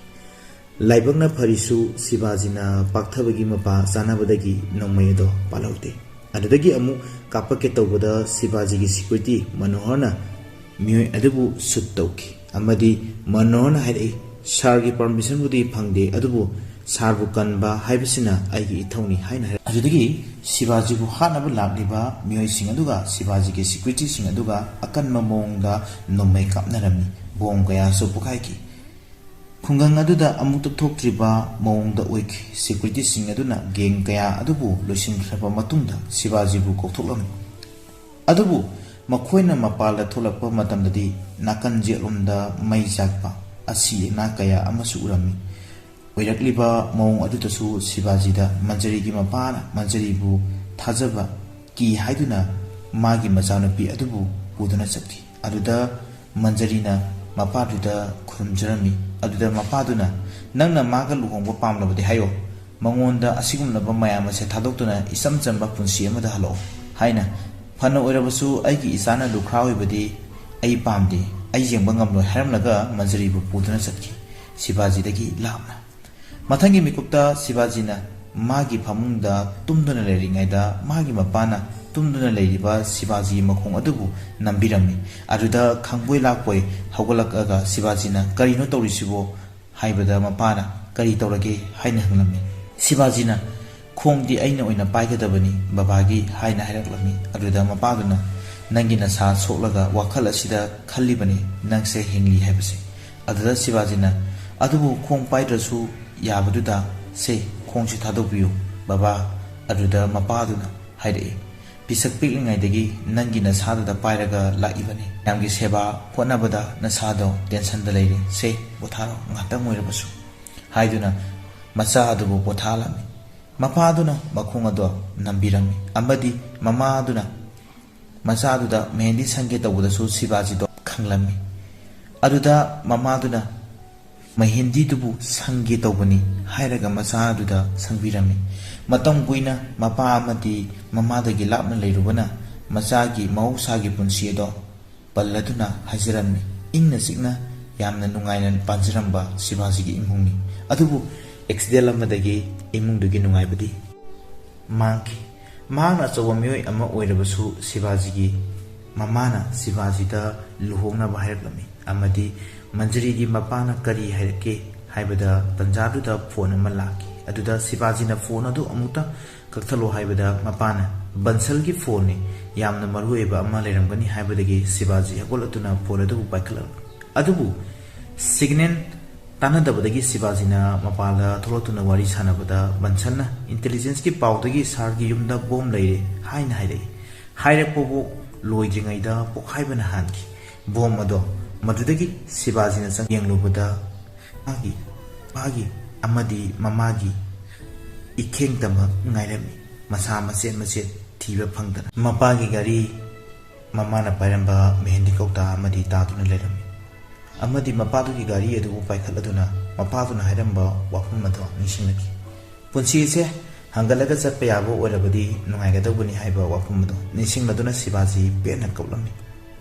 ꯂꯥꯏꯕꯛꯅ ꯐꯔꯤꯁꯨ ꯁꯤꯕꯥꯖꯤꯅ ꯄꯥꯛꯊꯕꯒꯤ ꯃꯄꯥ ꯆꯥꯅꯕꯗꯒꯤ ꯅꯣꯡꯃꯩ ꯑꯗꯣ ꯄꯥꯜꯍꯧꯗꯦ꯫ ꯑꯗꯨꯗꯒꯤ ꯑꯃꯨꯛ ꯀꯥꯞꯄꯛꯀꯦ ꯇꯧꯕꯗ ꯁꯤꯕꯥꯖꯤꯒꯤ ꯁꯤꯀ꯭ꯌꯨꯔꯤꯇꯤ ꯃꯅꯣꯍꯔꯅ ꯃꯤꯑꯣꯏ ꯑꯗꯨꯕꯨ ꯁꯨꯠ ꯇꯧꯈꯤ ꯑꯃꯗꯤ ꯃꯅꯣꯍꯔꯅ ꯍꯥꯏꯔꯛꯏ, "ꯁꯥꯔꯒꯤ ꯄꯥꯔꯃꯤꯁꯟꯕꯨꯗꯤ ꯐꯪꯗꯦ, ꯑꯗꯨꯕꯨ ꯁꯥꯔꯕꯨ ꯀꯟꯕ ꯍꯥꯏꯕꯁꯤꯅ ꯑꯩꯒꯤ ꯏꯊꯧꯅꯤ" ꯍꯥꯏꯅ ꯍꯥꯏꯔꯛꯏ꯫ ꯑꯗꯨꯗꯒꯤ ꯁꯤꯕꯥꯖꯤꯕꯨ ꯍꯥꯠꯅꯕ ꯂꯥꯛꯂꯤꯕ ꯃꯤꯑꯣꯏꯁꯤꯡ ꯑꯗꯨꯒ ꯁꯤꯕꯥꯖꯤꯒꯤ ꯁꯤꯀ꯭ꯌꯨꯔꯤꯇꯤꯁꯤꯡ ꯑꯗꯨꯒ ꯑꯀꯟꯕ ꯃꯑꯣꯡꯗ ꯅꯣꯡꯃꯩ ꯀꯥꯞꯅꯔꯝꯃꯤ꯫ ꯕꯣꯝ ꯀꯌꯥꯁꯨ ꯄꯣꯈꯥꯏꯈꯤ꯫ ꯈꯨꯡꯒꯪ ꯑꯗꯨꯗ ꯑꯃꯨꯛꯇ ꯊꯣꯛꯇ꯭ꯔꯤꯕ ꯃꯑꯣꯡꯗ ꯑꯣꯏꯈꯤ꯫ ꯁꯤꯀ꯭ꯌꯨꯔꯤꯇꯤꯁꯤꯡ ꯑꯗꯨꯅ ꯒꯦꯡ ꯀꯌꯥ ꯑꯗꯨꯕꯨ ꯂꯣꯏꯁꯤꯟꯈ꯭ꯔꯕ ꯃꯇꯨꯡꯗ ꯁꯤꯕꯥꯖꯤꯕꯨ ꯀꯧꯊꯣꯛꯂꯝꯃꯤ꯫ ꯑꯗꯨꯕꯨ ꯃꯈꯣꯏꯅ ꯃꯄꯥꯟꯗ ꯊꯣꯛꯂꯛꯄ ꯃꯇꯝꯗꯗꯤ ꯅꯥꯀꯟ ꯌꯦꯠꯂꯣꯝꯗ ꯃꯩ ꯆꯥꯛꯄ, ꯑꯁꯤ ꯑꯅꯥ ꯀꯌꯥ ꯑꯃꯁꯨ ꯎꯔꯝꯃꯤ꯫ ꯑꯣꯏꯔꯛꯂꯤꯕ ꯃꯑꯣꯡ ꯑꯗꯨꯗꯁꯨ ꯁꯤꯕꯥꯖꯤꯗ ꯃꯟꯖꯔꯤꯒꯤ ꯃꯄꯥꯅ ꯃꯟꯖꯔꯤꯕꯨ ꯊꯥꯖꯕ ꯀꯤ ꯍꯥꯏꯗꯨꯅ ꯃꯥꯒꯤ ꯃꯆꯥꯅꯨꯄꯤ ꯑꯗꯨꯕꯨ ꯄꯨꯗꯨꯅ ꯆꯠꯈꯤ꯫ ꯑꯗꯨꯗ ꯃꯟꯖꯔꯤꯅ ꯃꯄꯥꯗꯨꯗ ꯈꯨꯔꯨꯝꯖꯔꯝꯃꯤ꯫ ꯑꯗꯨꯗ ꯃꯄꯥꯗꯨꯅ, "ꯅꯪꯅ ꯃꯥꯒ ꯂꯨꯍꯣꯡꯕ ꯄꯥꯝꯂꯕꯗꯤ ꯍꯥꯏꯌꯣ, ꯃꯉꯣꯟꯗ ꯑꯁꯤꯒꯨꯝꯂꯕ ꯃꯌꯥꯝ ꯑꯁꯦ ꯊꯥꯗꯣꯛꯇꯨꯅ ꯏꯆꯝ ꯆꯝꯕ ꯄꯨꯟꯁꯤ ꯑꯃꯗ ꯍꯜꯂꯛꯑꯣ" ꯍꯥꯏꯅ, "ꯐꯅ ꯑꯣꯏꯔꯕꯁꯨ ꯑꯩꯒꯤ ꯏꯆꯥꯅ ꯂꯨꯈ꯭ꯔꯥ ꯑꯣꯏꯕꯗꯤ ꯑꯩ ꯄꯥꯝꯗꯦ, ꯑꯩ ꯌꯦꯡꯕ ꯉꯝꯂꯣꯏ" ꯍꯥꯏꯔꯝꯂꯒ ꯃꯟꯖꯔꯤꯕꯨ ꯄꯨꯗꯨꯅ ꯆꯠꯈꯤ, ꯁꯤꯕꯥꯖꯤꯗꯒꯤ ꯂꯥꯞꯅ꯫ ꯃꯊꯪꯒꯤ ꯃꯤꯀꯨꯞꯇ ꯁꯤꯕꯥꯖꯤꯅ ꯃꯥꯒꯤ ꯐꯃꯨꯡꯗ ꯇꯨꯝꯗꯨꯅ ꯂꯩꯔꯤꯉꯩꯗ ꯃꯥꯒꯤ ꯃꯄꯥꯅ ꯇꯨꯝꯗꯨꯅ ꯂꯩꯔꯤꯕ ꯁꯤꯕꯥꯖꯤꯒꯤ ꯃꯈꯣꯡ ꯑꯗꯨꯕꯨ ꯅꯝꯕꯤꯔꯝꯃꯤ꯫ ꯑꯗꯨꯗ ꯈꯪꯕꯣꯏ ꯂꯥꯛꯄꯣꯏ ꯍꯧꯒꯠꯂꯛꯂꯒ ꯁꯤꯕꯥꯖꯤꯅ, "ꯀꯔꯤꯅꯣ ꯇꯧꯔꯤꯁꯤꯕꯣ?" ꯍꯥꯏꯕꯗ ꯃꯄꯥꯅ, "ꯀꯔꯤ ꯇꯧꯔꯒꯦ?" ꯍꯥꯏꯅ ꯍꯪꯂꯝꯃꯤ꯫ ꯁꯤꯕꯥꯖꯤꯅ, "ꯈꯣꯡꯗꯤ ꯑꯩꯅ ꯑꯣꯏꯅ ꯄꯥꯏꯒꯗꯕꯅꯤ ꯕꯕꯥꯒꯤ" ꯍꯥꯏꯅ ꯍꯥꯏꯔꯛꯂꯝꯃꯤ꯫ ꯑꯗꯨꯗ ꯃꯄꯥꯗꯨꯅ, "ꯅꯪꯒꯤ ꯅꯁꯥ ꯁꯣꯛꯂꯒ ꯋꯥꯈꯜ ꯑꯁꯤꯗ ꯈꯜꯂꯤꯕꯅꯤ ꯅꯪꯁꯦ ꯍꯤꯡꯂꯤ ꯍꯥꯏꯕꯁꯦ"꯫ ꯑꯗꯨꯗ ꯁꯤꯕꯥꯖꯤꯅ, "ꯑꯗꯨꯕꯨ ꯈꯣꯡ ꯄꯥꯏꯗ꯭ꯔꯁꯨ ꯌꯥꯕꯗꯨꯗ ꯁꯦ, ꯈꯣꯡꯁꯤ ꯊꯥꯗꯣꯛꯄꯤꯌꯨ ꯕꯕꯥ"꯫ ꯑꯗꯨꯗ ꯃꯄꯥꯗꯨꯅ ꯍꯥꯏꯔꯛꯏ, "ꯄꯤꯁꯛ ꯄꯤꯛꯂꯤꯉꯩꯗꯒꯤ ꯅꯪꯒꯤ ꯅꯁꯥꯗꯨꯗ ꯄꯥꯏꯔꯒ ꯂꯥꯛꯏꯕꯅꯤ꯫ ꯃꯌꯥꯝꯒꯤ ꯁꯦꯕꯥ ꯍꯣꯠꯅꯕꯗ ꯅꯁꯥꯗꯣ ꯇꯦꯟꯁꯟꯗ ꯂꯩꯔꯦ꯫ ꯁꯦ, ꯄꯣꯊꯥꯔꯣ ꯉꯥꯛꯇꯪ ꯑꯣꯏꯔꯕꯁꯨ" ꯍꯥꯏꯗꯨꯅ ꯃꯆꯥ ꯑꯗꯨꯕꯨ ꯄꯣꯊꯥꯍꯜꯂꯝꯃꯤ꯫ ꯃꯄꯥꯗꯨꯅ ꯃꯈꯣꯡ ꯑꯗꯣ ꯅꯝꯕꯤꯔꯝꯃꯤ ꯑꯃꯗꯤ ꯃꯃꯥꯗꯨꯅ ꯃꯆꯥꯗꯨꯗ ꯃꯦꯍꯦꯟꯗꯤ ꯁꯪꯒꯦ ꯇꯧꯕꯗꯁꯨ ꯁꯤꯕꯥꯖꯤꯗꯣ ꯈꯪꯂꯝꯃꯤ꯫ ꯑꯗꯨꯗ ꯃꯃꯥꯗꯨꯅ "ꯃꯦꯍꯦꯟꯗꯤꯗꯨꯕꯨ ꯁꯪꯒꯦ ꯇꯧꯕꯅꯤ" ꯍꯥꯏꯔꯒ ꯃꯆꯥꯗꯨꯗ ꯁꯪꯕꯤꯔꯝꯃꯤ꯫ ꯃꯇꯝ ꯀꯨꯏꯅ ꯃꯄꯥ ꯑꯃꯗꯤ ꯃꯃꯥꯗꯒꯤ ꯂꯥꯞꯅ ꯂꯩꯔꯨꯕꯅ ꯃꯆꯥꯒꯤ ꯃꯍꯧꯁꯥꯒꯤ ꯄꯨꯟꯁꯤ ꯑꯗꯣ ꯄꯜꯂꯗꯨꯅ ꯍꯥꯏꯖꯔꯝꯃꯤ꯫ ꯏꯪꯅ ꯆꯤꯛꯅ ꯌꯥꯝꯅ ꯅꯨꯡꯉꯥꯏꯅ ꯄꯥꯟꯖꯔꯝꯕ ꯁꯤꯕꯥꯖꯤꯒꯤ ꯏꯃꯨꯡꯅꯤ꯫ ꯑꯗꯨꯕꯨ ꯑꯦꯛꯁꯤꯗꯦꯟ ꯑꯃꯗꯒꯤ ꯏꯃꯨꯡꯗꯨꯒꯤ ꯅꯨꯡꯉꯥꯏꯕꯗꯤ ꯃꯥꯡꯈꯤ꯫ ꯃꯍꯥꯛꯅ ꯑꯆꯧꯕ ꯃꯤꯑꯣꯏ ꯑꯃ ꯑꯣꯏꯔꯕꯁꯨ ꯁꯤꯕꯥꯖꯤꯒꯤ ꯃꯃꯥꯅ ꯁꯤꯕꯥꯖꯤꯗ ꯂꯨꯍꯣꯡꯅꯕ ꯍꯥꯏꯔꯛꯂꯝꯃꯤ ꯑꯃꯗꯤ ꯃꯟꯖꯔꯤꯒꯤ ꯃꯄꯥꯅ ꯀꯔꯤ ꯍꯥꯏꯔꯛꯀꯦ ꯍꯥꯏꯕꯗ ꯇꯟꯖꯥꯗꯨꯗ ꯐꯣꯟ ꯑꯃ ꯂꯥꯛꯈꯤ꯫ ꯑꯗꯨꯗ ꯁꯤꯕꯥꯖꯤꯅ ꯐꯣꯟ ꯑꯗꯨ ꯑꯃꯨꯛꯇ ꯀꯛꯊꯠꯂꯣ ꯍꯥꯏꯕꯗ ꯃꯄꯥꯅ, "ꯕꯟꯁꯜꯒꯤ ꯐꯣꯟꯅꯤ, ꯌꯥꯝꯅ ꯃꯔꯨ ꯑꯣꯏꯕ ꯑꯃ ꯂꯩꯔꯝꯒꯅꯤ" ꯍꯥꯏꯕꯗꯒꯤ ꯁꯤꯕꯥꯖꯤ ꯍꯧꯒꯠꯂꯛꯇꯨꯅ ꯐꯣꯟ ꯑꯗꯨꯕꯨ ꯄꯥꯏꯈꯠꯂꯝꯃꯤ꯫ ꯑꯗꯨꯕꯨ ꯁꯤꯒꯅꯦꯜ ꯇꯥꯟꯅꯗꯕꯗꯒꯤ ꯁꯤꯕꯥꯖꯤꯅ ꯃꯄꯥꯟꯗ ꯊꯣꯛꯂꯛꯇꯨꯅ ꯋꯥꯔꯤ ꯁꯥꯟꯅꯕꯗ ꯕꯟꯁꯜꯅ ꯏꯟꯇꯦꯂꯤꯖꯦꯟꯁꯀꯤ ꯄꯥꯎꯗꯒꯤ ꯁꯥꯔꯒꯤ ꯌꯨꯝꯗ ꯕꯣꯝ ꯂꯩꯔꯦ ꯍꯥꯏꯅ ꯍꯥꯏꯔꯛꯏ꯫ ꯍꯥꯏꯔꯛꯄꯕꯨ ꯂꯣꯏꯗ꯭ꯔꯤꯉꯩꯗ ꯄꯣꯛꯈꯥꯏꯕꯅ ꯍꯥꯟꯈꯤ꯫ ꯕꯣꯝ ꯑꯗꯣ ꯃꯗꯨꯗꯒꯤ ꯁꯤꯕꯥꯖꯤꯅ ꯆꯪ ꯌꯦꯡꯂꯨꯕꯗ ꯃꯥꯒꯤ, ꯃꯥꯒꯤ ꯑꯃꯗꯤ ꯃꯃꯥꯒꯤ ꯏꯈꯦꯡꯇꯃꯛ ꯉꯥꯏꯔꯝꯃꯤ꯫ ꯃꯁꯥ ꯃꯆꯦꯠ ꯃꯆꯦꯠ ꯊꯤꯕ ꯐꯪꯗꯅ ꯃꯄꯥꯒꯤ ꯒꯥꯔꯤ, ꯃꯃꯥꯅ ꯄꯥꯏꯔꯝꯕ ꯃꯦꯍꯦꯟꯗꯤ ꯀꯧꯇꯥ ꯑꯃꯗꯤ ꯇꯥꯗꯨꯅ ꯂꯩꯔꯝꯃꯤ꯫ ꯑꯃꯗꯤ ꯃꯄꯥꯗꯨꯒꯤ ꯒꯥꯔꯤ ꯑꯗꯨꯕꯨ ꯄꯥꯏꯈꯠꯂꯗꯨꯅ ꯃꯄꯥꯗꯨꯅ ꯍꯥꯏꯔꯝꯕ ꯋꯥꯐꯝ ꯑꯗꯣ ꯅꯤꯡꯁꯤꯡꯂꯛꯈꯤ꯫ ꯄꯨꯟꯁꯤꯁꯦ ꯍꯪꯒꯠꯂꯒ ꯆꯠꯄ ꯌꯥꯕ ꯑꯣꯏꯔꯕꯗꯤ ꯅꯨꯡꯉꯥꯏꯒꯗꯧꯕꯅꯤ ꯍꯥꯏꯕ ꯋꯥꯐꯝ ꯑꯗꯨ ꯅꯤꯡꯁꯤꯡꯂꯗꯨꯅ ꯁꯤꯕꯥꯖꯤ ꯄꯦꯟꯅ ꯀꯞꯂꯝꯃꯤ꯫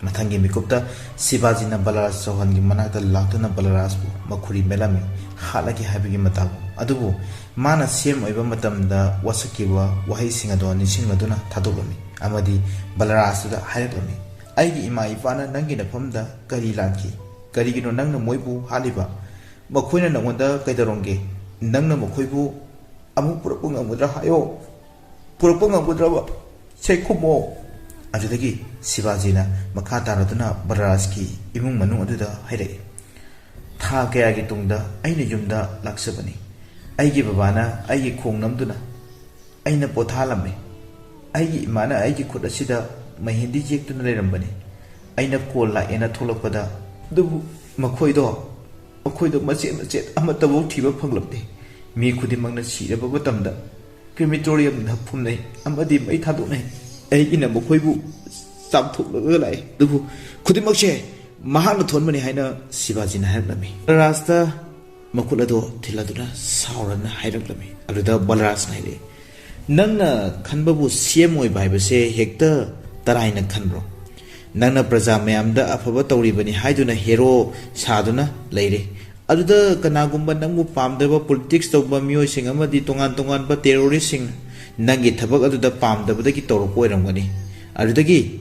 ꯃꯊꯪꯒꯤ ꯃꯤꯀꯨꯞꯇ ꯁꯤꯕꯥꯖꯤꯅ ꯕꯂꯔꯥꯖ ꯆꯧꯍꯥꯟꯒꯤ ꯃꯅꯥꯛꯇ ꯂꯥꯛꯇꯨꯅ ꯕꯂꯔꯥꯖꯕꯨ ꯃꯈꯨꯔꯤ ꯃꯦꯠꯂꯝꯃꯤ, ꯍꯥꯠꯂꯒꯦ ꯍꯥꯏꯕꯒꯤ ꯃꯇꯥꯒꯨꯝ꯫ ꯑꯗꯨꯕꯨ ꯃꯥꯅ ꯁꯤ ꯑꯦꯝ ꯑꯣꯏꯕ ꯃꯇꯝꯗ ꯋꯥꯁꯛꯈꯤꯕ ꯋꯥꯍꯩꯁꯤꯡ ꯑꯗꯣ ꯅꯤꯡꯁꯤꯡꯂꯗꯨꯅ ꯊꯥꯗꯣꯛꯂꯝꯃꯤ ꯑꯃꯗꯤ ꯕꯂꯔꯥꯖꯇꯨꯗ ꯍꯥꯏꯔꯛꯂꯝꯃꯤ, "ꯑꯩꯒꯤ ꯏꯃꯥ ꯏꯄꯥꯅ ꯅꯪꯒꯤ ꯅꯐꯝꯗ ꯀꯔꯤ ꯂꯥꯟꯈꯤ? ꯀꯔꯤꯒꯤꯅꯣ ꯅꯪꯅ ꯃꯣꯏꯕꯨ ꯍꯥꯠꯂꯤꯕ? ꯃꯈꯣꯏꯅ ꯅꯪꯉꯣꯟꯗ ꯀꯩꯗꯧꯔꯝꯒꯦ? ꯅꯪꯅ ꯃꯈꯣꯏꯕꯨ ꯑꯃꯨꯛ ꯄꯨꯔꯛꯄ ꯉꯝꯒꯗ꯭ꯔꯥ ꯍꯥꯏꯌꯣ꯫ ꯄꯨꯔꯛꯄ ꯉꯝꯒꯗ꯭ꯔꯕ? ꯁꯦ ꯈꯨꯝꯃꯣ!" ꯑꯗꯨꯗꯒꯤ ꯁꯤꯕꯥꯖꯤꯅ ꯃꯈꯥ ꯇꯥꯔꯗꯨꯅ ꯕꯂꯔꯥꯖꯀꯤ ꯏꯃꯨꯡ ꯃꯅꯨꯡ ꯑꯗꯨꯗ ꯍꯥꯏꯔꯛꯏ, "ꯊꯥ ꯀꯌꯥꯒꯤ ꯇꯨꯡꯗ ꯑꯩꯅ ꯌꯨꯝꯗ ꯂꯥꯛꯆꯕꯅꯤ꯫ ꯑꯩꯒꯤ ꯕꯕꯥꯅ ꯑꯩꯒꯤ ꯈꯣꯡ ꯅꯝꯗꯨꯅ ꯑꯩꯅ ꯄꯣꯊꯥꯂꯝꯃꯤ꯫ ꯑꯩꯒꯤ ꯏꯃꯥꯅ ꯑꯩꯒꯤ ꯈꯨꯠ ꯑꯁꯤꯗ ꯃꯍꯤꯟꯗꯤ ꯌꯦꯛꯇꯨꯅ ꯂꯩꯔꯝꯕꯅꯤ꯫ ꯑꯩꯅ ꯀꯣꯜ ꯂꯥꯛꯑꯦꯅ ꯊꯣꯛꯂꯛꯄꯗ, ꯑꯗꯨꯕꯨ ꯃꯈꯣꯏꯗꯣ, ꯃꯈꯣꯏꯗꯣ ꯃꯆꯦꯠ ꯃꯆꯦꯠ ꯑꯃꯠꯇꯐꯥꯎ ꯊꯤꯕ ꯐꯪꯂꯝꯗꯦ꯫ ꯃꯤ ꯈꯨꯗꯤꯡꯃꯛꯅ ꯁꯤꯔꯕ ꯃꯇꯝꯗ ꯀ꯭ꯔꯤꯃꯤꯇꯣꯔꯤꯌꯝꯗ ꯐꯨꯝꯅꯩ ꯑꯃꯗꯤ ꯃꯩ ꯊꯥꯗꯣꯛꯅꯩ꯫ ꯑꯩꯒꯤꯅ ꯃꯈꯣꯏꯕꯨ ꯆꯥꯝꯊꯣꯛꯂꯒ ꯂꯥꯛꯏ꯫ ꯑꯗꯨꯕꯨ ꯈꯨꯗꯤꯡꯃꯛꯁꯦ ꯃꯍꯥꯛꯅ ꯊꯣꯟꯕꯅꯤ" ꯍꯥꯏꯅ ꯁꯤꯕꯥꯖꯤꯅ ꯍꯥꯏꯔꯛꯂꯝꯃꯤ꯫ ꯕꯂꯔꯥꯖꯇ ꯃꯈꯨꯠ ꯑꯗꯣ ꯊꯤꯜꯂꯗꯨꯅ ꯁꯥꯎꯔꯅ ꯍꯥꯏꯔꯛꯂꯝꯃꯤ꯫ ꯑꯗꯨꯗ ꯕꯂꯔꯥꯖꯅ ꯍꯥꯏꯔꯛꯏ, "ꯅꯪꯅ ꯈꯟꯕꯕꯨ ꯁꯤ ꯑꯦꯝ ꯑꯣꯏꯕ ꯍꯥꯏꯕꯁꯦ ꯍꯦꯛꯇ ꯇꯔꯥꯏꯅ ꯈꯟꯕ꯭ꯔꯣ? ꯅꯪꯅ ꯄ꯭ꯔꯖꯥ ꯃꯌꯥꯝꯗ ꯑꯐꯕ ꯇꯧꯔꯤꯕꯅꯤ ꯍꯥꯏꯗꯨꯅ ꯍꯦꯔꯣ ꯁꯥꯗꯨꯅ ꯂꯩꯔꯦ꯫ ꯑꯗꯨꯗ ꯀꯅꯥꯒꯨꯝꯕ ꯅꯪꯕꯨ ꯄꯥꯝꯗꯕ ꯄꯣꯂꯤꯇꯤꯛꯁ ꯇꯧꯕ ꯃꯤꯑꯣꯏꯁꯤꯡ ꯑꯃꯗꯤ ꯇꯣꯉꯥꯟ ꯇꯣꯉꯥꯟꯕ ꯇꯦꯔꯣꯔꯤꯁꯁꯤꯡ ꯅꯪꯒꯤ ꯊꯕꯛ ꯑꯗꯨꯗ ꯄꯥꯝꯗꯕꯗꯒꯤ ꯇꯧꯔꯛꯄ ꯑꯣꯏꯔꯝꯒꯅꯤ꯫ ꯑꯗꯨꯗꯒꯤ,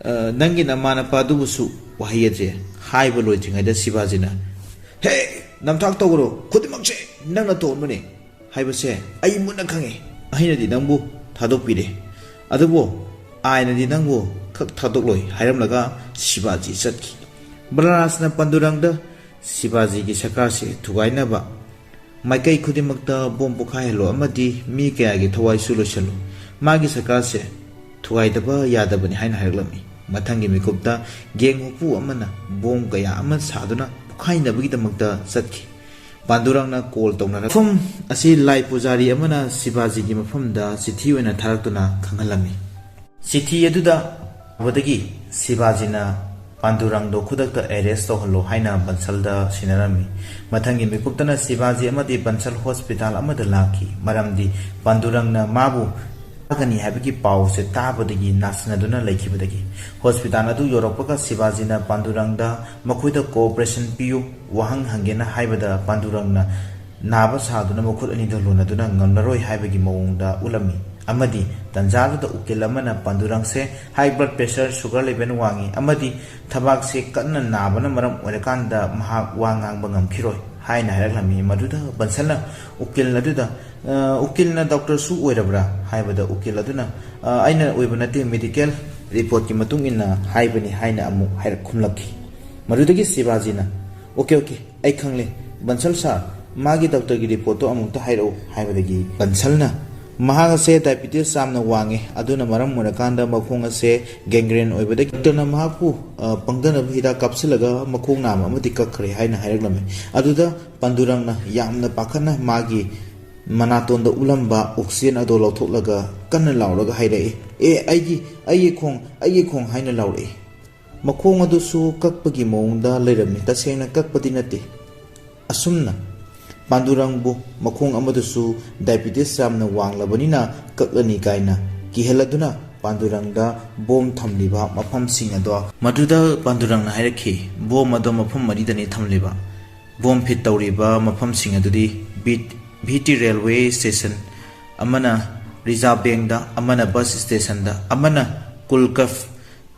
ꯑ, ꯅꯪꯒꯤ ꯅꯃꯥ ꯅꯄꯥꯗꯨꯕꯨꯁꯨ" ꯋꯥꯍꯩ ꯑꯁꯦ ꯍꯥꯏꯕ ꯂꯣꯏꯗ꯭ꯔꯤꯉꯩꯗ ꯁꯤꯕꯥꯖꯤꯅ, "ꯍꯦ, ꯅꯝꯊꯥꯛ ꯇꯧꯒꯅꯨ, ꯈꯨꯗꯤꯡꯃꯛꯁꯦ ꯅꯪꯅ ꯇꯧꯍꯟꯕꯅꯤ" ꯍꯥꯏꯕꯁꯦ ꯑꯩ ꯃꯨꯟꯅ ꯈꯪꯉꯤ꯫ ꯑꯩꯅꯗꯤ ꯅꯪꯕꯨ ꯊꯥꯗꯣꯛꯄꯤꯔꯦ, ꯑꯗꯨꯕꯨ ꯑꯥꯏꯟꯅꯗꯤ ꯅꯪꯕꯨ ꯈꯛ ꯊꯥꯗꯣꯛꯂꯣꯏ ꯍꯥꯏꯔꯝꯂꯒ ꯁꯤꯕꯥꯖꯤ ꯆꯠꯈꯤ꯫ ꯕꯂꯔꯥꯖꯅ ꯄꯥꯟꯗꯨꯔꯪꯗ ꯁꯤꯕꯥꯖꯤꯒꯤ ꯁꯔꯀꯥꯔꯁꯦ ꯊꯨꯒꯥꯏꯅꯕ ꯃꯥꯏꯀꯩ ꯈꯨꯗꯤꯡꯃꯛꯇ ꯕꯣꯝ ꯄꯣꯈꯥꯏꯍꯜꯂꯨ ꯑꯃꯗꯤ ꯃꯤ ꯀꯌꯥꯒꯤ ꯊꯋꯥꯏꯁꯨ ꯂꯣꯏꯁꯤꯜꯂꯨ꯫ ꯃꯥꯒꯤ ꯁꯔꯀꯥꯔꯁꯦ ꯊꯨꯒꯥꯏꯗꯕ ꯌꯥꯗꯕꯅꯤ ꯍꯥꯏꯅ ꯍꯥꯏꯔꯛꯂꯝꯃꯤ꯫ ꯃꯊꯪꯒꯤ ꯃꯤꯀꯨꯞꯇ ꯒꯦꯡ ꯍꯨꯄꯨ ꯑꯃꯅ ꯕꯣꯝ ꯀꯌꯥ ꯑꯃ ꯁꯥꯗꯨꯅ ꯄꯣꯈꯥꯏꯅꯕꯒꯤꯗꯃꯛꯇ ꯆꯠꯈꯤ꯫ ꯄꯥꯟꯗꯨꯔꯪꯅ ꯀꯣꯜ ꯇꯧꯅꯔꯛ-, ꯃꯐꯝ ꯑꯁꯤ ꯂꯥꯏ ꯄꯨꯖꯥꯔꯤ ꯑꯃꯅ ꯁꯤꯕꯥꯖꯤꯒꯤ ꯃꯐꯝꯗ ꯆꯤꯊꯤ ꯑꯣꯏꯅ ꯊꯥꯔꯛꯇꯨꯅ ꯈꯪꯍꯜꯂꯝꯃꯤ꯫ ꯆꯤꯊꯤ ꯑꯗꯨꯗ ꯎꯕꯗꯒꯤ ꯁꯤꯕꯥꯖꯤꯅ ꯄꯥꯟꯗꯨꯔꯪꯗꯣ ꯈꯨꯗꯛꯇ ꯑꯦꯔꯦꯁ ꯇꯧꯍꯜꯂꯣ ꯍꯥꯏꯅ ꯕꯟꯁꯜꯗ ꯁꯤꯟꯅꯔꯝꯃꯤ꯫ ꯃꯊꯪꯒꯤ ꯃꯤꯀꯨꯞꯇꯅ ꯁꯤꯕꯥꯖꯤ ꯑꯃꯗꯤ ꯕꯟꯁꯜ ꯍꯣꯁꯄꯤꯇꯥꯜ ꯑꯃꯗ ꯂꯥꯛꯈꯤ, ꯃꯔꯝꯗꯤ ꯄꯥꯟꯗꯨꯔꯪꯅ ꯃꯥꯕꯨ ꯐꯥꯒꯅꯤ ꯍꯥꯏꯕꯒꯤ ꯄꯥꯎꯁꯦ ꯇꯥꯕꯗꯒꯤ ꯅꯥꯁꯤꯟꯅꯗꯨꯅ ꯂꯩꯈꯤꯕꯗꯒꯤ꯫ ꯍꯣꯁꯄꯤꯇꯥꯜ ꯑꯗꯨ ꯌꯧꯔꯛꯄꯒ ꯁꯤꯕꯥꯖꯤꯅ ꯄꯥꯟꯗꯨꯔꯪꯗ ꯃꯈꯣꯏꯗ ꯀꯣꯑꯣꯄꯔꯦꯁꯟ ꯄꯤꯌꯨ, ꯋꯥꯍꯪ ꯍꯪꯒꯦꯅ ꯍꯥꯏꯕꯗ ꯄꯥꯟꯗꯨꯔꯪꯅ ꯅꯥꯕ ꯁꯥꯗꯨꯅ ꯃꯈꯨꯠ ꯑꯅꯤꯗꯣ ꯂꯣꯟꯅꯗꯨꯅ ꯉꯝꯂꯔꯣꯏ ꯍꯥꯏꯕꯒꯤ ꯃꯑꯣꯡꯗ ꯎꯠꯂꯝꯃꯤ꯫ ꯑꯃꯗꯤ ꯇꯟꯖꯥꯗꯨꯗ ꯎꯀꯤꯜ ꯑꯃꯅ ꯄꯥꯟꯗꯨꯔꯪꯁꯦ high blood pressure, sugar level ꯋꯥꯡꯏ ꯑꯃꯗꯤ ꯊꯕꯥꯛꯁꯦ ꯀꯟꯅ ꯅꯥꯕꯅ ꯃꯔꯝ ꯑꯣꯏꯔꯀꯥꯟꯗ ꯃꯍꯥꯛ ꯋꯥ ꯉꯥꯡꯕ ꯉꯝꯈꯤꯔꯣꯏ ꯍꯥꯏꯅ ꯍꯥꯏꯔꯛꯂꯝꯃꯤ꯫ ꯃꯗꯨꯗ ꯕꯟꯁꯜꯅ ꯎꯀꯤꯜ ꯑꯗꯨꯗ, "ꯑ, ꯎꯀꯤꯜꯅ ꯗꯣꯛꯇꯔꯁꯨ ꯑꯣꯏꯔꯕ꯭ꯔꯥ?" ꯍꯥꯏꯕꯗ ꯎꯀꯤꯜ ꯑꯗꯨꯅ, "ꯑ, ꯑꯩꯅ ꯑꯣꯏꯕ ꯅꯠꯇꯦ, ꯃꯦꯗꯤꯀꯦꯜ ꯔꯤꯄꯣꯔꯠꯀꯤ ꯃꯇꯨꯡ ꯏꯟꯅ ꯍꯥꯏꯕꯅꯤ" ꯍꯥꯏꯅ ꯑꯃꯨꯛ ꯍꯥꯏꯔꯛ ꯈꯨꯝꯂꯛꯈꯤ꯫ ꯃꯗꯨꯗꯒꯤ ꯁꯤꯕꯥꯖꯤꯅ, "ꯑꯣꯀꯦ, ꯑꯣꯀꯦ, ꯑꯩ ꯈꯪꯂꯦ, ꯕꯟꯁꯜ ꯁꯥꯔ, ꯃꯥꯒꯤ ꯗꯣꯛꯇꯔꯒꯤ ꯔꯤꯄꯣꯔꯠꯇꯣ ꯑꯃꯨꯛꯇ ꯍꯥꯏꯔꯛꯎ" ꯍꯥꯏꯕꯗꯒꯤ ꯕꯟꯁꯜꯅ, "ꯃꯍꯥꯛ ꯑꯁꯦ ꯗꯥꯏꯕꯤꯇꯤꯁ ꯌꯥꯝꯅ ꯋꯥꯡꯉꯦ, ꯑꯗꯨꯅ ꯃꯔꯝ ꯑꯣꯏꯔꯀꯥꯟꯗ ꯃꯈꯣꯡ ꯑꯁꯦ ꯒꯦꯡꯒ꯭ꯔꯦꯟ ꯑꯣꯏꯕꯗꯒꯤ ꯗꯣꯛꯇꯔꯅ ꯃꯍꯥꯛꯄꯨ, ꯑ, ꯄꯪꯊꯅꯕ ꯍꯤꯗꯥꯛ ꯀꯥꯞꯁꯤꯜꯂꯒ ꯃꯈꯣꯡ ꯅꯥꯝꯃ ꯑꯃꯗꯤ ꯀꯛꯈ꯭ꯔꯦ" ꯍꯥꯏꯅ ꯍꯥꯏꯔꯛꯂꯝꯃꯤ꯫ ꯑꯗꯨꯗ ꯄꯥꯟꯗꯨꯔꯪꯅ ꯌꯥꯝꯅ ꯄꯥꯈꯠꯅ ꯃꯥꯒꯤ ꯃꯅꯥꯇꯣꯟꯗ ꯎꯠꯂꯝꯕ ꯑꯣꯛꯁꯤꯖꯦꯟ ꯑꯗꯣ ꯂꯧꯊꯣꯛꯂꯒ ꯀꯟꯅ ꯂꯥꯎꯔꯒ ꯍꯥꯏꯔꯛꯏ, "ꯑꯦ, ꯑꯩꯒꯤ, ꯑꯩꯒꯤ ꯈꯣꯡ, ꯑꯩꯒꯤ ꯈꯣꯡ" ꯍꯥꯏꯅ ꯂꯥꯎꯔꯛꯏ꯫ ꯃꯈꯣꯡ ꯑꯗꯨꯁꯨ ꯀꯛꯄꯒꯤ ꯃꯑꯣꯡꯗ ꯂꯩꯔꯝꯃꯤ, ꯇꯁꯦꯡꯅ ꯀꯛꯄꯗꯤ ꯅꯠꯇꯦ꯫ ꯑꯁꯨꯝꯅ ꯄꯥꯟꯗꯨꯔꯪꯕꯨ ꯃꯈꯣꯡ ꯑꯃꯗꯨꯁꯨ ꯗꯥꯏꯕꯤꯇꯤꯁ ꯌꯥꯝꯅ ꯋꯥꯡꯂꯕꯅꯤꯅ ꯀꯛꯂꯅꯤ ꯀꯥꯏꯅ ꯀꯤꯍꯜꯂꯗꯨꯅ ꯄꯥꯟꯗꯨꯔꯪꯗ ꯕꯣꯝ ꯊꯝꯂꯤꯕ ꯃꯐꯝꯁꯤꯡ ꯑꯗꯣ, ꯃꯗꯨꯗ ꯄꯥꯟꯗꯨꯔꯪꯅ ꯍꯥꯏꯔꯛꯈꯤ, ꯕꯣꯝ ꯑꯗꯣ ꯃꯐꯝ ꯃꯔꯤꯗꯅꯤ ꯊꯝꯂꯤꯕ꯫ ꯕꯣꯝ ꯐꯤꯠ ꯇꯧꯔꯤꯕ ꯃꯐꯝꯁꯤꯡ ꯑꯗꯨꯗꯤ V-, V T railway station, ꯑꯃꯅ ꯔꯤꯖꯥꯔꯚ ꯕꯦꯡꯗ, ꯑꯃꯅ ꯕꯁ ꯁ꯭ꯇꯦꯁꯟꯗ, ꯑꯃꯅ ꯀꯨꯜꯀꯐ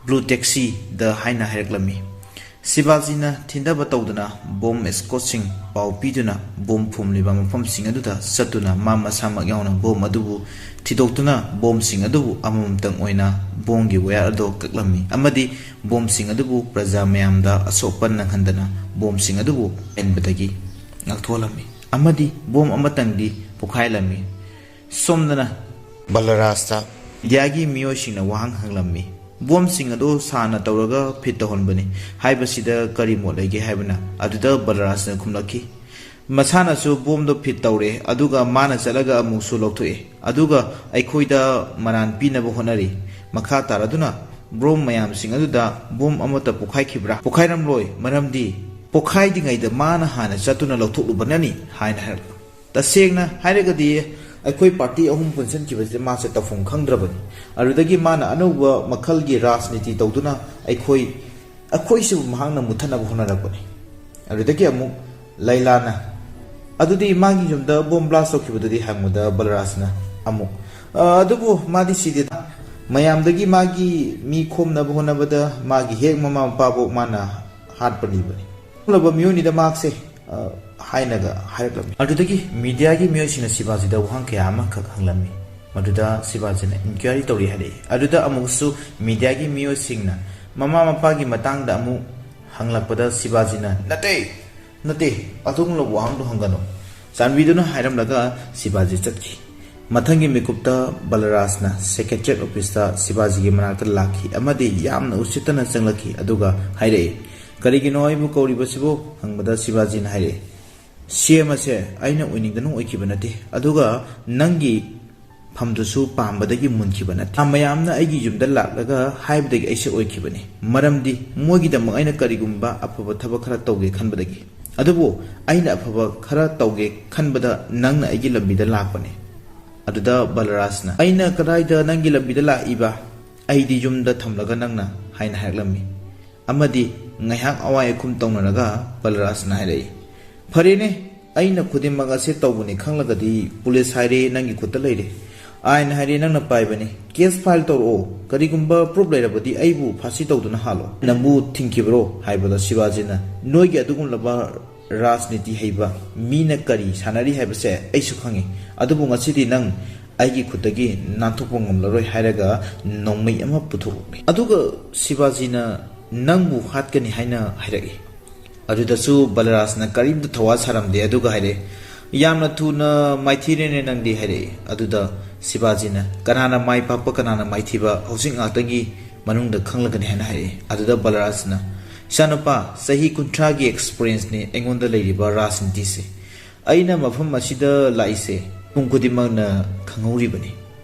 ꯕ꯭ꯂꯨ ꯇꯦꯛꯁꯤꯗ ꯍꯥꯏꯅ ꯍꯥꯏꯔꯛꯂꯝꯃꯤ꯫ ꯁꯤꯕꯥꯖꯤꯅ ꯊꯤꯟꯊꯕ ꯇꯧꯗꯨꯅ ꯕꯣꯝ ꯁ꯭ꯀ꯭ꯋꯥꯗꯁꯤꯡ ꯄꯥꯎ ꯄꯤꯗꯨꯅ ꯕꯣꯝ ꯐꯨꯝꯂꯤꯕ ꯃꯐꯝꯁꯤꯡ ꯑꯗꯨꯗ ꯆꯠꯇꯨꯅ ꯃꯥ ꯃꯁꯥꯃꯛ ꯌꯥꯎꯅ ꯕꯣꯝ ꯑꯗꯨꯕꯨ ꯊꯤꯗꯣꯛꯇꯨꯅ ꯕꯣꯝꯁꯤꯡ ꯑꯗꯨꯕꯨ ꯑꯃꯃꯝꯇꯪ ꯑꯣꯏꯅ ꯕꯣꯝꯒꯤ ꯋꯥꯌꯔ ꯑꯗꯨ ꯀꯛꯂꯝꯃꯤ ꯑꯃꯗꯤ ꯕꯣꯝꯁꯤꯡ ꯑꯗꯨꯕꯨ ꯄ꯭ꯔꯖꯥ ꯃꯌꯥꯝꯗ ꯑꯁꯣꯛ ꯑꯄꯟ ꯅꯪꯍꯟꯗꯅ ꯕꯣꯝꯁꯤꯡ ꯑꯗꯨꯕꯨ ꯍꯦꯟꯕꯗꯒꯤ ꯉꯥꯛꯊꯣꯛꯍꯜꯂꯝꯃꯤ ꯑꯃꯗꯤ ꯕꯣꯝ ꯑꯃꯇꯪꯗꯤ ꯄꯣꯈꯥꯏꯍꯜꯂꯝꯃꯤ꯫ ꯁꯣꯝꯗꯅ ꯕꯂꯔꯥꯖꯇ ꯏꯟꯗꯤꯌꯥꯒꯤ ꯃꯤꯑꯣꯏꯁꯤꯡꯅ ꯋꯥꯍꯪ ꯍꯪꯂꯝꯃꯤ, "ꯕꯣꯝꯁꯤꯡ ꯑꯗꯨ ꯁꯥꯅ ꯇꯧꯔꯒ ꯐꯤꯠ ꯇꯧꯍꯟꯕꯅꯤ ꯍꯥꯏꯕꯁꯤꯗ ꯀꯔꯤ ꯃꯣꯠ ꯂꯩꯒꯦ?" ꯍꯥꯏꯕꯅ꯫ ꯑꯗꯨꯗ ꯕꯂꯔꯥꯖꯅ ꯈꯨꯝꯂꯛꯈꯤ, "ꯃꯁꯥꯅꯁꯨ ꯕꯣꯝꯗꯣ ꯐꯤꯠ ꯇꯧꯔꯦ, ꯑꯗꯨꯒ ꯃꯥꯅ ꯆꯠꯂꯒ ꯑꯃꯨꯛꯁꯨ ꯂꯧꯊꯣꯛꯑꯦ, ꯑꯗꯨꯒ ꯑꯩꯈꯣꯏꯗ ꯃꯔꯥꯟ ꯄꯤꯅꯕ ꯍꯣꯠꯅꯔꯤ꯫ ꯃꯈꯥ ꯇꯥꯔꯗꯨꯅ ꯕ꯭ꯔꯣꯝ ꯃꯌꯥꯝꯁꯤꯡ ꯑꯗꯨꯗ ꯕꯣꯝ ꯑꯃꯠꯇ ꯄꯣꯈꯥꯏꯈꯤꯕ꯭ꯔꯥ? ꯄꯣꯈꯥꯏꯔꯝꯂꯣꯏ, ꯃꯔꯝꯗꯤ ꯄꯣꯈꯥꯏꯗ꯭ꯔꯤꯉꯩꯗ ꯃꯥꯅ ꯍꯥꯟꯅ ꯆꯠꯇꯨꯅ ꯂꯧꯊꯣꯛꯂꯨꯕꯅꯅꯤ ꯍꯥꯏꯅ ꯍꯥꯏꯔꯛꯄ꯫ ꯇꯁꯦꯡꯅ ꯍꯥꯏꯔꯒꯗꯤ ꯑꯩꯈꯣꯏ ꯄꯥꯔꯇꯤ ꯑꯍꯨꯝ ꯄꯨꯟꯁꯤꯟꯈꯤꯕꯁꯤꯗ ꯃꯥꯁꯦ ꯇꯧꯐꯝ ꯈꯪꯗ꯭ꯔꯕꯅꯤ꯫ ꯑꯗꯨꯗꯒꯤ ꯃꯥꯅ ꯑꯅꯧꯕ ꯃꯈꯜꯒꯤ ꯔꯥꯖꯅꯤꯇꯤ ꯇꯧꯗꯨꯅ ꯑꯩꯈꯣꯏ ꯑꯩꯈꯣꯏꯁꯤꯕꯨ ꯃꯍꯥꯛꯅ ꯃꯨꯠꯊꯠꯅꯕ ꯍꯣꯠꯅꯔꯛꯄꯅꯤ꯫ ꯑꯗꯨꯗꯒꯤ ꯑꯃꯨꯛ ꯂꯩꯂꯥꯅ, "ꯑꯗꯨꯗꯤ ꯃꯥꯒꯤ ꯌꯨꯝꯗ ꯕꯣꯝ ꯕ꯭ꯂꯥꯁ ꯇꯧꯈꯤꯕꯗꯨꯗꯤ?" ꯍꯪꯕꯗ ꯕꯂꯔꯥꯖꯅ ꯑꯃꯨꯛ, "ꯑ, ꯑꯗꯨꯕꯨ ꯃꯥꯗꯤ ꯁꯤꯗꯦꯗ, ꯃꯌꯥꯝꯗꯒꯤ ꯃꯥꯒꯤ ꯃꯤ ꯈꯣꯝꯅꯕ ꯍꯣꯠꯅꯕꯗ ꯃꯥꯒꯤ ꯍꯦꯛ ꯃꯃꯥ ꯃꯄꯥꯕꯨ ꯃꯥꯅ ꯍꯥꯠꯄꯅꯤꯕꯅꯤ꯫ ꯈꯪꯂꯕ ꯃꯤꯑꯣꯏꯅꯤꯗ ꯃꯍꯥꯛꯁꯦ", ꯑ, ꯍꯥꯏꯅꯒ ꯍꯥꯏꯔꯛꯂꯝꯃꯤ꯫ ꯑꯗꯨꯗꯒꯤ ꯃꯤꯗꯤꯌꯥꯒꯤ ꯃꯤꯑꯣꯏꯁꯤꯡꯅ ꯁꯤꯕꯥꯖꯤꯗ ꯋꯥꯍꯪ ꯀꯌꯥ ꯑꯃꯈꯛ ꯍꯪꯂꯝꯃꯤ꯫ ꯃꯗꯨꯗ ꯁꯤꯕꯥꯖꯤꯅ ꯏꯟꯀ꯭ꯋꯥꯏꯔꯤ ꯇꯧꯔꯤ ꯍꯥꯏꯔꯛꯏ꯫ ꯑꯗꯨꯗ ꯑꯃꯨꯛꯁꯨ ꯃꯤꯗꯤꯌꯥꯒꯤ ꯃꯤꯑꯣꯏꯁꯤꯡꯅ ꯃꯃꯥ ꯃꯄꯥꯒꯤ ꯃꯇꯥꯡꯗ ꯑꯃꯨꯛ ꯍꯪꯂꯛꯄꯗ ꯁꯤꯕꯥꯖꯤꯅ, "ꯅꯠꯇꯦ, ꯅꯠꯇꯦ, ꯑꯗꯨꯒꯨꯝꯂꯕ ꯋꯥꯍꯪꯗꯣ ꯍꯪꯒꯅꯨ" ꯆꯥꯟꯕꯤꯗꯨꯅ ꯍꯥꯏꯔꯝꯂꯒ ꯁꯤꯕꯥꯖꯤ ꯆꯠꯈꯤ꯫ ꯃꯊꯪꯒꯤ ꯃꯤꯀꯨꯞꯇ ꯕꯂꯔꯥꯖꯅ ꯁꯦꯀ꯭ꯔꯦꯇꯔꯤꯌꯦꯠ ꯑꯣꯐꯤꯁꯇ ꯁꯤꯕꯥꯖꯤꯒꯤ ꯃꯅꯥꯛꯇ ꯂꯥꯛꯈꯤ ꯑꯃꯗꯤ ꯌꯥꯝꯅ ꯎꯁꯤꯠꯇꯅ ꯆꯪꯂꯛꯈꯤ, ꯑꯗꯨꯒ ꯍꯥꯏꯔꯛꯏ, "ꯀꯔꯤꯒꯤꯅꯣ ꯑꯩꯕꯨ ꯀꯧꯔꯤꯕꯁꯤꯕꯨ?" ꯍꯪꯕꯗ ꯁꯤꯕꯥꯖꯤꯅ ꯍꯥꯏꯔꯛꯏ, "ꯁꯤ ꯑꯦꯝ ꯑꯁꯦ ꯑꯩꯅ ꯑꯣꯏꯅꯤꯡꯗꯅ ꯑꯣꯏꯈꯤꯕ ꯅꯠꯇꯦ, ꯑꯗꯨꯒ ꯅꯪꯒꯤ ꯐꯝꯗꯨꯁꯨ ꯄꯥꯝꯕꯗꯒꯤ ꯃꯨꯟꯈꯤꯕ ꯅꯠꯇꯦ꯫ ꯃꯌꯥꯝꯅ ꯑꯩꯒꯤ ꯌꯨꯝꯗ ꯂꯥꯛꯂꯒ ꯍꯥꯏꯕꯗꯒꯤ ꯑꯩꯁꯦ ꯑꯣꯏꯈꯤꯕꯅꯤ, ꯃꯔꯝꯗꯤ ꯃꯣꯏꯒꯤꯗꯃꯛ ꯑꯩꯅ ꯀꯔꯤꯒꯨꯝꯕ ꯑꯐꯕ ꯊꯕꯛ ꯈꯔ ꯇꯧꯒꯦ ꯈꯟꯕꯗꯒꯤ꯫ ꯑꯗꯨꯕꯨ ꯑꯩꯅ ꯑꯐꯕ ꯈꯔ ꯇꯧꯒꯦ ꯈꯟꯕꯗ ꯅꯪꯅ ꯑꯩꯒꯤ ꯂꯝꯕꯤꯗ ꯂꯥꯛꯄꯅꯤ꯫" ꯑꯗꯨꯗ ꯕꯂꯔꯥꯖꯅ, "ꯑꯩꯅ ꯀꯗꯥꯏꯗ ꯅꯪꯒꯤ ꯂꯝꯕꯤꯗ ꯂꯥꯛꯏꯕ? ꯑꯩꯗꯤ ꯌꯨꯝꯗ ꯊꯝꯂꯒ ꯅꯪꯅ" ꯍꯥꯏꯅ ꯍꯥꯏꯔꯛꯂꯝꯃꯤ꯫ ꯑꯃꯗꯤ ꯉꯥꯏꯍꯥꯛ ꯑꯋꯥꯏ ꯑꯈꯨꯝ ꯇꯧꯅꯔꯒ ꯕꯂꯔꯥꯖꯅ ꯍꯥꯏꯔꯛꯏ, "ꯐꯔꯦꯅꯦ, ꯑꯩꯅ ꯈꯨꯗꯤꯡꯃꯛ ꯑꯁꯤ ꯇꯧꯕꯅꯤ ꯈꯪꯂꯒꯗꯤ ꯄꯨꯂꯤꯁ ꯍꯥꯏꯔꯦ ꯅꯪꯒꯤ ꯈꯨꯠꯇ ꯂꯩꯔꯦ, ꯑꯥꯏꯟ ꯍꯥꯏꯔꯦ ꯅꯪꯅ ꯄꯥꯏꯕꯅꯤ, ꯀꯦꯁ ꯐꯥꯏꯜ ꯇꯧꯔꯛꯑꯣ, ꯀꯔꯤꯒꯨꯝꯕ ꯄ꯭ꯔꯨꯞ ꯂꯩꯔꯕꯗꯤ ꯑꯩꯕꯨ ꯐꯥꯁꯤ ꯇꯧꯗꯨꯅ ꯍꯥꯜꯂꯣ꯫ ꯅꯪꯕꯨ ꯊꯤꯡꯈꯤꯕ꯭ꯔꯣ?" ꯍꯥꯏꯕꯗ ꯁꯤꯕꯥꯖꯤꯅ, "ꯅꯣꯏꯒꯤ ꯑꯗꯨꯒꯨꯝꯂꯕ ꯔꯥꯖꯅꯤꯇꯤ ꯍꯩꯕ ꯃꯤꯅ ꯀꯔꯤ ꯁꯥꯟꯅꯔꯤ ꯍꯥꯏꯕꯁꯦ ꯑꯩꯁꯨ ꯈꯪꯉꯤ, ꯑꯗꯨꯕꯨ ꯉꯁꯤꯗꯤ ꯅꯪ ꯑꯩꯒꯤ ꯈꯨꯠꯇꯒꯤ ꯅꯥꯟꯊꯣꯛꯄ ꯉꯝꯂꯔꯣꯏ" ꯍꯥꯏꯔꯒ ꯅꯣꯡꯃꯩ ꯑꯃ ꯄꯨꯊꯣꯛꯂꯛꯂꯦ꯫ ꯑꯗꯨꯒ ꯁꯤꯕꯥꯖꯤꯅ, "ꯅꯪꯕꯨ ꯍꯥꯠꯀꯅꯤ" ꯍꯥꯏꯅ ꯍꯥꯏꯔꯛꯏ꯫ ꯑꯗꯨꯗꯁꯨ ꯕꯂꯔꯥꯖꯅ ꯀꯔꯤꯝꯇ ꯊꯧꯋꯥ ꯁꯥꯔꯝꯗꯦ, ꯑꯗꯨꯒ ꯍꯥꯏꯔꯛꯑꯦ, "ꯌꯥꯝꯅ ꯊꯨꯅ ꯃꯥꯏꯊꯤꯔꯦꯅꯦ ꯅꯪꯗꯤ" ꯍꯥꯏꯔꯛꯑꯦ꯫ ꯑꯗꯨꯗ ꯁꯤꯕꯥꯖꯤꯅ, "ꯀꯅꯥꯅ ꯃꯥꯏ ꯄꯥꯛꯄ, ꯀꯅꯥꯅ ꯃꯥꯏꯊꯤꯕ ꯍꯧꯖꯤꯛ ꯉꯥꯛꯇꯒꯤ ꯃꯅꯨꯡꯗ ꯈꯪꯂꯒꯅꯤ" ꯍꯥꯏꯅ ꯍꯥꯏꯔꯛꯑꯦ꯫ ꯑꯗꯨꯗ ꯕꯂꯔꯥꯖꯅ, "ꯏꯆꯥꯅꯨꯄꯥ, ꯆꯍꯤ ꯀꯨꯟꯊ꯭ꯔꯥꯒꯤ ꯑꯦꯛꯁꯄꯔꯤꯌꯦꯟꯁꯅꯤ ꯑꯩꯉꯣꯟꯗ ꯂꯩꯔꯤꯕ ꯔꯥꯖꯅꯤꯇꯤꯁꯦ꯫ ꯑꯩꯅ ꯃꯐꯝ ꯑꯁꯤꯗ ꯂꯥꯛꯏꯁꯦ ꯃꯤꯄꯨꯝ ꯈꯨꯗꯤꯡꯃꯛꯅ ꯈꯪꯍꯧꯔꯤꯕꯅꯤ꯫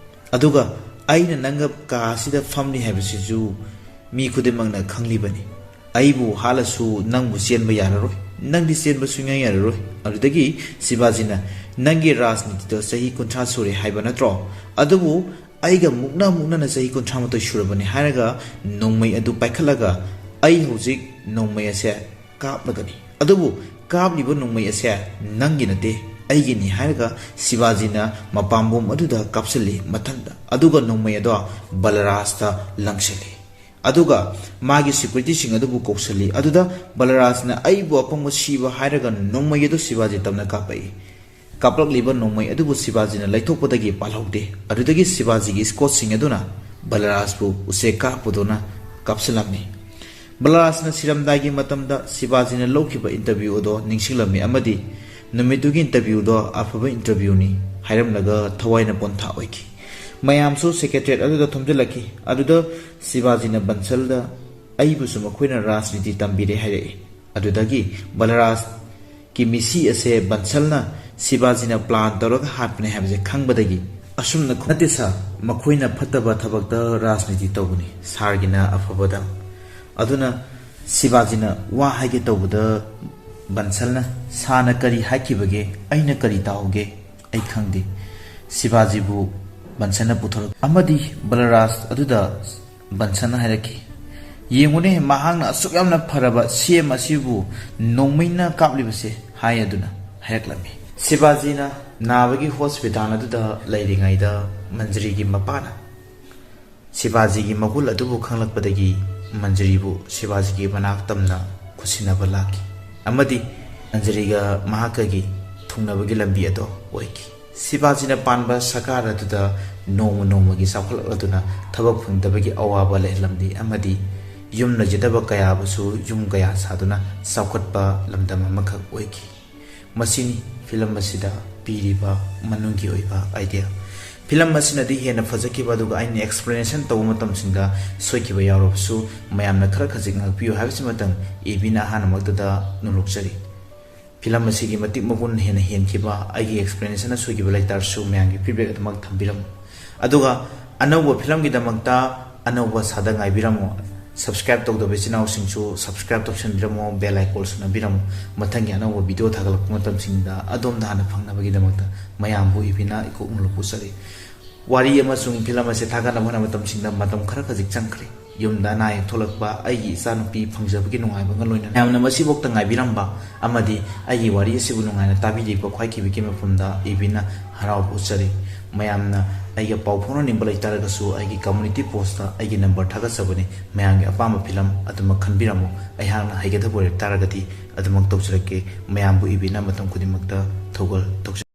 ꯑꯗꯨꯒ ꯑꯩꯅ ꯅꯪꯒ ꯀꯥ ꯑꯁꯤꯗ ꯐꯝꯂꯤ ꯍꯥꯏꯕꯁꯤꯁꯨ ꯃꯤ ꯈꯨꯗꯤꯡꯃꯛꯅ ꯈꯪꯂꯤꯕꯅꯤ꯫ ꯑꯩꯕꯨ ꯍꯥꯠꯂꯁꯨ ꯅꯪꯕꯨ ꯆꯦꯟꯕ ꯌꯥꯔꯔꯣꯏ, ꯅꯪꯗꯤ ꯆꯦꯟꯕ ꯁꯨꯡꯌꯥ ꯌꯥꯔꯔꯣꯏ꯫ ꯑꯗꯨꯗꯒꯤ ꯁꯤꯕꯥꯖꯤꯅ, "ꯅꯪꯒꯤ ꯔꯥꯖꯅꯤꯇꯤꯗꯣ ꯆꯍꯤ ꯀꯨꯟꯊ꯭ꯔꯥ ꯁꯨꯔꯦ ꯍꯥꯏꯕ ꯅꯠꯇ꯭ꯔꯣ? ꯑꯗꯨꯕꯨ ꯑꯩꯒ ꯃꯨꯛꯅ ꯃꯨꯛꯅꯅ ꯆꯍꯤ ꯀꯨꯟꯊ꯭ꯔꯥ ꯃꯥꯊꯣꯏ ꯁꯨꯔꯕꯅꯤ" ꯍꯥꯏꯔꯒ ꯅꯣꯡꯃꯩ ꯑꯗꯨ ꯄꯥꯏꯈꯠꯂꯒ, "ꯑꯩ ꯍꯧꯖꯤꯛ ꯅꯣꯡꯃꯩ ꯑꯁꯦ ꯀꯥꯞꯂꯒꯅꯤ, ꯑꯗꯨꯕꯨ ꯀꯥꯞꯂꯤꯕ ꯅꯣꯡꯃꯩ ꯑꯁꯦ ꯅꯪꯒꯤ ꯅꯠꯇꯦ, ꯑꯩꯒꯤꯅꯤ" ꯍꯥꯏꯔꯒ ꯁꯤꯕꯥꯖꯤꯅ ꯃꯄꯥꯝꯕꯣꯝ ꯑꯗꯨꯗ ꯀꯥꯞꯁꯤꯜꯂꯤ ꯃꯊꯟꯇ, ꯑꯗꯨꯒ ꯅꯣꯡꯃꯩ ꯑꯗꯣ ꯕꯂꯔꯥꯖꯇ ꯂꯪꯁꯤꯜꯂꯤ꯫ ꯑꯗꯨꯒ ꯃꯥꯒꯤ ꯁꯦꯀ꯭ꯌꯨꯔꯤꯇꯤꯁꯤꯡ ꯑꯗꯨꯕꯨ ꯀꯧꯁꯤꯜꯂꯤ꯫ ꯑꯗꯨꯗ ꯕꯂꯔꯥꯖꯅ "ꯑꯩꯕꯨ ꯑꯄꯪꯕ ꯁꯤꯕ" ꯍꯥꯏꯔꯒ ꯅꯣꯡꯃꯩ ꯑꯗꯨ ꯁꯤꯕꯥꯖꯤ ꯇꯝꯅ ꯀꯥꯞꯄꯛꯏ꯫ ꯀꯥꯞꯂꯛꯂꯤꯕ ꯅꯣꯡꯃꯩ ꯑꯗꯨꯕꯨ ꯁꯤꯕꯥꯖꯤꯅ ꯂꯩꯊꯣꯛꯄꯗꯒꯤ ꯄꯥꯜꯍꯧꯗꯦ꯫ ꯑꯗꯨꯗꯒꯤ ꯁꯤꯕꯥꯖꯤꯒꯤ ꯁ꯭ꯀꯣꯠꯁꯤꯡ ꯑꯗꯨꯅ ꯕꯂꯔꯥꯖꯄꯨ ꯎꯆꯦꯛ ꯀꯥꯞꯄꯗꯧꯅ ꯀꯥꯞꯁꯤꯜꯂꯝꯃꯤ꯫ ꯕꯂꯔꯥꯖꯅ ꯁꯤꯔꯝꯗꯥꯏꯒꯤ ꯃꯇꯝꯗ ꯁꯤꯕꯥꯖꯤꯅ ꯂꯧꯈꯤꯕ ꯏꯟꯇꯔꯚ꯭ꯌꯨ ꯑꯗꯣ ꯅꯤꯡꯁꯤꯡꯂꯝꯃꯤ ꯑꯃꯗꯤ ꯅꯨꯃꯤꯠꯇꯨꯒꯤ ꯏꯟꯇꯔꯚ꯭ꯌꯨꯗꯣ ꯑꯐꯕ ꯏꯟꯇꯔꯚ꯭ꯌꯨꯅꯤ ꯍꯥꯏꯔꯝꯂꯒ ꯊꯋꯥꯏꯅ ꯄꯣꯟꯊꯥ ꯑꯣꯏꯈꯤ꯫ ꯃꯌꯥꯝꯁꯨ ꯁꯦꯀ꯭ꯔꯦꯇꯦꯔꯤꯌꯦꯠ ꯑꯗꯨꯗ ꯊꯣꯝꯖꯤꯜꯂꯛꯈꯤ꯫ ꯑꯗꯨꯗ ꯁꯤꯕꯥꯖꯤꯅ ꯕꯟꯁꯜꯗ "ꯑꯩꯕꯨꯁꯨ ꯃꯈꯣꯏꯅ ꯔꯥꯖꯅꯤꯇꯤ ꯇꯝꯕꯤꯔꯦ" ꯍꯥꯏꯔꯛꯏ꯫ ꯑꯗꯨꯗꯒꯤ ꯕꯂꯔꯥꯖꯀꯤ ꯃꯤꯁꯤ ꯑꯁꯦ ꯕꯟꯁꯜꯅ ꯁꯤꯕꯥꯖꯤꯅ ꯄ꯭ꯂꯥꯟ ꯇꯧꯔꯒ ꯍꯥꯠꯄꯅꯦ ꯍꯥꯏꯕꯁꯦ ꯈꯪꯕꯗꯒꯤ, "ꯑꯁꯨꯝꯅ ꯈꯨ-, ꯅꯠꯇꯦ ꯁꯥꯔ, ꯃꯈꯣꯏꯅ ꯐꯠꯇꯕ ꯊꯕꯛꯇ ꯔꯥꯖꯅꯤꯇꯤ ꯇꯧꯕꯅꯤ, ꯁꯥꯔꯒꯤꯅ ꯑꯐꯕꯗ"꯫ ꯑꯗꯨꯅ ꯁꯤꯕꯥꯖꯤꯅ ꯋꯥ ꯍꯥꯏꯒꯦ ꯇꯧꯕꯗ ꯕꯟꯁꯜꯅ, "ꯁꯥꯔꯅ ꯀꯔꯤ ꯍꯥꯏꯈꯤꯕꯒꯦ? ꯑꯩꯅ ꯀꯔꯤ ꯇꯥꯍꯧꯒꯦ? ꯑꯩ ꯈꯪꯗꯦ"꯫ ꯁꯤꯕꯥꯖꯤꯕꯨ ꯕꯟꯁꯜꯅ ꯄꯨꯊꯣꯔꯛ ꯑꯃꯗꯤ ꯕꯂꯔꯥꯖ ꯑꯗꯨꯗ ꯕꯟꯁꯜꯅ ꯍꯥꯏꯔꯛꯈꯤ, "ꯌꯦꯡꯉꯨꯅꯦ, ꯃꯍꯥꯛꯅ ꯑꯁꯨꯛ ꯌꯥꯝꯅ ꯐꯔꯕ ꯁꯤ ꯑꯦꯝ ꯑꯁꯤꯕꯨ ꯅꯣꯡꯃꯩꯅ ꯀꯥꯞꯂꯤꯕꯁꯦ" ꯍꯥꯏ ꯑꯗꯨꯅ ꯍꯥꯏꯔꯛꯂꯝꯃꯤ꯫ ꯁꯤꯕꯥꯖꯤꯅ ꯅꯥꯕꯒꯤ ꯍꯣꯁꯄꯤꯇꯥꯜ ꯑꯗꯨꯗ ꯂꯩꯔꯤꯉꯩꯗ ꯃꯟꯖꯔꯤꯒꯤ ꯃꯄꯥꯅ ꯁꯤꯕꯥꯖꯤꯒꯤ ꯃꯒꯨꯟ ꯑꯗꯨꯕꯨ ꯈꯪꯂꯛꯄꯗꯒꯤ ꯃꯟꯖꯔꯤꯕꯨ ꯁꯤꯕꯥꯖꯤꯒꯤ ꯃꯅꯥꯛ ꯇꯝꯅ ꯈꯨꯠꯁꯤꯟꯅꯕ ꯂꯥꯛꯈꯤ ꯑꯃꯗꯤ ꯃꯟꯖꯔꯤꯒ ꯃꯍꯥꯛꯀꯒꯤ ꯊꯨꯡꯅꯕꯒꯤ ꯂꯝꯕꯤ ꯑꯗꯣ ꯑꯣꯏꯈꯤ꯫ ꯁꯤꯕꯥꯖꯤꯅ ꯄꯥꯟꯕ ꯁꯔꯀꯥꯔ ꯑꯗꯨꯗ ꯅꯣꯡꯃ ꯅꯣꯡꯃꯒꯤ ꯆꯥꯎꯈꯠꯂꯛꯂꯗꯨꯅ ꯊꯕꯛ ꯐꯪꯗꯕꯒꯤ ꯑꯋꯥꯕ ꯂꯩꯍꯜꯂꯝꯂꯤ ꯑꯃꯗꯤ ꯌꯨꯝ ꯂꯩꯖꯗꯕ ꯀꯌꯥꯕꯨꯁꯨ ꯌꯨꯝ ꯀꯌꯥ ꯁꯥꯗꯨꯅ ꯆꯥꯎꯈꯠꯄ ꯂꯝꯗꯝ ꯑꯃꯈꯛ ꯑꯣꯏꯈꯤ꯫ ꯃꯁꯤꯅꯤ ꯐꯤꯂꯝ ꯑꯁꯤꯗ ꯄꯤꯔꯤꯕ ꯃꯅꯨꯡꯒꯤ ꯑꯣꯏꯕ ꯑꯥꯏꯗꯤꯌꯥ꯫ ꯐꯤꯂꯝ ꯑꯁꯤꯅꯗꯤ ꯍꯦꯟꯅ ꯐꯖꯈꯤꯕ, ꯑꯗꯨꯒ ꯑꯩꯅ ꯑꯦꯛꯁꯄ꯭ꯂꯦꯅꯦꯁꯟ ꯇꯧꯕ ꯃꯇꯝꯁꯤꯡꯗ ꯁꯣꯏꯈꯤꯕ ꯌꯥꯎꯔꯕꯁꯨ ꯃꯌꯥꯝꯅ ꯈꯔ ꯈꯖꯤꯛ ꯉꯥꯛꯄꯤꯌꯨ ꯍꯥꯏꯕꯁꯤꯃꯇꯪ ꯑꯦ ꯕꯤꯅ ꯑꯍꯥꯟꯕꯃꯛꯇꯗ ꯅꯣꯂꯣꯛꯆꯔꯤ꯫ ꯐꯤꯂꯝ ꯑꯁꯤꯒꯤ ꯃꯇꯤꯛ ꯃꯒꯨꯟ ꯍꯦꯟꯅ ꯍꯦꯟꯈꯤꯕ, ꯑꯩꯒꯤ ꯑꯦꯛꯁꯄ꯭ꯂꯦꯅꯦꯁꯟꯅ ꯁꯣꯏꯈꯤꯕ ꯂꯩꯇꯥꯔꯁꯨ ꯃꯌꯥꯝꯒꯤ ꯐꯤꯗꯕꯦꯛ ꯑꯗꯨꯃꯛ ꯊꯝꯕꯤꯔꯝꯃꯨ꯫ ꯑꯗꯨꯒ ꯑꯅꯧꯕ ꯐꯤꯂꯝꯒꯤꯗꯃꯛꯇ ꯑꯅꯧꯕ ꯁꯥꯗ ꯉꯥꯏꯕꯤꯔꯝꯃꯣ꯫ Subscribe ꯇꯧꯗꯕ ꯏꯆꯤꯟ ꯏꯅꯥꯎꯁꯤꯡꯁꯨ subscribe ꯇꯧꯁꯟꯕꯤꯔꯝꯃꯣ, bell icon ꯁꯨꯅꯕꯤꯔꯝꯃꯣ꯫ ꯃꯊꯪꯒꯤ ꯑꯅꯧꯕ video ꯊꯥꯒꯠꯂꯛꯄ ꯃꯇꯝꯁꯤꯡꯗ ꯑꯗꯣꯝꯗ ꯍꯥꯟꯅ ꯐꯪꯅꯕꯒꯤꯗꯃꯛꯇ ꯃꯌꯥꯝꯕꯨ ꯏꯕꯤꯅ ꯏꯀꯣꯛ ꯅꯣꯂꯨꯛꯄꯨ ꯆꯠꯂꯤ꯫ ꯋꯥꯔꯤ ꯑꯃꯁꯨꯡ ꯐꯤꯂꯝ ꯑꯁꯦ ꯊꯥꯒꯠꯅꯕ ꯍꯣꯠꯅꯕ ꯃꯇꯝꯁꯤꯡꯗ ꯃꯇꯝ ꯈꯔ ꯈꯖꯤꯛ ꯆꯪꯈ꯭ꯔꯦ꯫ ꯌꯨꯝꯗ ꯑꯅꯥ ꯑꯌꯦꯛ ꯊꯣꯛꯂꯛꯄ, ꯑꯩꯒꯤ ꯏꯆꯥꯅꯨꯄꯤ ꯐꯪꯖꯕꯒꯤ ꯅꯨꯡꯉꯥꯏꯕꯒ ꯂꯣꯏꯅꯅ ꯃꯌꯥꯝꯅ ꯃꯁꯤꯐꯥꯎꯗ ꯉꯥꯏꯕꯤꯔꯝꯕ ꯑꯃꯗꯤ ꯑꯩꯒꯤ ꯋꯥꯔꯤ ꯑꯁꯤꯕꯨ ꯅꯨꯡꯉꯥꯏꯅ ꯇꯥꯕꯤꯔꯤꯕ ꯈ꯭ꯋꯥꯏꯈꯤꯕꯒꯤ ꯃꯐꯝꯗ ꯏꯕꯤꯅ ꯍꯔꯥꯎꯕ ꯎꯠꯆꯔꯤ꯫ ꯃꯌꯥꯝꯅ ꯑꯩꯒ ꯄꯥꯎ ꯐꯥꯎꯅꯅꯤꯡꯕ ꯂꯩꯇꯥꯔꯒꯁꯨ ꯑꯩꯒꯤ community post ꯇ ꯑꯩꯒꯤ number ꯊꯥꯒꯠꯆꯕꯅꯤ꯫ ꯃꯌꯥꯝꯒꯤ ꯑꯄꯥꯝꯕ ꯐꯤꯂꯝ ꯑꯗꯨꯃꯛ ꯈꯟꯕꯤꯔꯝꯃꯨ꯫ ꯑꯩꯍꯥꯛꯅ ꯍꯩꯒꯗꯕ ꯑꯣꯏꯔꯛ ꯇꯥꯔꯒꯗꯤ ꯑꯗꯨꯃꯛ ꯇꯧꯖꯔꯛꯀꯦ꯫ ꯃꯌꯥꯝꯕꯨ ꯏꯕꯤꯅ ꯃꯇꯝ ꯈꯨꯗꯤꯡꯃꯛꯇ ꯊꯧꯒꯜ ꯇꯧꯖꯔꯤ꯫